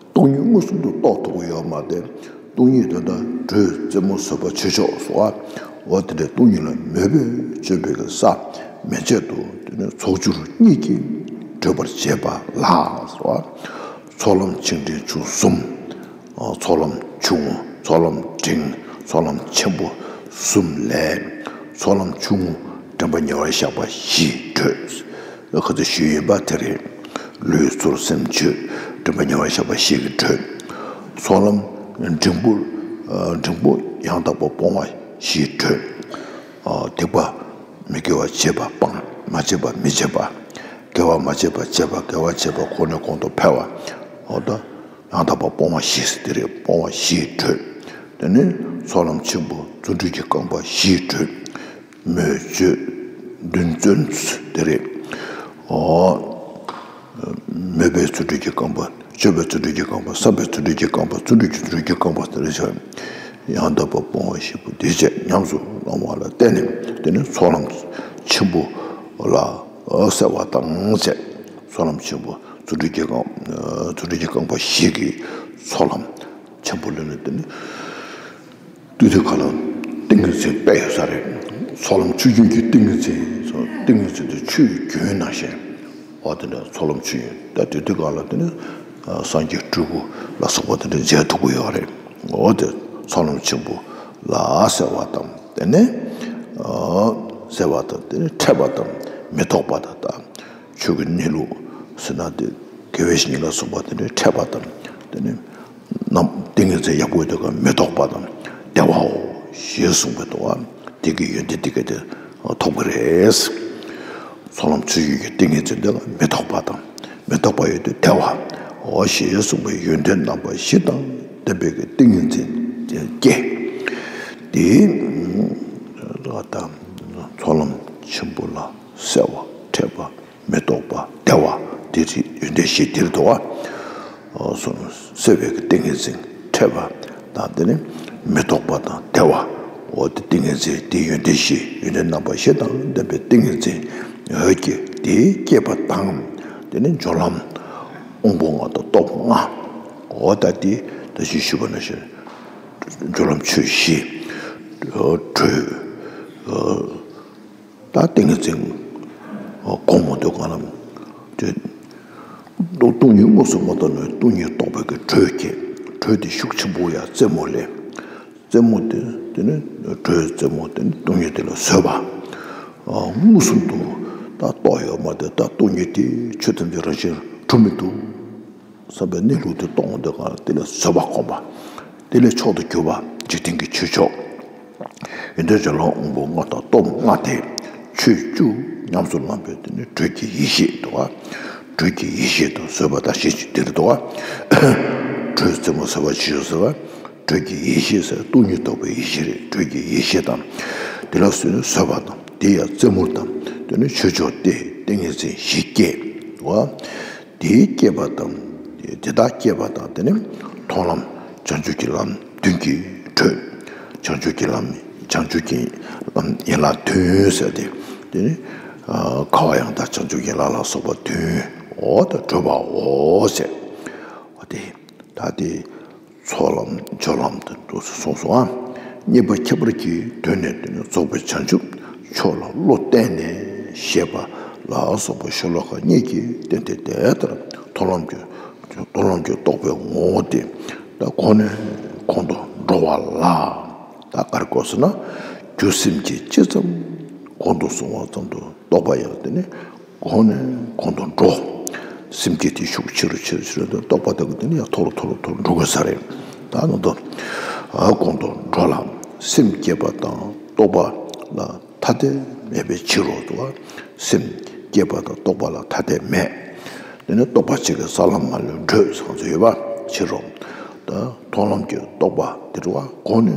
སྟོང་ཉིད་མངོན་སུམ་དུ་རྟོགས་ཐུབ་ཀྱི་ཡོད་མ་རེད། སྟོང་ཉིད་དེ་དག་དྲོད་རྩེ་མོ་བཟོད་པ་ཆོས་མཆོག་གསུངས་ཨ། འོ་དེ་འདྲའི་སྟོང་ཉིད་ལ་མོས་པས་སྤྱོད་པའི་ས་མན་ཆད་དུ། དེ་ནི་ཚོགས་སྦྱོར་གཉིས་ཀྱིས་བགྲོད་པར་བྱེད་པ་ལ་གསུངས་ཨ། ཚོགས་ལམ་ཆེ་འབྲིང་ཆུང་གསུམ། ཚོགས་ལམ་ཆུང་ངུ། ཚོགས་ལམ་འབྲིང་། ཚོགས་ལམ་ཆེན་པོ་གསུམ་ལས། ཚོགས་ལམ་ཆུང་ངུ་དྲན་པ་ཉེ་བར་བཞག་པ་བཞིས་བགྲོད། ཁ་ཚ་ཞུས་ཡིན་པ་དེ་རེད། ལུས་ཚོར་སེམས་བརྗོད་དྲན་པ་ཉེ་བར་བཞག་པ་བཞི་གིས་བགྲོད། ཚོགས་ལམ་འབྲིང་པོ། འབྲིང་པོ་ཡང་དག་པར་སྤོང་བ་བཞིས་བགྲོད། སྡིག་པ་མི་དགེ་བ་བྱེད་པ་སྤང་། མ་བྱས་པ་མི་བྱེད་པ། དགེ་བ་མ་བྱས་པ་བྱེད་པ། དགེ་བ་བྱེད་པ་གོང་ནས་གོང་དུ་འཕེལ་བ། འོ་ད། ཡང་དག་པར་སྤོང་བ་བཞི་ཟེར་དེ་རེད། སྤོང་བ་བཞིས་བགྲོད། དེ་ནས་ཚོགས་ལམ་ཆེན་པོ་རྫུ་འཕྲུལ་གྱི་རྐང་པ་བཞིས་བགྲོད། མོས་སྤྱོད་འདུན་བརྩོན་དེ་རེད། འོ། མོས་པའི་རྫུ་འཕྲུལ་གྱི་རྐང་པ། སྤྱོད་པའི་རྫུ་འཕྲུལ་གྱི་རྐང་པ། བསམ་པའི་རྫུ་འཕྲུལ་གྱི་རྐང་པ། བརྩོན་འགྲུས་ཀྱི་རྫུ་འཕྲུལ་གྱི་རྐང་པ་དེ་རེད་ཤག། ཡང་དག་པར་སྤོང་བ་བཞི་པོ་དེ་བཅས་ཉམས་སུ་བླང་བ་ལ་བརྟེན་ནས། དེ་ནས་ཚོགས་ལམ་ཆེན་པོ་ལ་གསལ་བ་དང་བཅས། ཚོགས་ལམ་ཆེན་པོ་རྫུ་འཕྲུལ་གྱི་རྐང་། རྫུ་འཕྲུལ་གྱི་རྐང་པ་བཞི་གི་ཚོགས་ལམ་ཆེན་པོ་ལ་ནི། དེ་ནི་དུས་དུས་གང་ལ་ཏིང་ངེ་འཛིན་དཔེ་ཡོད་ས་རེད། ཚོགས་ལམ་ཆོས་རྒྱུན་གྱི་ཏིང་ངེ་འཛིན། ཏིང་ངེ་འཛིན་དེ་ཆོས་རྒྱུན་ནང་བཞིན། འོ་དེ་འདྲ་ཚོགས་ལམ་ཆོས་རྒྱུན། ད་དུས་དུས་གང་ལ་དེ་ནི་སངས་རྒྱས་སྤྲུལ་སྐུ་ལ་སོགས་པ་དེ་འདྲ་མཇལ་ཐུབ་ཀྱི་ཡོད་རེད། འོ་དེ་ཚོགས་ལམ་ཆེན་པོ་ལ་གསལ་བ་དང་། དེ་ནས་གསལ་བ་དང་། དེ་ནས་འཕྲད་པ་དང་མི་རྟོག་པ་དང་། ད་ཆོས་ཀྱི་གནས་ལུགས་ཟེར་ན་དེ་དགེ་བའི་བཤེས་གཉེན་ལ་སོགས་པ་དེ་འདྲ་འཕྲད་པ་དང་། དེ་ནས་རྣམ་ཏིང་ངེ་འཛིན་ཡག་པོ་ཡོད་དུས་མི་རྟོག་པ་དང་བདེ་བའོ་ཞེས་གསུངས་པའི་དོན། དེ་གི་ཡོན་ཏན་དེ་ག་དེ་ཐོབ་ཀྱི་རེད། ཚོགས་ལམ་ཆོས་རྒྱུན་གྱི་ཏིང་ངེ་འཛིན་དེ་ལ་མི་རྟོག་པ་དང་། མི་རྟོག་པ་ཡོད་དུས་བདེ་བའོ་ཞེས་གསུངས་པའི་ཡོན་ཏན་རྣམ་པ་བཞི་དང་ལྡན་པའི་གི་ཏིང་ངེ་འཛིན་དེ་སྐྱེ། དེ་ད་ཚོགས་ལམ་ཆེན་པོ་ལ་གསལ་བ། འཕྲད་པ། མི་རྟོག་པ། བདེ་བ། དེ་རིགས་ཡོན་ཏན་བཞི་དེར་འདུ་བ། གསལ་བའི་གི་ཏིང་ངེ་འཛིན། འཕྲད་པ་དང་། དེ་ནི་མི་རྟོག་པ་དང་བདེ་བ། འོ་དེ་ཏིང་ངེ་འཛིན་དེ་ཡོན་ཏན་བཞི། ཡོན་ཏན་རྣམ་པ་བཞི་དང་ལྡན་པའི་ཏིང་ངེ་འཛིན་འོད་ཀྱི་དེ་སྐྱེས་པ་དང་། དེ་ནི་སྦྱོར་ལམ་དབང་པོ་ལྔ་དང་སྟོབས་ལྔ། འོ་ད་དེ་ད་ཅི་ཞུས་པ་ནང་བཞིན་སྦྱོར་ལམ་ཆོས་བཞི། དྲོད། ད་ཏིང་ངེ་འཛིན་གོང་མ་དུ་གང་ལ་དེ་སྟོང་ཉིད་དངོས་སུ་མ་རྟོགས་ནས་སྟོང་ཉིད་རྟོགས་པའི་གི་དྲོད་སྐྱེ། དྲོད་དེ་ཤུགས་ཆེན་པོ་ཡ་རྩེ་མོ་ལས། རྩེ་མོ་དེ་དེ་ནི་དྲོད་རྩེ་མོ་དེ་ནི་སྟོང་ཉིད་དེ་ལ་བཟོད་པ། མངོན་སུམ་དུ་ད་རྟོགས་ཡོད་མ་རེད། ད་སྟོང་ཉིད་དེ་ཆོས་ཐམས་ཅད་རང་བཞིན་གྲུབ་མི་འདུག་བསམ་པའི་གནས་ལུགས་དེ་རྟོགས་འོང་དུས་གང་ལ་དེ་ལ་བཟོད་པ་སྒོམ་པ། དེ་ལས་མཆོག་ཏུ་གྱུར་པ་འཇིག་རྟེན་གྱི་ཆོས་མཆོག། ཡོན་ཏན་སྦྱོར་ལམ་དབང་པོ་ལྔ་དང་སྟོབས་ལྔ་དེ། ཆོས་བཅུ་ཉམས་སུ་བླངས་པའི་དེ་ནི་དྲོད་ཀྱི་ཡེ་ཤེས་འདུག་ག། དྲོད་ཀྱི་ཡེ་ཤེས་དང་བཟོད་པ་དང་ཞེས་བྱ་འདིར་འདུག་ག། དྲོད་རྩེ་མོ་ཟ་བ་ཆེ་ཆུང་ཟེར་བ། དྲོད་ཀྱི་ཡེ་ཤེས་ཟེར་སྟོང་ཉིད་རྟོགས་པའི་ཡེ་ཤེས་རེད། དྲོད་ཀྱི་ཡེ་ཤེས་དང་། དེ་ལ་བཟོད་ནས་བཟོད་པ་དང་དེ་ཡང་རྩེ་མོར་དང་དེ་ནི་ཆོས་མཆོག་སྟེ་ཏིང་ངེ་འཛིན་བཞི་སྐྱེས་འདུག་ག། དེའི་སྐྱེས་པ་དང་། དེ་དག་སྐྱེས་པ་དང་དེ་ནི་མཐོང་ལམ་བྱང་ཆུབ་ཀྱི་ལམ་བདུན་གྱི་དྲོད། བྱང་ཆུབ་ཀྱི་ལམ་བྱང་ཆུབ་ཀྱི་ལམ་ཡན་ལག་བདུན་ཟེར་ཏེ། དེ་ནི་ཨ་དགའ་བ་ཡང་དག་བྱང་ཆུབ་ཀྱི་ལམ་ལ་སོགས་པ་བདུན་འོ་ད་བགྲོད་པའོ་ཟེར། འོ་དེ་ད་དེ་ཚོགས་ལམ་སྦྱོར་ལམ་དུ་འདུག་སེ་གསུངས་སོ། ཨ་རྙེད་པ་ཁྱད་པར་གྱི་དོན་ནི་དེ་ནི་རྫོགས་པའི་བྱང་ཆུབ་མཆོག་ལ་བློ་གཏད་ནས་ཞེས་པ་ལ་སོགས་པ་ཤོ་ལོ་ཀ་གཉིས་ཀྱིས་བསྟན་ཏེ། དེ་ལྟར་མཐོང་ལམ་གྱི་མཐོང་ལམ་གྱི་རྟོགས་པའི་ངོ་བོ་དེ་ད་གོང་ནས་གོང་དུ་འགྲོ་བ་ལ། ད་ག་རེ་གོ་ཟེར་ན། རྒྱུ་སེམས་ཀྱི་ཅི་ཙམ་གོང་དུ་སོང་བ་ཙམ་དུ་རྟོགས་པ་ཡང་དེ་ནི་གོང་ནས་གོང་དུ་འགྲོ། སེམས་བསྐྱེད་དེ་ཤུགས་ཆེ་རུ་ཆེ་རུ་ཆེ་རུ་དུ་རྟོགས་པ་དག་གི་དེ་ནི་ཡང་མཐོ་རུ་མཐོ་རུ་མཐོ་རུ་འགྲོ་དགོས་ས་རེད། ད་ནང་དུ་ཨ་གོང་དུ་འགྲོ་ལ་སེམས་བསྐྱེད་པ་དང་རྟོགས་པ་ལ་ཐ་དད་མེད་པའི་ཕྱིར་རོ། དུ་བ་སེམས་བསྐྱེད་པ་དང་རྟོགས་པ་ལ་ཐ་དད་མེད། དེ་ནི་རྟོགས་པ་གཅིག་གིས་ས་ལམ་མ་ལུས་བགྲོད་ཟེར་ཚུལ་ཡོད་པ་ཕྱིར་རོ། ད་མཐོང་ལམ་གྱི་རྟོགས་པ་དེ་རུ་བ་གོང་ནས་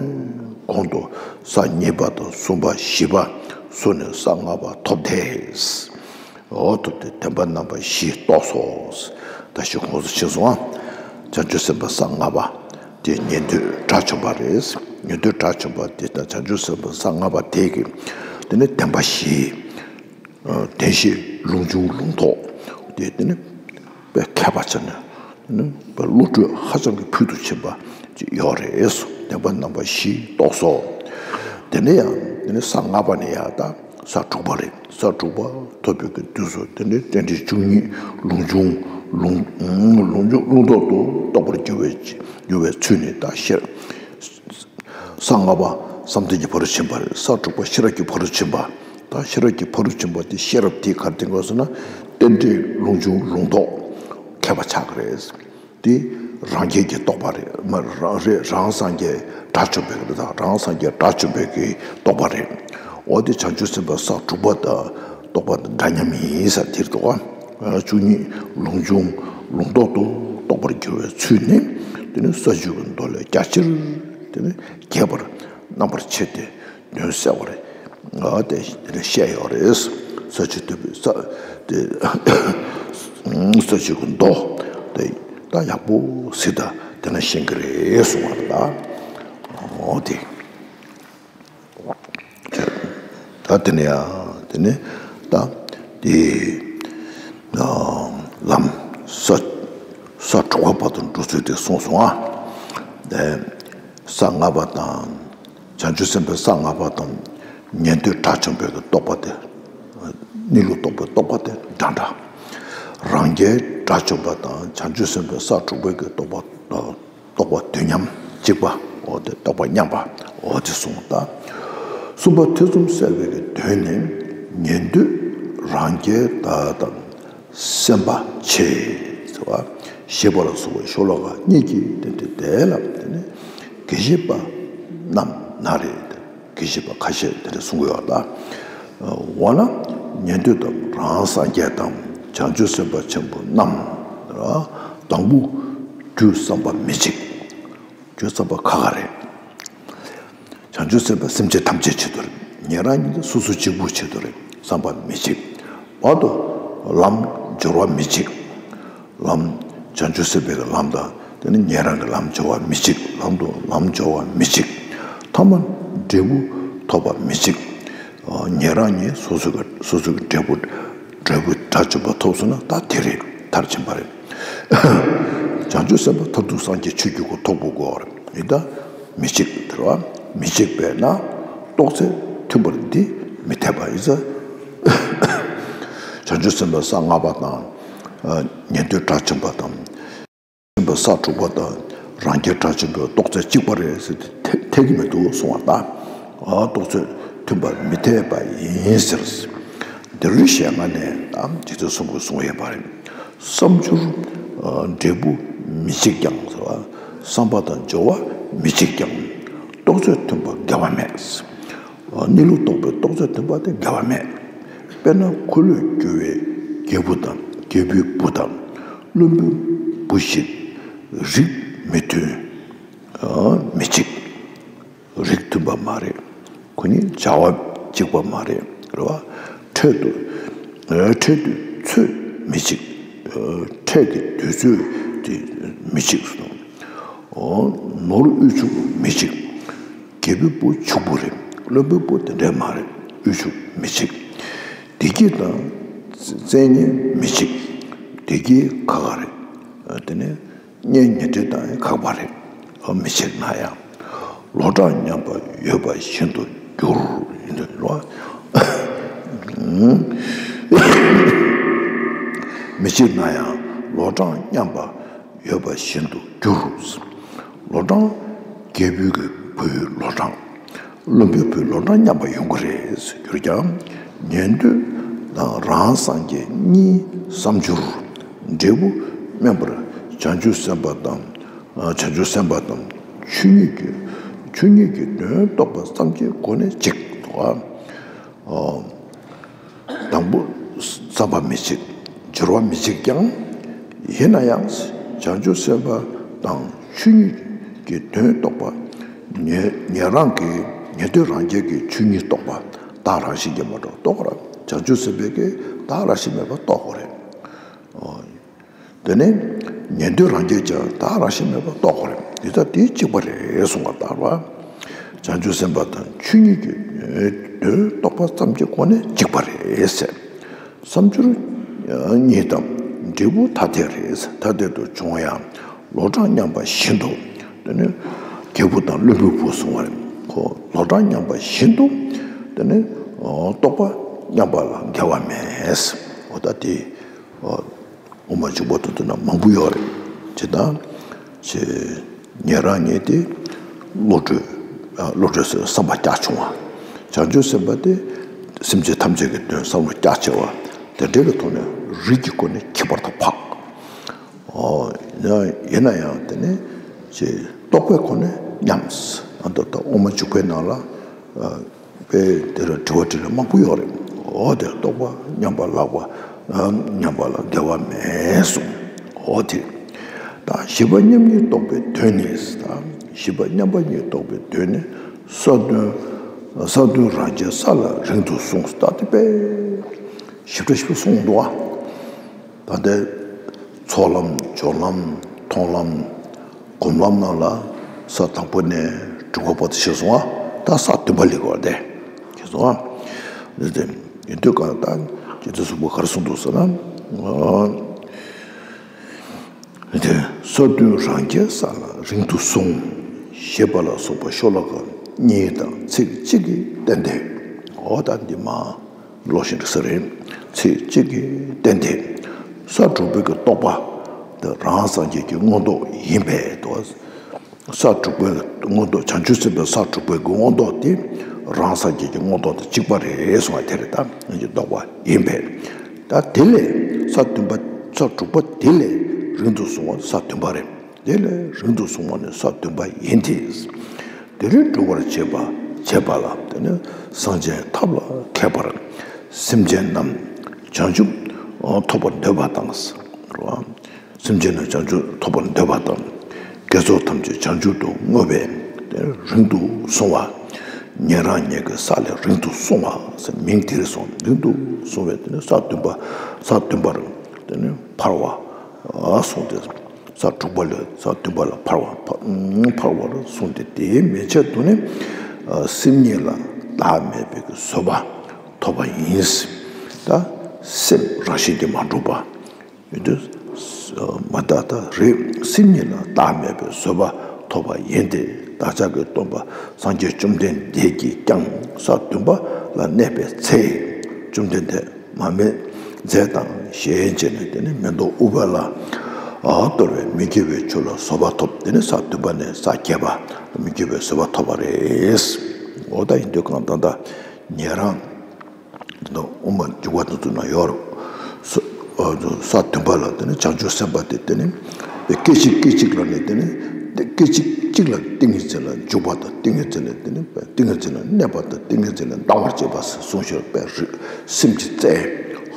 གོང་དུ་ས་གཉིས་པ་དང་གསུམ་པ་བཞི་པ་སོ་ནས་ས་ལྔ་པ་ཐོབ་སྟེ། འོ་ཐོབ་སྟེ་བདེན་པ་རྣམ་པ་བཞི་རྟོགས་སོ། ད་ཞིག་ཧོ་སུ་ཕྱིན་སོང་ཨ། བྱང་ཆུབ་སེམས་དཔའ་ས་ལྔ་པ་དེ་ཉན་ཐོས་དགྲ་བཅོམ་པ་རེད། ཉན་ཐོས་དགྲ་བཅོམ་པ་དེ་དང་བྱང་ཆུབ་སེམས་དཔའ་ས་ལྔ་པ་དེ་གི་དེ་ནི་བདེན་པ་བཞི། བདེན་བཞི་ལུང་འབྱུང་ལུང་རྟོགས་དེ་དེ་ནི་དཔེ་མཁས་པ་ཆ་ནས་དེ་ནི་དཔེ་བློ་གྲོས་ཧ་ཅང་གི་ཕུལ་དུ་ཕྱིན་པ་ཅིག་ཡོད་རེད། བདེན་པ་རྣམ་པ་བཞི་རྟོགས་སོ། དེ་ནས་ཡང་དེ་ནི་ས་ལྔ་པ་ནས་ཡང་ད་ས་དྲུག་པ་རེད། ས་དྲུག་པ་ཐོབ་པའི་གི་དུས་སུ་དེ་ནི་རྟེན་འབྲེལ་བཅུ་གཉིས་ལུང་འབྱུང་ལུང་ལུང་འབྱུང་ལུང་རྟོགས་སུ་རྟོགས་པར་འགྱུར་བའི་འགྱུར་བའི་ཚུལ་ནི་ད་ཤེར། ས་ལྔ་པ་བསམ་གཏན་གྱི་ཕ་རོལ་ཕྱིན་པ་རེད། ས་དྲུག་པ་ཤེས་རབ་ཀྱི་ཕ་རོལ་ཕྱིན་པ། ད་ཤེས་རབ་ཀྱི་ཕ་རོལ་ཕྱིན་པ་དེ་ཤེས་རབ་དེ་ག་རེ་བསྟན་དགོས་ཟེར་ན། རྟེན་འབྲེལ་ལུང་འབྱུང་ལུང་རྟོགས་མཁས་པ་ཆགས་ཀྱི་རེད། དེ་རང་རྒྱལ་གྱི་རྟོགས་པ་རེད། མ་རང་རེད། རང་སངས་རྒྱས་དགྲ་བཅོམ་པའི་གི་དང་རང་སངས་རྒྱས་དགྲ་བཅོམ་པའི་གི་རྟོགས་པ་རེད། འོ་དེ་བྱང་ཆུབ་སེམས་དཔའ་ས་དྲུག་པ་དང་རྟོགས་པ་འདྲ་མཉམ་ཡིན་ས་དེར་རྟོགས་པ། བཅུ་གཉིས་ལུང་འབྱུང་ལུང་རྟོགས་སུ་རྟོགས་པར་འགྱུར་བའི་ཚུལ་ནི། དེ་ནི་ས་བཅུ་གི་མདོ་ལས་རྒྱ་ཆེར་དེ་ནི་རྒྱས་པར་རྣམ་པར་ཕྱེ་སྟེ་དོན་གསལ་བར་ཨ་དེ་དེ་ནི་བཤད་ཡོད་རེད། ས་བཅུ་དེ་ས་དེ་ས་བཅུ་གི་མདོ་དེ་ད་ཡག་པོ་གཟིགས་དང་དེ་ན་ཤེས་ཀྱི་རེད་གསུངས་པ་རེད། ད་འོ་དེ། ད་དེ་ནས་ཡང་དེ་ནས་ད་དེ་ལམ་ས་ས་དྲུག་པ་བར་དུ་འགྲོ་ཚུལ་དེ་གསུངས་སོང་ཨ། དེ་ས་ལྔ་པ་དང་བྱང་ཆུབ་སེམས་དཔའི་ས་ལྔ་པ་དང་ཉན་ཐོས་དགྲ་བཅོམ་པའི་གི་རྟོགས་པ་དེ་གནས་ལུགས་རྟོགས་པའི་རྟོགས་པ་དེ་འདྲ་འདྲ། རང་རྒྱལ་དགྲ་བཅོམ་པ་དང་བྱང་ཆུབ་སེམས་དཔའི་ས་དྲུག་པའི་གི་རྟོགས་པ་རྟོགས་པ་དུས་མཉམ་གཅིག་པ། འོ་དེ་རྟོགས་པ་མཉམ་པ། འོ་དེ་གསུངས་ད། གསུམ་པ་ཐེ་ཚོམ་བསལ་བའི་གི་དོན་ནི། ཉན་ཐོས་རང་རྒྱལ་དག་དང་སེམས་དཔའ་ཆེ་ཟེར་བ་ཞེས་པ་ལ་སོགས་པའི་ཤོ་ལོ་ཀ་གཉིས་ཀྱིས་བསྟན་ཏེ། དེ་ལ་དེ་ནི་དགེ་བཤེས་པ་རྣམས་ན་རེ། དགེ་བཤེས་པ་ཁ་ཤས་དེ་འདྲ་གསུང་གི་ཡོད་ལ། འོ་ན་ཉན་ཐོས་དང་རང་སངས་རྒྱས་དང་བྱང་ཆུབ་སེམས་དཔའ་ཆེན་པོ་རྣམས་ལ་དང་པོ་རྒྱུ་བསམ་པ་མི་གཅིག་རྒྱུ་བསམ་པ་ཁ་ཁ་རེད། བྱང་ཆུབ་སེམས་དཔའ་སེམས་ཅན་ཐམས་ཅད་ཆེད་དུ་རེད། ཉན་རང་ཉིད་དུ་སོ་སོ་གཅིག་པུ་ཆེད་དུ་རེད། བསམ་པ་མི་གཅིག་བར་དུ་ལམ་སྦྱོར་བ་མི་གཅིག་ལམ་བྱང་ཆུབ་སེམས་དཔའི་གི་ལམ་དང་དེ་ནི་ཉན་རང་གི་ལམ་སྦྱོར་བ་མི་གཅིག་ལམ་དུ་ལམ་སྦྱོར་བ་མི་གཅིག་ཐ་མ་འབྲས་བུ་ཐོབ་པ་མི་གཅིག་ཉན་རང་ཉིད་སོ་སོ་གི་སོ་སོ་གི་འབྲས་བུ་འབྲས་བུ་དགྲ་བཅོམ་པ་ཐོབ་སོང་ན་ད་དེ་རེད། མཐར་ཕྱིན་པ་རེད། བྱང་ཆུབ་སེམས་དཔའ་མཐར་ཐུག་སངས་རྒྱས་ཆོས་ཀྱི་གོ་ཐོབ་དགོས་དགོས་པ་རེད། ཡིན་ད་མི་གཅིག་དེ་རེད་བ། མི་གཅིག་པས་ན་རྟོགས་ཚད་མཐུན་པར་འདི་མི་འཐད་པ་ཡིན་ཙང་། བྱང་ཆུབ་སེམས་དཔའ་ས་ལྔ་པ་དང་། ཉན་ཐོས་དགྲ་བཅོམ་པ་དང་། སེམས་དཔའ་ས་དྲུག་པ་དང་རང་རྒྱལ་དགྲ་བཅོམ་པའི་རྟོགས་ཚད་གཅིག་པ་རེད་ཟེར་ཏེ་འཐད་ཀྱི་མི་འདུག་གསུང་བ་ལྟར། རྟོགས་ཚད་མཐུན་པར་མི་འཐད་པ་ཡིན་ཟེར། འདིར་ཞེས་ང་ནས་དམ་རྗེ་བཙུན་གསུང་དགོས་གསུང་བ་ཡིན་པ་རེད། བསམ་སྦྱོར་འབྲས་བུ་མི་གཅིག་ཀྱང་ཟེར་བ། བསམ་པ་དང་སྦྱོར་བ་མི་གཅིག་ཀྱང་། རྟོགས་ཚད་མཐུན་པ་འགལ་བ་མེད། གནས་ལུགས་རྟོགས་པའི་རྟོགས་ཚད་མཐུན་པ་དེ་འགལ་བ་མེད། དཔེར་ན་འཁོར་ལོས་སྒྱུར་བའི་རྒྱལ་བུ་དང་རྒྱལ་པོའི་བུ་དང་བློན་པོའི་བུ་ཞིག་རིགས་མི་མཐུན། ཨ། མི་གཅིག་རིགས་མཐུན་པ་མ་རེད། ཁོ་གཉིས་བྱ་བ་གཅིག་པ་མ་རེད། རེད་བ། འཕྲད་དུས། ཨ། འཕྲད་དུས་ཚོད་མི་གཅིག་ཨ། འཕྲད་ཀྱི་དུས་ཚོད་དེ་མི་གཅིག་སོང་། ཨོ། ནོར་དབུལ་ཕྱུག་མི་གཅིག་རྒྱལ་པོའི་བུ་ཕྱུག་པོ་རེད། བློན་པོའི་བུ་དེ་འདྲས་མ་རེད། དབུལ་ཕྱུག་མི་གཅིག་བདེ་སྐྱིད་དང་བཙན་ཉེ་མི་གཅིག་བདེ་སྐྱིད་ཁག་ཁག་རེད། ཨ། དེ་ནས་གཉེན་ཉེ་འབྲེལ་དང་ཡང་ཁག་པ་རེད། ཨ། མི་གཅིག་ན་ཡང་། ལོ་གྲངས་མཉམ་པ་ཡོད་པ་བཞིན་དུ་འགྱུར། ཡིན་དུ་རོ། མི་གཅིག་ན་ཡང་ལོ་གྲངས་མཉམ་པ་ཡོད་པ་བཞིན་དུ་འགྱུར། ལོ་གྲངས། རྒྱལ་པོའི་གི་བུའི་ལོ་གྲངས། བློན་པོའི་བུའི་ལོ་གྲངས་མཉམ་པ་ཡོང་གི་རེད་ཟེར་གྱུར་ཀྱང་། ཉན་ཐོས་དང་རང་སངས་རྒྱས་གཉིས་སམ་སྦྱོར། འབྲས་བུ་སྨིན་པར་བྱང་ཆུབ་སེམས་དཔའ་དང་། ཨ། བྱང་ཆུབ་སེམས་དཔའ་དང་ཆོས་ཉིད་ཀྱི། ཆོས་ཉིད་ཀྱི་དོན་རྟོགས་པ་ཙམ་གྱི་སྒོ་ནས་གཅིག་ཨ། དང་པོ་བསམ་པ་མི་གཅིག་སྦྱོར་བ་མི་གཅིག་ཀྱང་། ཡིན་ན་ཡང་བྱང་ཆུབ་སེམས་དཔའ་དང་ཆོས་ཉིད་ཀྱི་དོན་རྟོགས་པ། ཉན་ཉན་རང་གི་ཉན་ཐོས་རང་རྒྱལ་གྱི་ཆོས་ཉིད་རྟོགས་པ་དག་རང་བཞིན་གྱིས་མ་གྲུབ་རྟོགས་པར་བྱང་ཆུབ་སེམས་དཔའི་གིས་དག་རང་བཞིན་མེད་པར་རྟོགས་དགོས་རེད། ཨོ། དེ་ནས་ཉན་ཐོས་རང་རྒྱལ་ཀྱང་དག་རང་བཞིན་མེད་པར་རྟོགས་དགོས་རེད། དེ་ལྟར་དེ་གཅིག་པ་རེད་གསུངས་པ་ལྟར་བ། བྱང་ཆུབ་སེམས་དཔའ་དང་ཆོས་ཉིད་ཀྱི་དོན་རྟོགས་པ་ཙམ་གྱི་སྒོ་ནས་གཅིག་པ་རེད་ཟེར། བསམ་སྦྱོར་གཉིས་དང་འབྲས་བུ་ཐ་དད་རེད། ཐ་དད་དུ་བྱུང་ཡང་ལོ་གྲངས་མཉམ་པ་བཞིན་དུ། དེ་ནི་རྒྱལ་བུ་དང་བློན་པོའི་བུ་གསུངས་པ་རེད། ཁོ་ལོ་གྲངས་མཉམ་པ་བཞིན་དུ། དེ་ནི་རྟོགས་པ་མཉམ་པ་ལ་འགལ་བ་མེད། འོ་ད་དེ། དབུ་མ་འཇུག་པ་དང་བསྟུན་ན་མང་པོ་ཡོད་རེད། ཇི་ལྟར་ཅེས། ཉན་རང་ཉིད་དེ་བློ་གྲོས། ཨ། བློ་གྲོས་ཟེར་བསམ་པ་རྒྱ་ཆུང་བ། བྱང་ཆུབ་སེམས་དཔའ་དེ་སེམས་ཅན་ཐམས་ཅད་ཀྱི་དོན་བསམ་བློ་རྒྱ་ཆེ་བ། དེ་འདྲའི་གི་ཐོག་ནས་རིགས་ཀྱི་སྒོ་ནས་ཁྱད་པར་དུ་འཕགས། ཨོ། ཡིན་ན་ཡང་དེ་ནི་ཅེས་རྟོགས་པའི་སྒོ་ནས་མཉམ། ཨ། ད་ལྟ་དབུ་མ་འཇུག་པའི་ནང་ལ། ཨ། པའི་དེ་ལ་དྲི་བ་དྲིས་ལན་མང་པོ་ཡོད་རེད། འོ་དེ་རྟོགས་པ་མཉམ་པ་ལགས་པ། ཨ། མཉམ་པ་ལ་འགལ་བ་མེད་གསུངས། འོ་དེ། ད་བཞི་པ་མཉམ་ཉིད་རྟོགས་པའི་དོན་ནི། ད་བཞི་པ་མཉམ་པ་ཉིད་རྟོགས་པའི་དོན་ནི། ས་བདུན། ས་བདུན་རང་རྒྱལ་ས་ལ་རིང་དུ་གསུངས། ད་དེ་དཔེ་ཞིབ་ཕྲ་ཞིབ་ཕྲ་གསུངས་འདུག་ཨ། ད་ལྟའི་ཚོགས་ལམ་སྦྱོར་ལམ་མཐོང་ལམ་སྒོམ་ལམ་རྣམས་ལ་ས་དང་པོ་ནས་དྲུག་པ་བར་དུ་ཕྱེ་སོང་ཨ། ད་ས་བདུན་པ་ལེགས་པར་བལྟས། ཕྱེ་སོང་ཨ། འདི་དེ་ཡིན་དུས་གང་ལྟར་རྗེ་བཙུན་གསུམ་པོ་ག་རེ་གསུངས་འདུག་ཟེར་ན། འདི་ས་བདུན་རང་རྒྱལ་ས་ལ་རིང་དུ་གསུངས། ཞེས་པ་ལ་སོགས་པ་ཤོ་ལོ་ཀ་གཉིས་དང་ཚིག་གཅིག་གིས་བསྟན་ཏེ། འོ་ད་འདི་མ། ཀློག་བཞིན་འགྲིག་ས་རེད། ཚིག་གཅིག་གིས་བསྟན་ཏེ། ས་དྲུག་པའི་གི་རྟོགས་པ། དེ་རང་སངས་རྒྱས་ཀྱི་མངོན་རྟོགས་ཡིན་པས་དོ། ས་དྲུག་པའི་མངོན་རྟོགས་བྱང་ཆུབ་སེམས་དཔའི་ས་དྲུག་པའི་གི་མངོན་རྟོགས་དེ་རང་སངས་རྒྱས་ཀྱི་མངོན་རྟོགས་དང་གཅིག་པ་རེད་གསུངས་པ་དེ་རེད། ད་ངེད་ཀྱི་རྟོགས་པ་ཡིན་པས། ད་དེ་ལས་ས་བདུན་པ། ས་དྲུག་པ་དེ་ལས་རིང་དུ་སོང་བ་ས་བདུན་པ་རེད། དེ་ལས་རིང་དུ་སོང་བ་ནི་ས་བདུན་པ་ཡིན་ཏེ། དེ་རིང་སྒྲུབ་པར་བྱེད་པ་བྱེད་པ་ལ་དེ་ནི་སངས་རྒྱས་ཐབས་ལ་མཁས་པར་སེམས་ཅན་རྣམས་བྱང་ཆུབ་ཐོབ་པར་འདོད་པ་དང་། སེམས་ཅན་རྣམས་བྱང་ཆུབ་ཐོབ་པར་འདོད་པ་དང་། དགེ་ཚོགས་ཐམས་ཅད་བྱང་ཆུབ་ཏུ་བསྔོ་བས་དེ་རིང་དུ་སོང་བ། ཉན་རང་ཉིད་ཀྱི་ས་ལས་རིང་དུ་སོང་བ་ཟེར་མིང་དེར་སོང་རིང་དུ་སོང་བས་དེ་ནི་ས་བདུན་པ། ས་བདུན་པར་དེ་ནི་འཕར་བ་གསུངས་ཏེ། ས་དྲུག་པ་ལས་ས་བདུན་པ་ལ་འཕར་བ། འཕར་བར་གསུངས་ཏེ། དེའི་མན་ཆད་དུ་ནི། སེམས་ཉིད་ལ་བདག་མེད་པའི་བཟོད་པ་ཐོབ་པ་ཡིན། ད་སེམས་རང་བཞིན་གྱིས་མ་གྲུབ་པ་ཡིན་དུས། མ་དག་ད་རེད། སེམས་ཉིད་ལ་བདག་མེད་པའི་བཟོད་པ་ཐོབ་པ་ཡིན་ཏེ། བདག་ཅག་གི་སྟོན་པ་སངས་རྒྱས་བཅོམ་ལྡན་འདས་ཀྱིས་ཀྱང་ས་བདུན་པ་ལ་གནས་པའི་ཚེ། བཅོམ་ལྡན་འདས་མ་སྨད་རྫས་དང་ཞལ་མཇལ་ནས་དེ་ནི་མེ་ཏོག་ཨུཏྤ་ལ་གཏོར་བས་མི་སྐྱེ་བའི་ཆོས་ལ་བཟོད་པ་ཐོབ། དེ་ནི་ས་བདུན་པ་ནས་ས་བརྒྱད་པ་མི་སྐྱེ་བའི་བཟོད་པ་ཐོབ་པ་རེད། འོ་ད་ཡིན་དུས་གང་ལྟར་ད་ཉན་རང་དེ་ནི་དབུ་མ་འཇུག་པ་དང་བསྟུན་ན་ཡོད་རེད། ས་ས་བདུན་པ་ལ་དེ་ནི་བྱང་ཆུབ་སེམས་དཔའ་དེ་དེ་ནི་སྐད་ཅིག་སྐད་ཅིག་ལ་ནི་དེ་ནི་སྐད་ཅིག་ གཅིག་ལ་ཏིང་ངེ་འཛིན་ལ་འཇུག་པ་དང་། ཏིང་ངེ་འཛིན་ལ་དེ་ནི་ཏིང་ངེ་འཛིན་ལ་གནས་པ་དང་། ཏིང་ངེ་འཛིན་ལ་སྣང་བར་བྱེད་པ་ཟེར་གསུངས་ཤིང་། དཔེ་རི་སེམས་ཀྱི་རྩལ་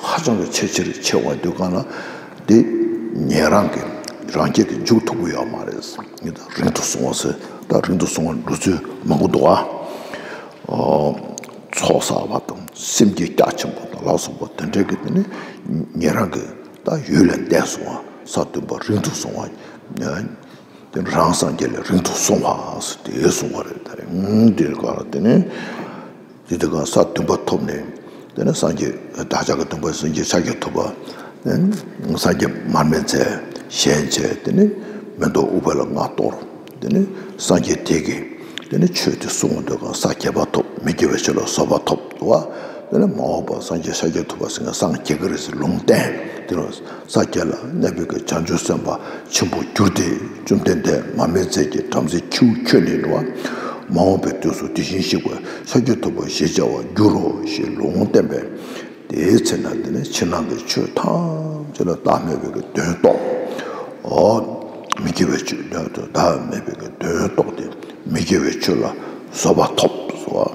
ཧ་ཅང་གི་ཆེ་ཆེར་ཆེ་བ་འདུག་གང་ལ། འདི་ཉན་རང་གི་རང་རྒྱལ་གྱི་འཇུག་ཐུབ་ཀྱི་ཡོད་མ་རེད། ངས་ད་རིང་དུ་སོང་བ་ཟེར། ད་རིང་དུ་སོང་བ་འགྲོ་ཚུལ་མང་པོ་འདུག་ཨ། ཨོ། ཚོགས་བསགས་པ་དང་། སེམས་བསྐྱེད་རྒྱ་ཆེན་པོ་དང་ལ་སོགས་པ་དེ་འདྲའི་གི་དེ་ནི་ཉན་རང་གི་ད་ཡུལ་ལས་འདས་སོང་བ། ས་བདུན་པ་རིང་དུ་སོང་བ། དེ་རང་སངས་རྒྱས་ལས་རིང་དུ་སོང་བ་ཟེར་དེ་གསུངས་པ་རེད། ད་རེད། ཨང་། དེ་ག་ལ་དེ་ནི་དེ་དེ་ག་ས་བདུན་པ་ཐོབ་ནས། དེ་ནས་སངས་རྒྱས། བདག་ཅག་གི་སྟོན་པ་སངས་རྒྱས་ཤཱཀྱ་ཐུབ་པ། སངས་རྒྱས་མར་མེ་མཛད། ཞལ་མཇལ། དེ་ནས་མེ་ཏོག་ཨུཏྤ་ལ་ལྔ་གཏོར། དེ་ནས་སངས་རྒྱས་དེ་གིས་དེ་ནས་ཆོས་དེ་གསུངས་འདུག་ག་ས་བརྒྱད་པ་ཐོབ། མི་དགེ་བའི་ཆོས་ལ་བཟོད་པ་ཐོབ་འདུག་ག་དེ་ནས་མ་འོངས་པ་སངས་རྒྱས་ཤཱཀྱ་ཐུབ་པ་ཟེར་མཁན་སངས་རྒྱས་ཀྱི་རེད་ཟེར་ལུང་བསྟན། དེ་ལ་ས་བརྒྱད་ལ་གནས་པའི་གི་བྱང་ཆུབ་སེམས་དཔའ་ཆེན་པོར་གྱུར་ཏེ། བཅོམ་ལྡན་འདས་མར་མེ་མཛད་ཀྱི་བྲམ་ཟེའི་ཁྱེའུ་ཁྱོད་ནི་འགྲོ་བ། མ་འོངས་པའི་དུས་སུ་དེ་བཞིན་གཤེགས་པ་ཤཱཀྱ་ཐུབ་པ་ཞེས་བྱ་བར་འགྱུར་རོ་ཞེས་ལུང་བསྟན་པས། དེའི་ཚེ་ན་དེ་ནི་ཕྱི་ནང་གི་ཆོས་ཐམས་ཅད་ལ་བདག་མེད་པའི་གི་དོན་རྟོགས། ཨོ། མི་དགེ་བའི་ཆོས་དོན་དུ་བདག་མེད་པའི་གི་དོན་རྟོགས་ཏེ། མི་དགེ་བའི་ཆོས་ལ་བཟོད་པ་ཐོབ་སོ།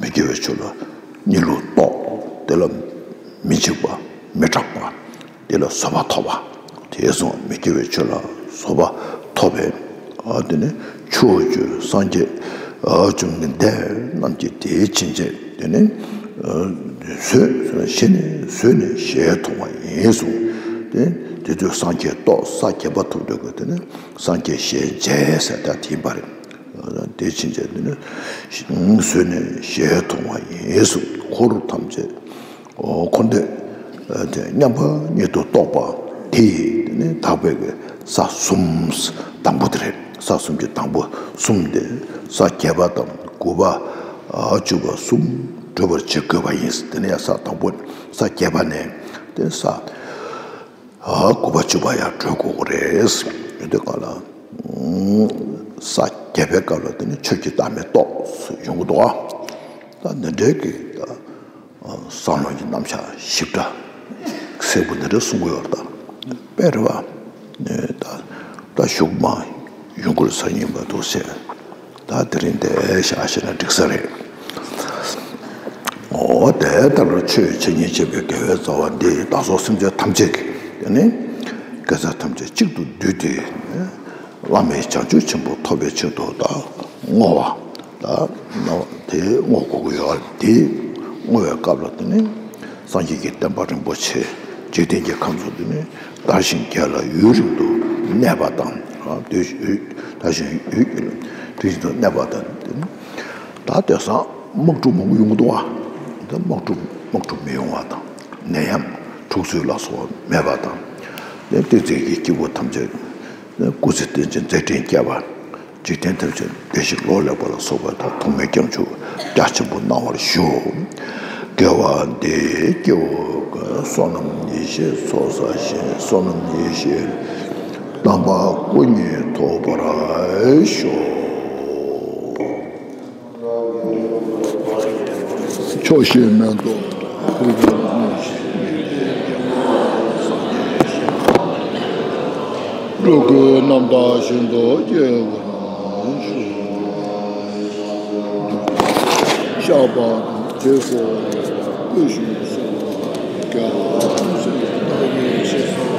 མི་དགེ་བའི་ཆོས་ལ་གཉིད་ལོག་རྟོགས། དེ་ལ་མི་འཇིགས་པ། མི་སྐྲག་པ། དེ་ལ་བཟོད་པ་ཐོབ་པ། དེས་སོང་མི་དགེ་བའི་ཆོས་ལ་བཟོད་པ་ཐོབ་པས། ཨ། དེ་ནི་ཕྱོགས་བཅུའི་སངས་རྒྱས། ཨ། བཅོམ་ལྡན་འདས་རྣམས་ཀྱིས་དེའི་ཕྱིན་ཆད་དེ་ནི། ཨ། བཟོད། ཞི་ནས་བཟོད་ནས་ཞལ་མཐོང་བ་ཡིན་གསུངས། དེ་དེ་དུས་སངས་རྒྱས་རྟོགས། ས་བརྒྱད་པ་ཐོབ་འདོད་ཀྱི་དེ་ནི་སངས་རྒྱས་ཞལ་མཇལ་ཟེར་ད་དེ་ཡིན་པ་རེད། དེ་ཕྱིན་ཆད་དེ་ནི་བཟོད་ནས་ཞལ་མཐོང་བ་ཡིན་གསུངས། འཁོར་ཐམས་ཅད། འོ། འཁོར་འདས་དེ་མཉམ་པ་ཉིད་དུ་རྟོགས་པ་དེ་ཡིས་དེ་ནི་དག་པའི་གི་ས་གསུམ། དང་པོ་དེ་རེད། ས་གསུམ་གྱི་དང་པོ་གསུམ་དེ། ས་བརྒྱད་པ་དང་དགུ་པ། ཨ། བཅུ་པ་གསུམ་བགྲོད་པར་བྱེད་དགོས་པ་ཡིན། དེ་ནས་ཡང་ས་དང་པོ། ས་བརྒྱད་པ་ནས་དེ་ས། ཨ། དགུ་པ་བཅུ་པ་ཡར་བགྲོད་དགོས་ཀྱི་རེད། ཡོད་དུས་སྒང་ལ། ཨང་། ས་བརྒྱད་པའི་སྐབས་ལ་དེ་ནི་ཆོས་ཀྱི་བདག་མེད་རྟོགས་ཡོང་གི་འདུག་ཨ། ད་འདི་འདྲའི་གི་ད། ཨ། བསམ་བློ་གི་རྣམ་གཞག་ཞིབ་ཕྲ་གསལ་པོ་འདི་འདྲ་གསུང་གི་ཡོད་རེད། ད་དཔེ་རེད་བ། ཨེ། ད་ད་གཞུག་མ་ཡོང་ཁུལ་ས་ཡིན་པ་འདུག་ཟེར། ད་དེ་རིང་འདིར་བཞག་ཤེས་ན་འགྲིག་ས་རེད། འོ། དེ་ལྟར་ཆོས་འཆད་ཉན་བྱེད་པའི་དགེ་བའི་རྩ་བ་འདི་བདག་སོགས་སེམས་ཅན་ཐམས་ཅད་ཀྱི། དེ་ནི་དགེ་རྩ་ཐམས་ཅད་གཅིག་ཏུ་བསྡུས་ཏེ། བླ་མེད་བྱང་ཆུབ་ཆེན་པོ་ཐོབ་པའི་ཆེད་དུ་ད་བསྔོ་བ། ད་བསྔོ་བ་དེ་བསྔོ་དགོས་ཀྱི་ཡོད་རེད། དེ་བསྔོ་བའི་སྐབས་ལ་དེ་ནི་སངས་རྒྱས་ཀྱི་བསྟན་པ་རིན་པོ་ཆེ་འཇིག་རྟེན་གྱི་ཁམས་སུ་དེ་ནི་དར་ཞིང་རྒྱས་ལ་ཡུན་རིང་དུ་གནས་པ་དང་། ཨ། དེ་དར་ཞིང་ཡུན་རིང་དུ་གནས་པ་དང་། དེ་ནི་ད་དེང་སང་དམག་འཁྲུག་མང་པོ་ཡོང་གི་འདུག་བ། ད་དམག་འཁྲུག་དམག་འཁྲུག་མི་ཡོང་བ་དང་། ནད་ཡམས་འཁྲུག་རྩོད་ལ་སོགས་པ་མེད་པ་དང་། དེ་བསྟན་འཛིན་གྱི་སྐྱེས་བུ་ཐམས་ཅད་སྐུ་ཚེ་བརྟན་ཅིང་མཛད་འཕྲིན་རྒྱས་པ། འཇིག་རྟེན་ཐམས་ཅད་བདེ་ཞིང་ལོ་ལེགས་པ་ལ་སོགས་པ་དང་། ཐོགས་མེད་བྱང་ཆུབ་རྒྱ་ཆེན་པོ་གནང་བར་ཞུ། དགེ་བ་འདིས་སྐྱེ་བོ་ཀུན། བསོད་ནམས་ཡེ་ཤེས་ཚོགས་བསགས་ཤིང་། བསོད་ནམས་ཡེ་ཤེས་དམ་པ་སྐུ་གཉིས་ཐོབ་པར་ཤོག། ཕྱོགས་བཞིའི་མེ་ཏོག་ཕུར་བུ་སྤྲུལ་སྐུའི་རྣམ་ཐར་བཞིན་དུ་སྐྱེ་བར་ཤོག། བཤགས་པ་དང་དེ་སོགས་ཀུན་ཞུགས་སོ། དགེ་བ་ཐམས་ཅད་བདག་གིས་ཆོད།